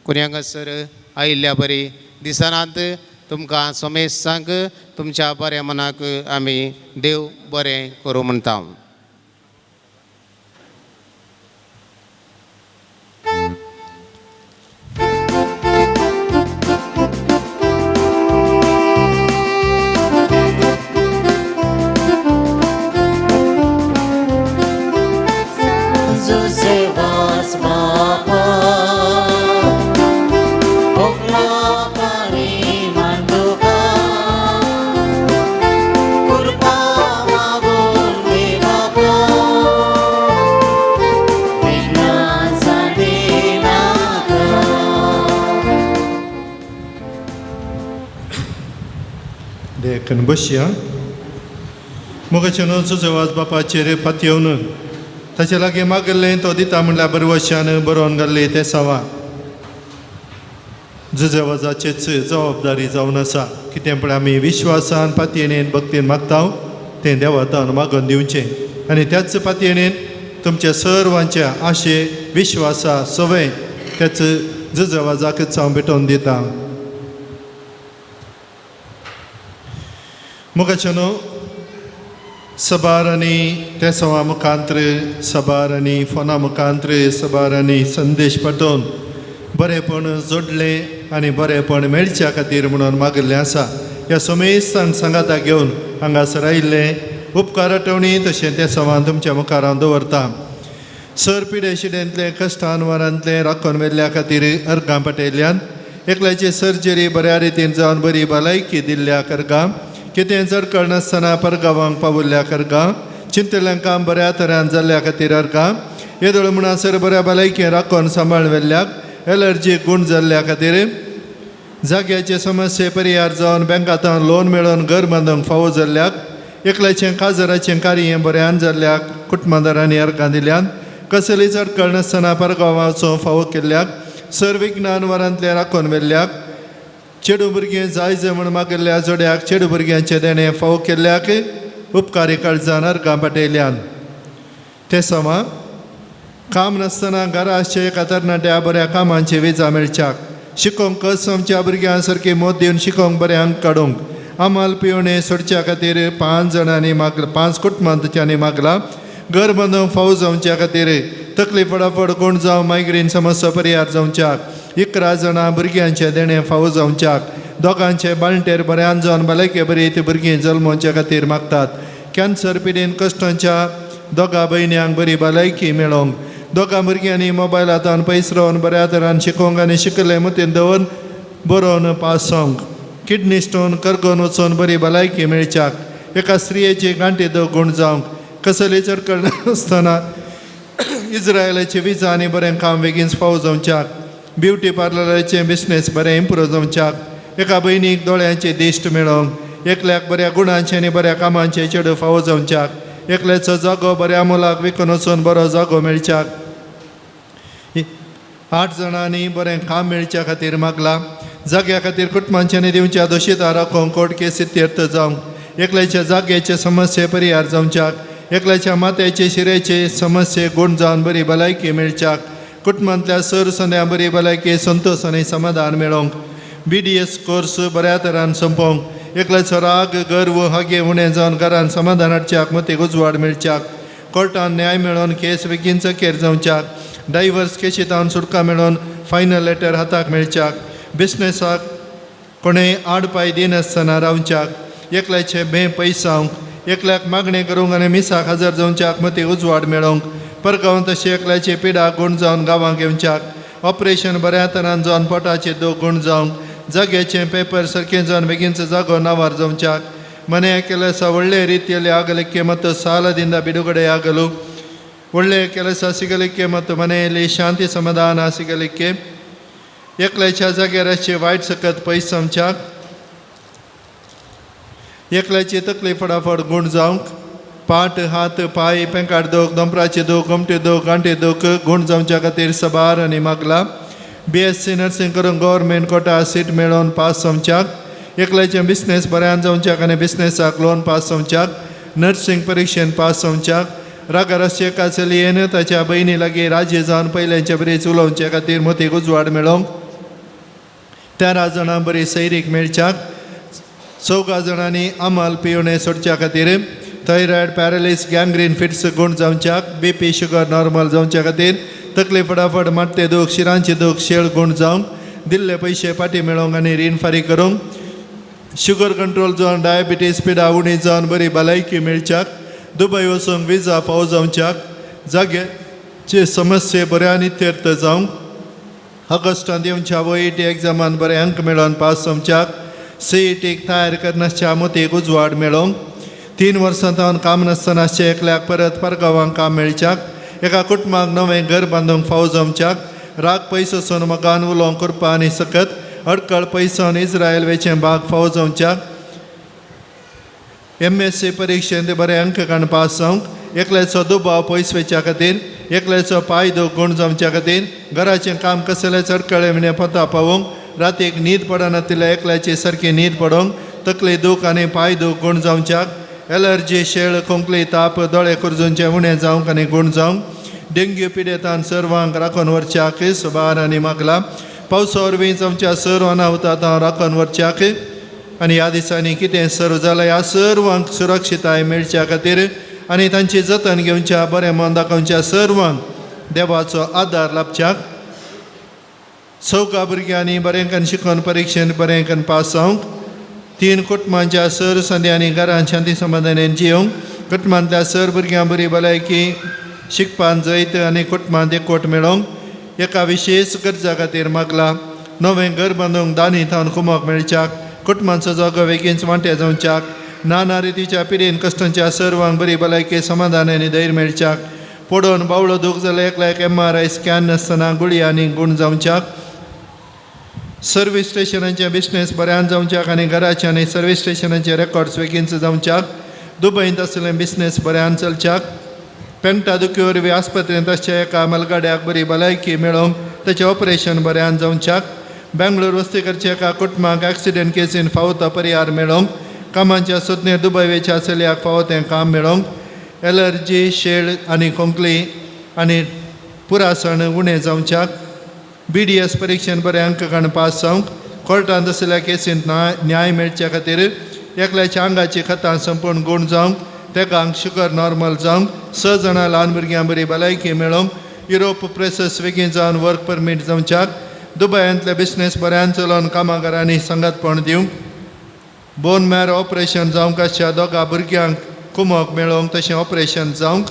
कोणी हांगासर आयिल्ल्या बरी दिसनात तुमकां समेस्तांक तुमच्या बऱ्या मनाक आमी देव बरें करूं म्हणटा. देखून बसया. मोगाच्या जुजवाज बापाचेर पातयेवन ताचे लागीं मागिल्लें तो दिता म्हणल्यार बरवशान बरोवन घाल्ली तें सवा जुजवाजाचेच जबाबदारी जावन आसा. कितें पळय आमी विश्वासान पातयेणेन भक्तीन मागता तें देवातान मागून दिवचें आनी त्याच पातयेणेन तुमच्या सर्वांच्या आशे विश्वासा सवय त्याच जुजवाजाकच हांव भेटोवन दिता. मोगाच्या न्हू सबार आनी तेसवा मुखांत्र सबार आनी फोना मुखांत्र सबार आनी संदेश पाठोवन बरेंपण जोडलें आनी बरेंपण मेळच्या खातीर म्हणून मागिल्लें आसा. ह्या समेस्तांक सांगाता घेवन हांगासर आयिल्लें उपकार आठवणी तशें तें सवान तुमच्या मुखार हांव दवरता. सर पिडेशिडेंतलें कश्टान वरांतलें राखून व्हेल्ल्या खातीर अर्गां पाटयल्ल्यान एकल्याची सर्जरी बऱ्या रितीन जावन बरी भलायकी दिल्ल्या अर्गां कितें जर कळनासतना परगांवांक पावुल्ल्या अर्गां चिंतल्यांक काम बऱ्या तरान जाल्ल्या खातीर अर्गां येदोळ म्हणसर बऱ्या भलायकी राखून सांबाळ व्हेल्ल्याक एलर्जी गूण जाल्ल्या खातीर जाग्याचे समस्ये परिहार जावन बँकांत लोन मेळोवन घर बांदूंक फावो जाल्ल्याक एकल्याचें काजराचें कार्य बऱ्यान जाल्ल्याक कुटुंबादारांनी अर्गां दिल्यान कसलीच अडकळ नासतना परगांवाचो फावो केल्ल्याक सर विज्ञान वरांतलें राखून व्हेल्ल्याक चेडू भुरगें जाय जाय म्हूण मागिल्ल्या जोड्याक चेडू भुरग्यांचें देणें फावो केल्ल्याक उपकारी काळजान अर्गां पाटयल्यान. ते समा काम नासतना घरा आसच्या एका तरणाट्या बऱ्या कामांची विजा मेळच्याक शिकोवंक कस आमच्या भुरग्यां सारकी मोत दिवन शिकोवंक बरें अंक काडूंक आमाल पिवणें सोडच्या खातीर 5 जाणांनी मागला 5 कुटुंबांनी मागला घर बांदूंक फावो जावच्या खातीर तकली फटाफट कोण जावं मायग्रेन समस्या परिहार जावच्याक 11 जाणां भुरग्यांचें देणें फावो जावच्याक दोगांचे बाळंटेर बऱ्यान जावन भलायके बरी ती भुरगीं जल्मोवच्या खातीर मागतात. कॅन्सर पिडेन कश्टांच्या दोगा भयण्यांक बरी भलायकी मेळोंक, दोगा भुरग्यांनी मोबायलांत पयस रावन बऱ्या तरान शिकोवंक आनी शिकले मतीन दवरून बरोवन पास जावंक, किडनी स्टोन करगोन वचून बरी भलायकी मेळच्याक, एका स्त्रियेची गांठी दोग गूण जावंक, कसली चडकळ नासतना इज्रायलाचे विजा आनी बरें काम बेगीन फावो जावच्याक, ब्युटी पार्लराचें बिजनेस बरें इम्प्रूव जावच्याक, एका भयणीक दोळ्यांचे दिश्ट मेळोवंक, एकल्याक बऱ्या गुणांचे आनी बऱ्या कामांचे चेडूं फावो जावच्याक, एकल्याचो जागो बऱ्या मोलाक विकून वचून बरो जागो मेळच्याक, 8 जाणांनी बरें काम मेळच्या खातीर मागला, जाग्या खातीर कुटुंबांच्यांनी दिवच्या दोशिता राखोवंक कोर्ट केस इत्यर्थ जावंक, एकल्याच्या जाग्याचे समस्ये परिहार जावच्याक, एकल्याच्या मात्याचे शिरेचे समस्ये गूण जावन बरी भलायकी मेळच्याक, कुटुंबांतल्या सर संद्या बरी भलायकी संतोश आनी समाधान मेळोवंक, BDS course बऱ्या तरान सोंपोवंक, एकल्याचो राग गर्व हागे उणें जावन घरान समाधान हाडच्याक मतीक उजवाड मेळच्याक, कोर्टान न्याय मेळोवन केस बेगीन चकेर जावच्याक, डायवर्स केशींत सुटका मेळोवन फायनल लेटर हाताक मेळच्याक, बिजनेसाक कोणेय आड पांय दिनासतना रावच्याक, एकल्याचे भंय पयसावंक, एकल्याक मागणें करूंक आनी मिसाक हजर जावच्याक मतीक उजवाड मेळोवंक, परगांव तशें एकल्याचे पिडा गूण जावन गांवांक येवच्याक, ऑपरेशन बऱ्या तरान जावन पोटाचे दोग गूण जावंक, जाग्याचें पेपर सारकें जावन बेगीनचो जागो नांवार जावच्याक, ಮನೆಯ ಕೆಲಸ ಒಳ್ಳೆಯ ರೀತಿಯಲ್ಲಿ ಆಗಲಿಕ್ಕೆ ಮತ್ತು ಸಾಲದಿಂದ ಬಿಡುಗಡೆಯಾಗಲು, ಒಳ್ಳೆಯ ಕೆಲಸ ಸಿಗಲಿಕ್ಕೆ ಮತ್ತು ಮನೆಯಲ್ಲಿ ಶಾಂತಿ ಸಮಾಧಾನ ಸಿಗಲಿಕ್ಕೆ, एकल्याच्या जाग्यार आसचे वायट सकत पयस जावच्याक, एकल्याची तकली फटाफट गूण जावंक, पाट हात पांय पेंकाट दोख दोंपराचे दोख गोमटे दोख गांठे दोख गूण जावच्या खातीर सबार आनी मागला, BSc nursing करून गव्हर्मेंट कोटा सीट मेळोवन पास जावच्याक, एकल्याचें बिजनेस बऱ्यान जावच्याक आनी बिजनेसाक लोन पास जावच्याक, नर्सिंग परिक्षेन पास जावच्याक, रागार आसचे एका चलयेन ताच्या भयणी लागीं राजी जावन पयल्यांचे बरीच उलोवचे खातीर मतीक उजवाड मेळोवंक, 13 जाणां बरी सैरीक मेळच्याक, 4 जाणांनी अमल पिवणें सोडच्या खातीर, थायरॉयड पॅरालिस गँग्रीन फिट्स गूण जावच्याक, BP sugar normal जावच्या खातीर, तकली फटाफट मारते दूख शिरांची दूख शेळ गूण जावंक, दिल्ले पयशे फाटीं मेळोवंक आनी रीण फारीक करूंक, शुगर कंट्रोल जावन डायबिटीज पिडा उणी जावन बरी भलायकी मेळच्याक, दुबय वचूंक विजा फावो जावच्याक, जाग्याचे समस्ये बऱ्यान इत्यर्थ जावंक, ऑगस्टांत येवच्या OET एग्जामान बरे अंक मेळोवन पास जावच्याक, CETक तयार करनासच्या मतीक उजवाड मेळोवंक, 3 वर्सां सावन काम नासतना आसचे एकल्याक परत परगांवांक काम मेळच्याक, एका कुटुंबाक नवें घर बांदूंक फावो जावच्याक, राग पयस वचून मगान उलोवंक करपा आनी सकत अडकळ पयसोन इज्रायल वेचें बाग फावो जावच्याक, MSc परिक्षेंत बरे अंक काडून पास जावंक, एकल्याचो दुबाव पयस वयच्या खातीर, एकल्याचो पांय दोग गूण जावच्या खातीर, घराचें काम कसलेंच अडकळे विणें पता पावोवंक, रातीक न्हीद पडनातिल्ल्या एकल्याची सारकी न्हीद पडोवंक, तकली दूख आनी पांय दूख गूण जावच्याक, एलर्जी शेळ खोंकली ताप दोळे कुरजूंचे उणें जावंक आनी गूण जावंक, डेंग्यू पिडेतान सर्वांक राखून व्हरच्याक सुबार आनी मागला, पावसा वरवीं आमच्या सर्व अनाहुतांत राखून व्हरच्याक आनी ह्या दिसांनी कितें सर्व जालां ह्या सर्वांक सुरक्षिताय मेळच्या खातीर आनी तांची जतन घेवच्या बरें मन दाखोवच्या सर्वांक देवाचो आदार लाभच्याक, 4 भुरग्यांनी बरें करून शिकोवन परिक्षेन बरें करून पास जावंक, 3 कुटुंबांच्या सर संद्यांनी घरान शांती समाधानान जियोवंक, कुटुंबांतल्या सर भुरग्यां बरी भलायकी शिकपान जैत आनी कुटुंबांत एकवट मेळोवंक, एका विशेश गरजा खातीर मागला, नवें घर बांदूंक दानी थावन कुमक मेळच्याक, कुटुंबांचो जागो बेगीन वांटे जावच्याक, नाना रितीच्या पिडेन कश्टांच्या सर्वांक बरी भलायकी समाधान आनी धैर्य मेळच्याक, पडोवन बावळो दूख जाल्यार एकल्याक MRI scan नासतना गुळी आनी गूण जावच्याक, सर्वीस स्टेशनांचे बिजनेस बऱ्यान जावच्याक आनी घराचे आनी सर्वीस स्टेशनांचे रेकॉर्ड्स बेगीन जावच्याक, दुबयंत आसलें बिजनेस बऱ्यान चलच्याक, पेंटा दुखी वरवीं आस्पत्रेंत आसच्या एका मलगाड्याक बरी भलायकी मेळोवंक ताचें ऑपरेशन बऱ्यान जावच्याक, बेंगलोर वस्ती करच्या एका कुटुंबाक एक्सिडंट केसीन फावो तो परिहार मेळोवंक, कामाच्या सोदनेर दुबय वेच्या चलयाक फावो तें काम मेळोवंक, एलर्जी शेळ आनी खोंकली आनी पुरासण उणें जावच्याक, BDS परिक्षेन बरे अंक काडून पास जावंक, कोर्टांत आशिल्ल्या केसींत न्याय मेळच्या खातीर, एकल्याच्या आंगाची खतां संपूर्ण गूण जावंक, तेगांक शुगर नॉर्मल जावंक, 6 जाणां ल्हान भुरग्यां बरी भलायकी मेळोवंक, युरोप प्रोसेस बेगीन जावन वर्क परमीट जावच्याक, दुबयांतले बिजनेस बऱ्यान चलोवन कामागारांनी सांगातपण दिवंक, बोन मॅरो ऑपरेशन जावंक आसच्या 2 भुरग्यांक कुमक मेळोवंक तशें ऑपरेशन जावंक,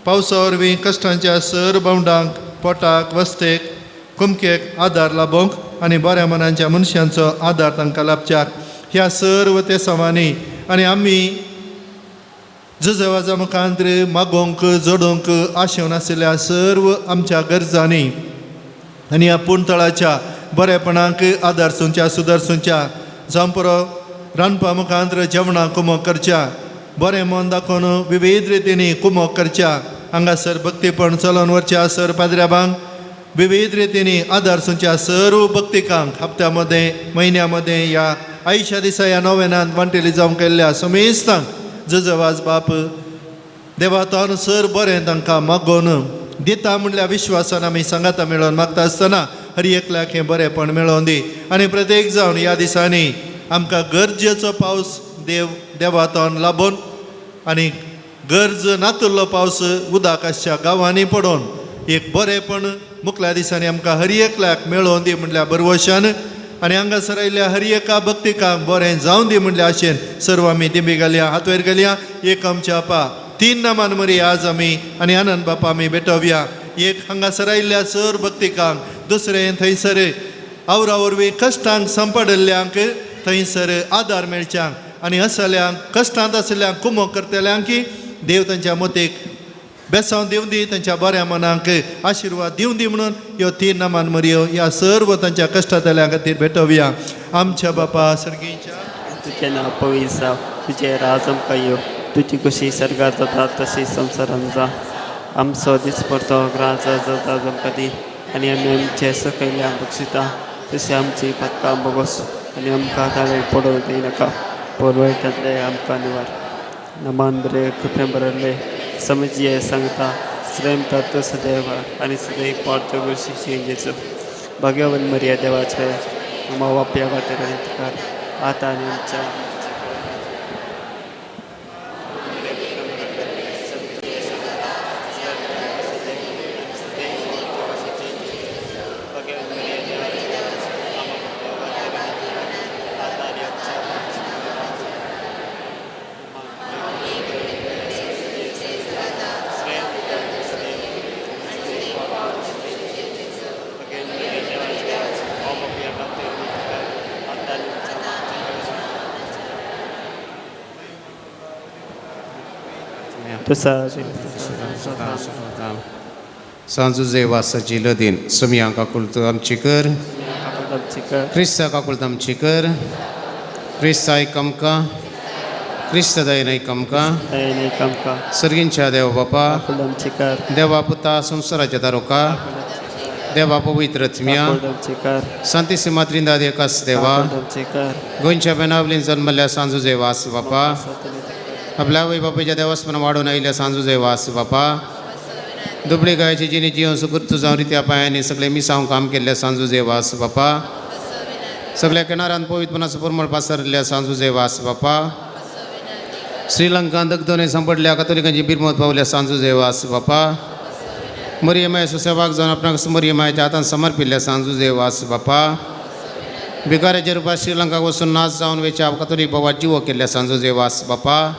पावसा वरवीं कश्टांच्या सर भावंडांक पोटाक वस्तेक कुमकेक आदार लाबोवंक आनी बऱ्या मनांच्या मनशांचो आदार तांकां लाबच्याक ह्या सर्व ते सवांनी आनी आमी जुजवाजा मुखांत्र मागोवंक जोडोवंक आशेवन आशिल्ल्या सर्व आमच्या गरजांनी आनी ह्या पुणतळाच्या बरेपणाक आदार सुंच्या सुदारसुंच्या जावं पुरो रांदपा मुखांत्र जेवणां कुमोक करच्या बरें मन दाखोवन विविध रितींनी कुमोक करच्या हांगासर भक्तीपण चलोवन व्हरच्या सर पाद्र्याबांक विविध रितींनी आदार सुंच्या सर्व भक्तिकांक हप्त्या मदें म्हयन्या मदें ह्या आयच्या दिसा ह्या नोवेनांत वांटेली जावंक केल्ल्या समेस्तांक जजवाज बाप देवातान सर बरें तांकां मागोवन दिता म्हणल्या विश्वासान आमी सांगाता मेळोवन मागता आसतना हर एकल्याक हें बरेंपण मेळोवन दी आनी प्रत्येक जावन ह्या दिसांनी आमकां गरजेचो पावस देव देवातान लाबोवन आनी गरज नातुल्लो पावस उदक आसच्या गांवांनी पडोवन एक बरेंपण मुखल्या दिसांनी आमकां हर एकल्याक मेळोवन दी म्हणल्या बरवशान आनी हांगासर आयिल्ल्या हर एका भक्तिकांक बरें जावन दी म्हणल्या आशेन सर्व आमी दिंबी घालया हात वयर घालया. एक आमच्या आपा तीन नामान मरी आज आमी आनी आनंद बापा आमी भेटोवया. एक हांगासर आयिल्ल्या सर भक्तिकांक, दुसरें थंयसर आवरा वरवीं कश्टांक सांपडिल्ल्यांक थंयसर आदार मेळच्यांक आनी असल्यांक कश्टांत आशिल्ल्यांक कुमोक करतल्यांक देव तांच्या मतीक बेसांव दिवं दी, तांच्या बऱ्या मनाक आशिर्वाद दिवं दी म्हणून ह्यो तीन नामान मरयो ह्या सर्व तांच्या कश्टांतल्या खातीर भेटोवया. आमच्या बापा सर्गीच्या तुजें नांव पवित्र जावं, तुजें राज आमकां येवं, तुजी खुशी सर्गार जाता तशी संवसारांत जावं. आमचो दिसपडतो ग्रास जाता आमकां दी आनी आमी आमचे सकयल्या बक्षिता तशी आमची पातकां बोगोस आनी आमकां ताळें पडोवंक दिनाका, पुरवयतांतलें आमकां निवार. नमान बरें कृपें बरयल्लें समजिये सांगता श्रेम तत्व सदैव आनी सदैव पार्थ गोशी जेजू. भाग्यवन मरिया देवाचे मा बापया खातीर कर आतां आनी आमच्या सांजुजे वासाची लदीन सुमया काकुळत आमची कर, क्रिस्ता काकुळत आमची कर, क्रिस्त आयक आमकां, क्रिस्त दयेन आयक आमकां, सर्गींच्या देव बापा, देवा पुता संवसाराच्या तारुका, देवा पवित्र आत्म्या, सांतिसिमा त्रिंदाद एकाच देवा, गोंयच्या बेनावलीन जन्मल्या सांजुजे वास बापा, आपल्या आवय बापायच्या देवास्पन वाडून आयिल्ल्या सांजुजे वास बापा, दुबळी गायची जिणे जिवन सुकृत जावन रित्या पांयांनी सगळे मिसांव काम केल्ल्या सांजुजे वास बापा, सगळ्या किनारान पवित्रपणाचो परमळ पासरिल्ल्या सांजुजे वास बापा, श्रीलंकान दगदोने सांपडल्या कथोलिकांची बिरमत पावल्या सांजुजे वास बापा, मरियमायचो सेवाक जावन आपणाक मरियमायच्या हातान समर्पिल्ल्या सांजुजे वास बापा, भिकाऱ्याच्या रुपात श्रीलंकाक वचून नाच जावन वेच्या कथोलीक बाबा जिवो केल्ल्या सांजुजे वास बापा,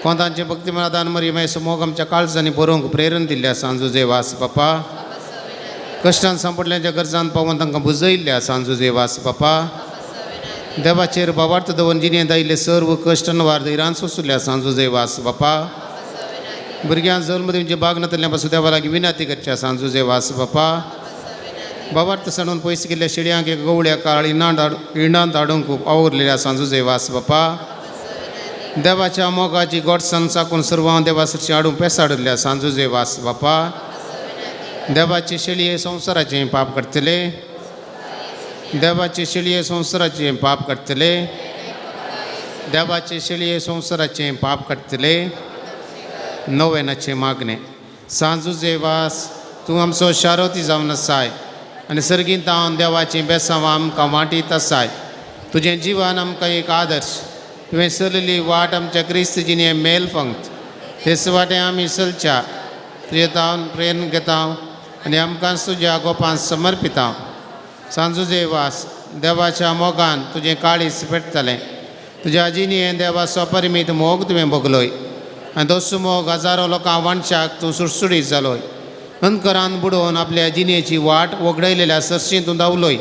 कोंतांचे भक्तिमनादान मरियमायचो मोग आमच्या काळजांनी बरोवंक प्रेरण दिल्ल्या सांजुजे वास बापा, कश्टान सांपडल्यांच्या गरजान पावोवन तांकां बुजयल्ल्या सांजुजे वास बापा, देवाचेर बाबार्थ दवरून जिणेंत आयिल्ले सर्व कश्ट वार धैर्यान सोंसुल्ल्या सांजुजे वास बापा, भुरग्यांक जल्म दिवचे बाग नातल्या पासून देवा लागीं विनंती करच्या सांजुजे वास बापा, बाबार्थ सांडून पयस गेल्ल्या शेळयांक एक गवळ्या काळ इनान धाडूंक आवरलेल्या सांजुजे वास बापा, देवाच्या मोगाची गोडसान चाकून सर्वां देवा सरशी हाडूंक पेसाडुल्ल्या सांजुजे वास बापा, देवाचे शेळये संवसाराचें पाप करतले, देवाचे शेळये संवसाराचें पाप करतले, देवाचे शेळये संवसाराचें पाप करतले. नोवेनाचें मागणें. सांजुजे वास तूं आमचो शारोती जावन आसाय आनी सर्गींत हांव देवाचीं बेसांवां आमकां वांटीत आसाय. तुजें जिवन आमकां एक आदर्श, तुवें चलयल्ली वाट आमच्या क्रिस्त जिणे मेल फंक्त तेच वाटे आमी चलच्या तुजें तावन प्रेरण घेता आनी आमकां तुज्या गोपान समर्पिता. सांजुजे वास देवाच्या मोगान तुजें काळीज पेटतलें, तुज्या जिणें देवाचो परिमीत मोग तुवें भोगलोय. आनी तोच मोग हजारो लोकां वांटशाक तूं सुडसुडीत जालोय. अंतकरान बुडोवन आपल्या जिणेची वाट वगडयलेल्या सरशी तूं धांवलोय.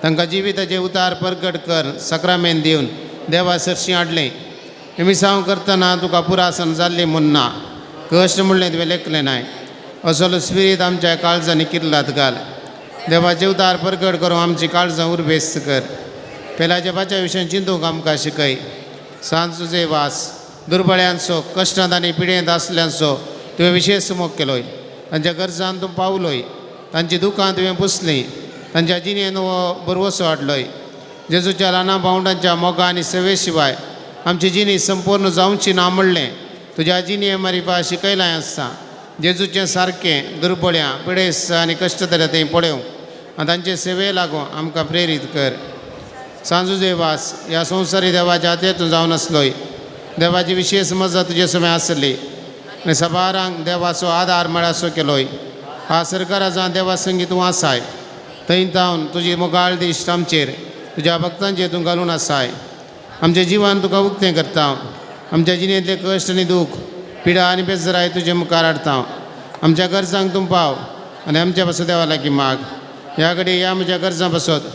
तांकां जिविताचे उतार परगट कर सक्रामेन दिवन देवा सरशी हाडलें. मिसांव करतना तुका पुरासन जाल्ली म्हूण ना कश्ट म्हणलें तुवें लेखलें नाय. असलो स्पिरीत आमच्या काळजांनी किर्लात घाल. देवाचे उतार परगट करूं आमची काळजां उर्बेस्त कर. पेल्याच्या पाच्या विशयान चिंतूंक आमकां शिकय. सांज तुजे वास दुर्बळ्यांचो कश्टांत आनी पिडेंत आसल्यांचो तुवें विशेश मोग केलोय. तांच्या गरजान तूं पावलोय. तांची दुकां तुवें पुसलीं. तांच्या जिणेन हो बरवसो हाडलोय. जेजूच्या ल्हाना भावंडांच्या मोगा आनी सेवे शिवाय आमची जिणी संपूर्ण जावची ना म्हणलें तुज्या जिणे मारिपा शिकयलां आसता. जेजूचें सारकें दुर्बळ्यां पिडेस्त आनी कश्ट जाल्या थंय पळोवंक आनी तांचे सेवे लागून आमकां प्रेरीत कर. सांजुजे वास ह्या संवसारी देवाच्या हातें तूं जावन आसलोय. देवाची विशेश मजा तुजे समय आसली आनी सबारांक देवाचो आदार मेळासो केलोय. हा सरकाराचा देवा संगी तूं आसाय. थंय तावन तुजी मोगाळ दिश्ट आमचेर तुज्या भक्तांचेर तूं घालून आसाय. आमचें जिवन तुका उक्तें करता. आमच्या जिणेंतले कश्ट आनी दूख पिडा आनी बेजराय तुजे मुखार हाडता. आमच्या गरजांक तूं पाव आनी आमच्या पासत देवा लागीं माग. ह्या घडी ह्या म्हज्या गरजां पासत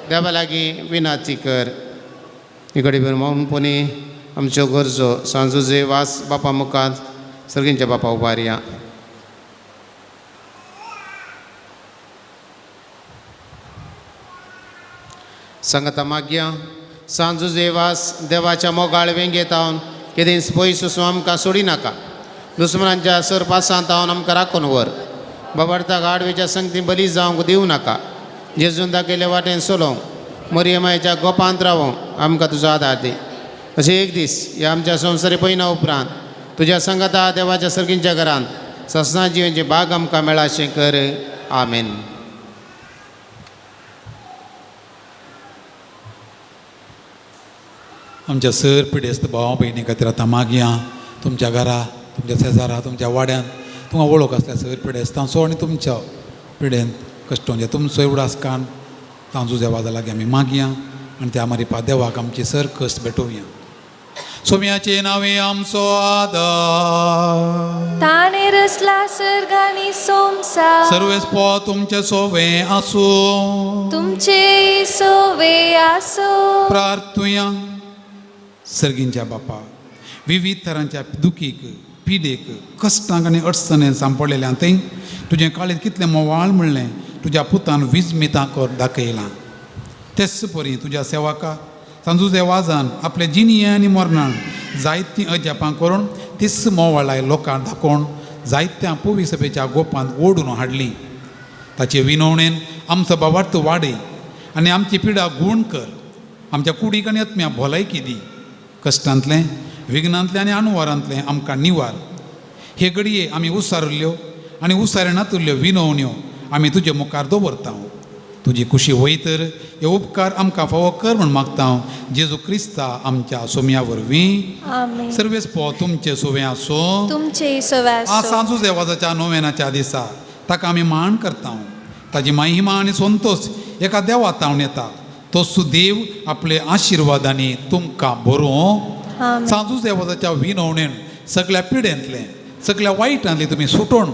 देवा लागीं विनाती कर. ही घडी भर मौनपणी आमच्यो गरजो सांजुजे वास बापा मुखार सर्गींच्या बापा उबारया. सांगता मागया सांजुजे वास देवाच्या मोगाळ वेंगेत हावन केदींच पयस वचून आमकां सोडी नाका. दुस्मनांच्या सरपासांत हावन आमकां राखून व्हर. बाबार्ताक आडवेच्या संगती बली जावंक दिवं नाका. जेजून दाखयले वाटेन चलोवंक मरियमायच्या गोपांत रावोंक आमकां तुजो आदार दी. अशें एक दीस ह्या आमच्या संवसारी पयना उपरांत तुज्या संगता देवाच्या सर्गींच्या घरांत ससना जिवेंचे बाग आमकां मेळाशें कर. आमेन. आमच्या सर पिडेस्त भाव भयणी खातीर आतां मागया. तुमच्या घरा तुमच्या शेजारा तुमच्या वाड्यान तुमकां वळख आसल्या सर पिडेस्तांचो आनी तुमच्या पिडेन कश्टोंचे तुमचो उडास कान तांचो देवाजा लागीं आमी मागया आनी त्या मारिपा देवाक आमची सर कश्ट भेटोवया. सोम्याचे नांवे आमचो आदार. ताणें रचला सर्ग आनी संवसार. सर्वेस्पो तुमचे सोवे आसूं. तुमचे सोवे आसूं. प्रार्थुया. सर्गींच्या बापा विविध तरांच्या दुखीक पिडेक कश्टांक आनी अडचणेन सांपडलेल्या थंय तुजें काळीज कितलें मोवाळ म्हणलें तुज्या पुतान विजमितां कर दाखयलां. तेच परी तुज्या सेवाका सांजुजे वाजान आपले जिणये आनी मरणान जायतीं अजापां करून तीच मोवाळाय लोकांक दाखोवन जायत्या पवी सभेच्या गोपांत ओडून हाडली. ताचे विनवणेन आमचो बावार्थ वाडय आनी आमची पिडा गूण कर. आमच्या कुडीक आनी आत्म्या भलायकी दी. कश्टांतलें विघ्नांतलें आनी अणवारांतलें आमकां निवार. हे घडये आमी उसारिल्ल्यो आनी उसारिनातुल्ल्यो विनवण्यो आमी तुजे मुखार दवरता. तुजी खुशी वयतर हे उपकार आमकां फावो कर म्हूण मागता जेजू क्रिस्ता आमच्या सोम्या वरवीं. सर्वेस्पो तुमचे सोवे आसूं. तुमचे सोवे आसूं. सांजू देवाच्या नोवेनाच्या दिसा ताका आमी मान करता. ताजी महिमा आनी संतोश एका देवा तावन येता. तोच देव आपले आशिर्वादांनी तुमकां बरोवं. सांजू देवाच्या विनवणेन सगळ्या पिडेंतलें सगळ्या वायटांतलें तुमी सुटोवन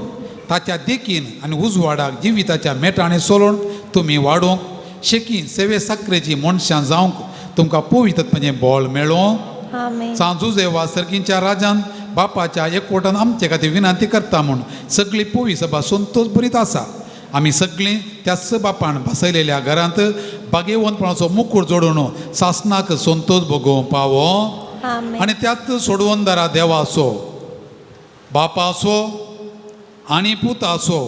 ताच्या देखीन आनी उजवाडाक जिविताच्या मेटांनी सोलोवन तुमी वाडोवंक शेकी सेवे साकरेची मनशां जावंक तुमकां पवित्रत्वाचें बळ मेळों. सांजू देवा सर्गींच्या राजान बापाच्या एकवटान आमचे खातीर विनंती करता म्हूण सगळी पवी सभा संतोश बरीत आसा. आमी सगळीं त्याच बापान बसयलेल्या घरांत बागेवंतपणाचो मुकूट जोडून सासनाक संतोश भोगोवंक पावो. आनी त्याच सोडवंदारा देवाचो बापाचो आनी पुताचो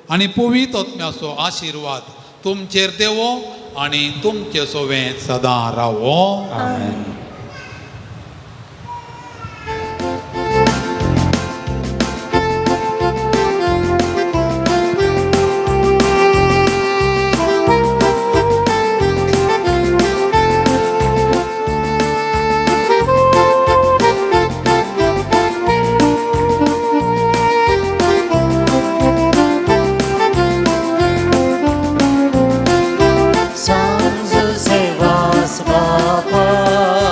आनी पवित्र आत्म्याचो आशिर्वाद तुमचेर देवो आनी तुमचे सोवें सदां रावो. San Jose was Papa.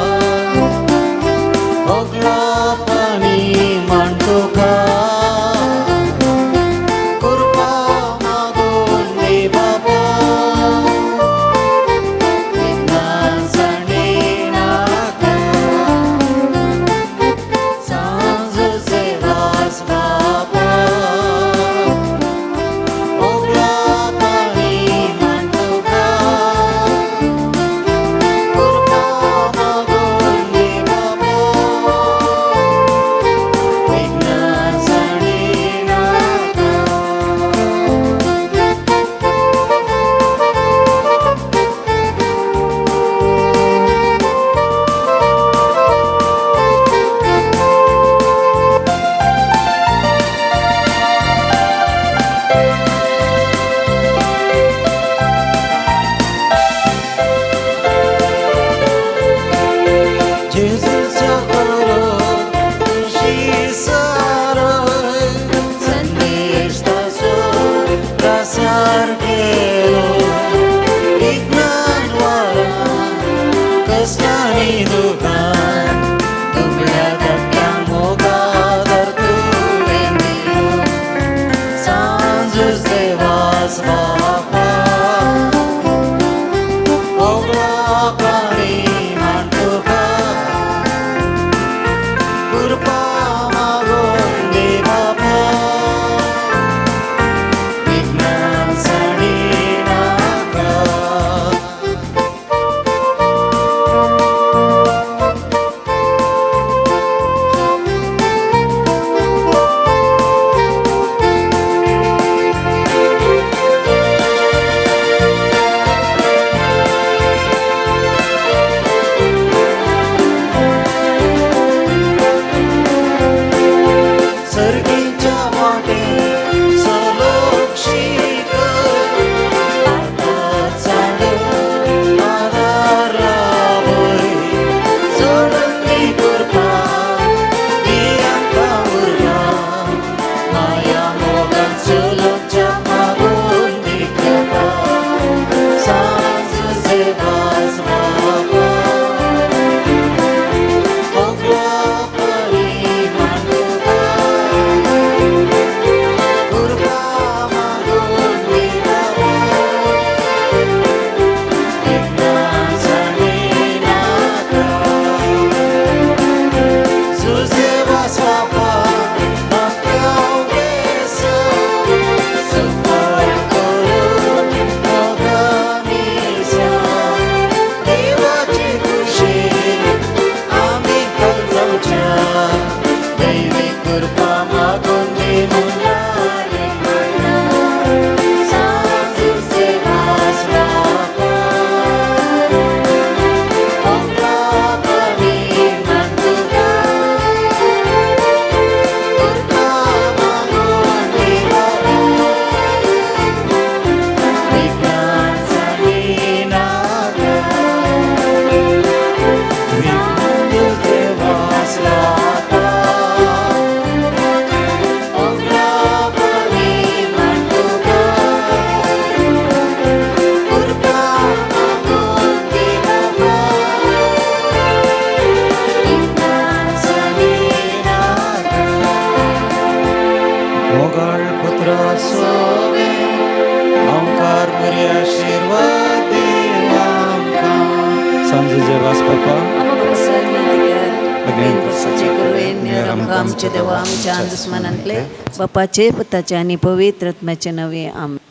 आमच्या देवा आमच्या दुस्मनांतले बापाचे पुताचे आनी पवित्र आत्म्याचे नवे आमेन.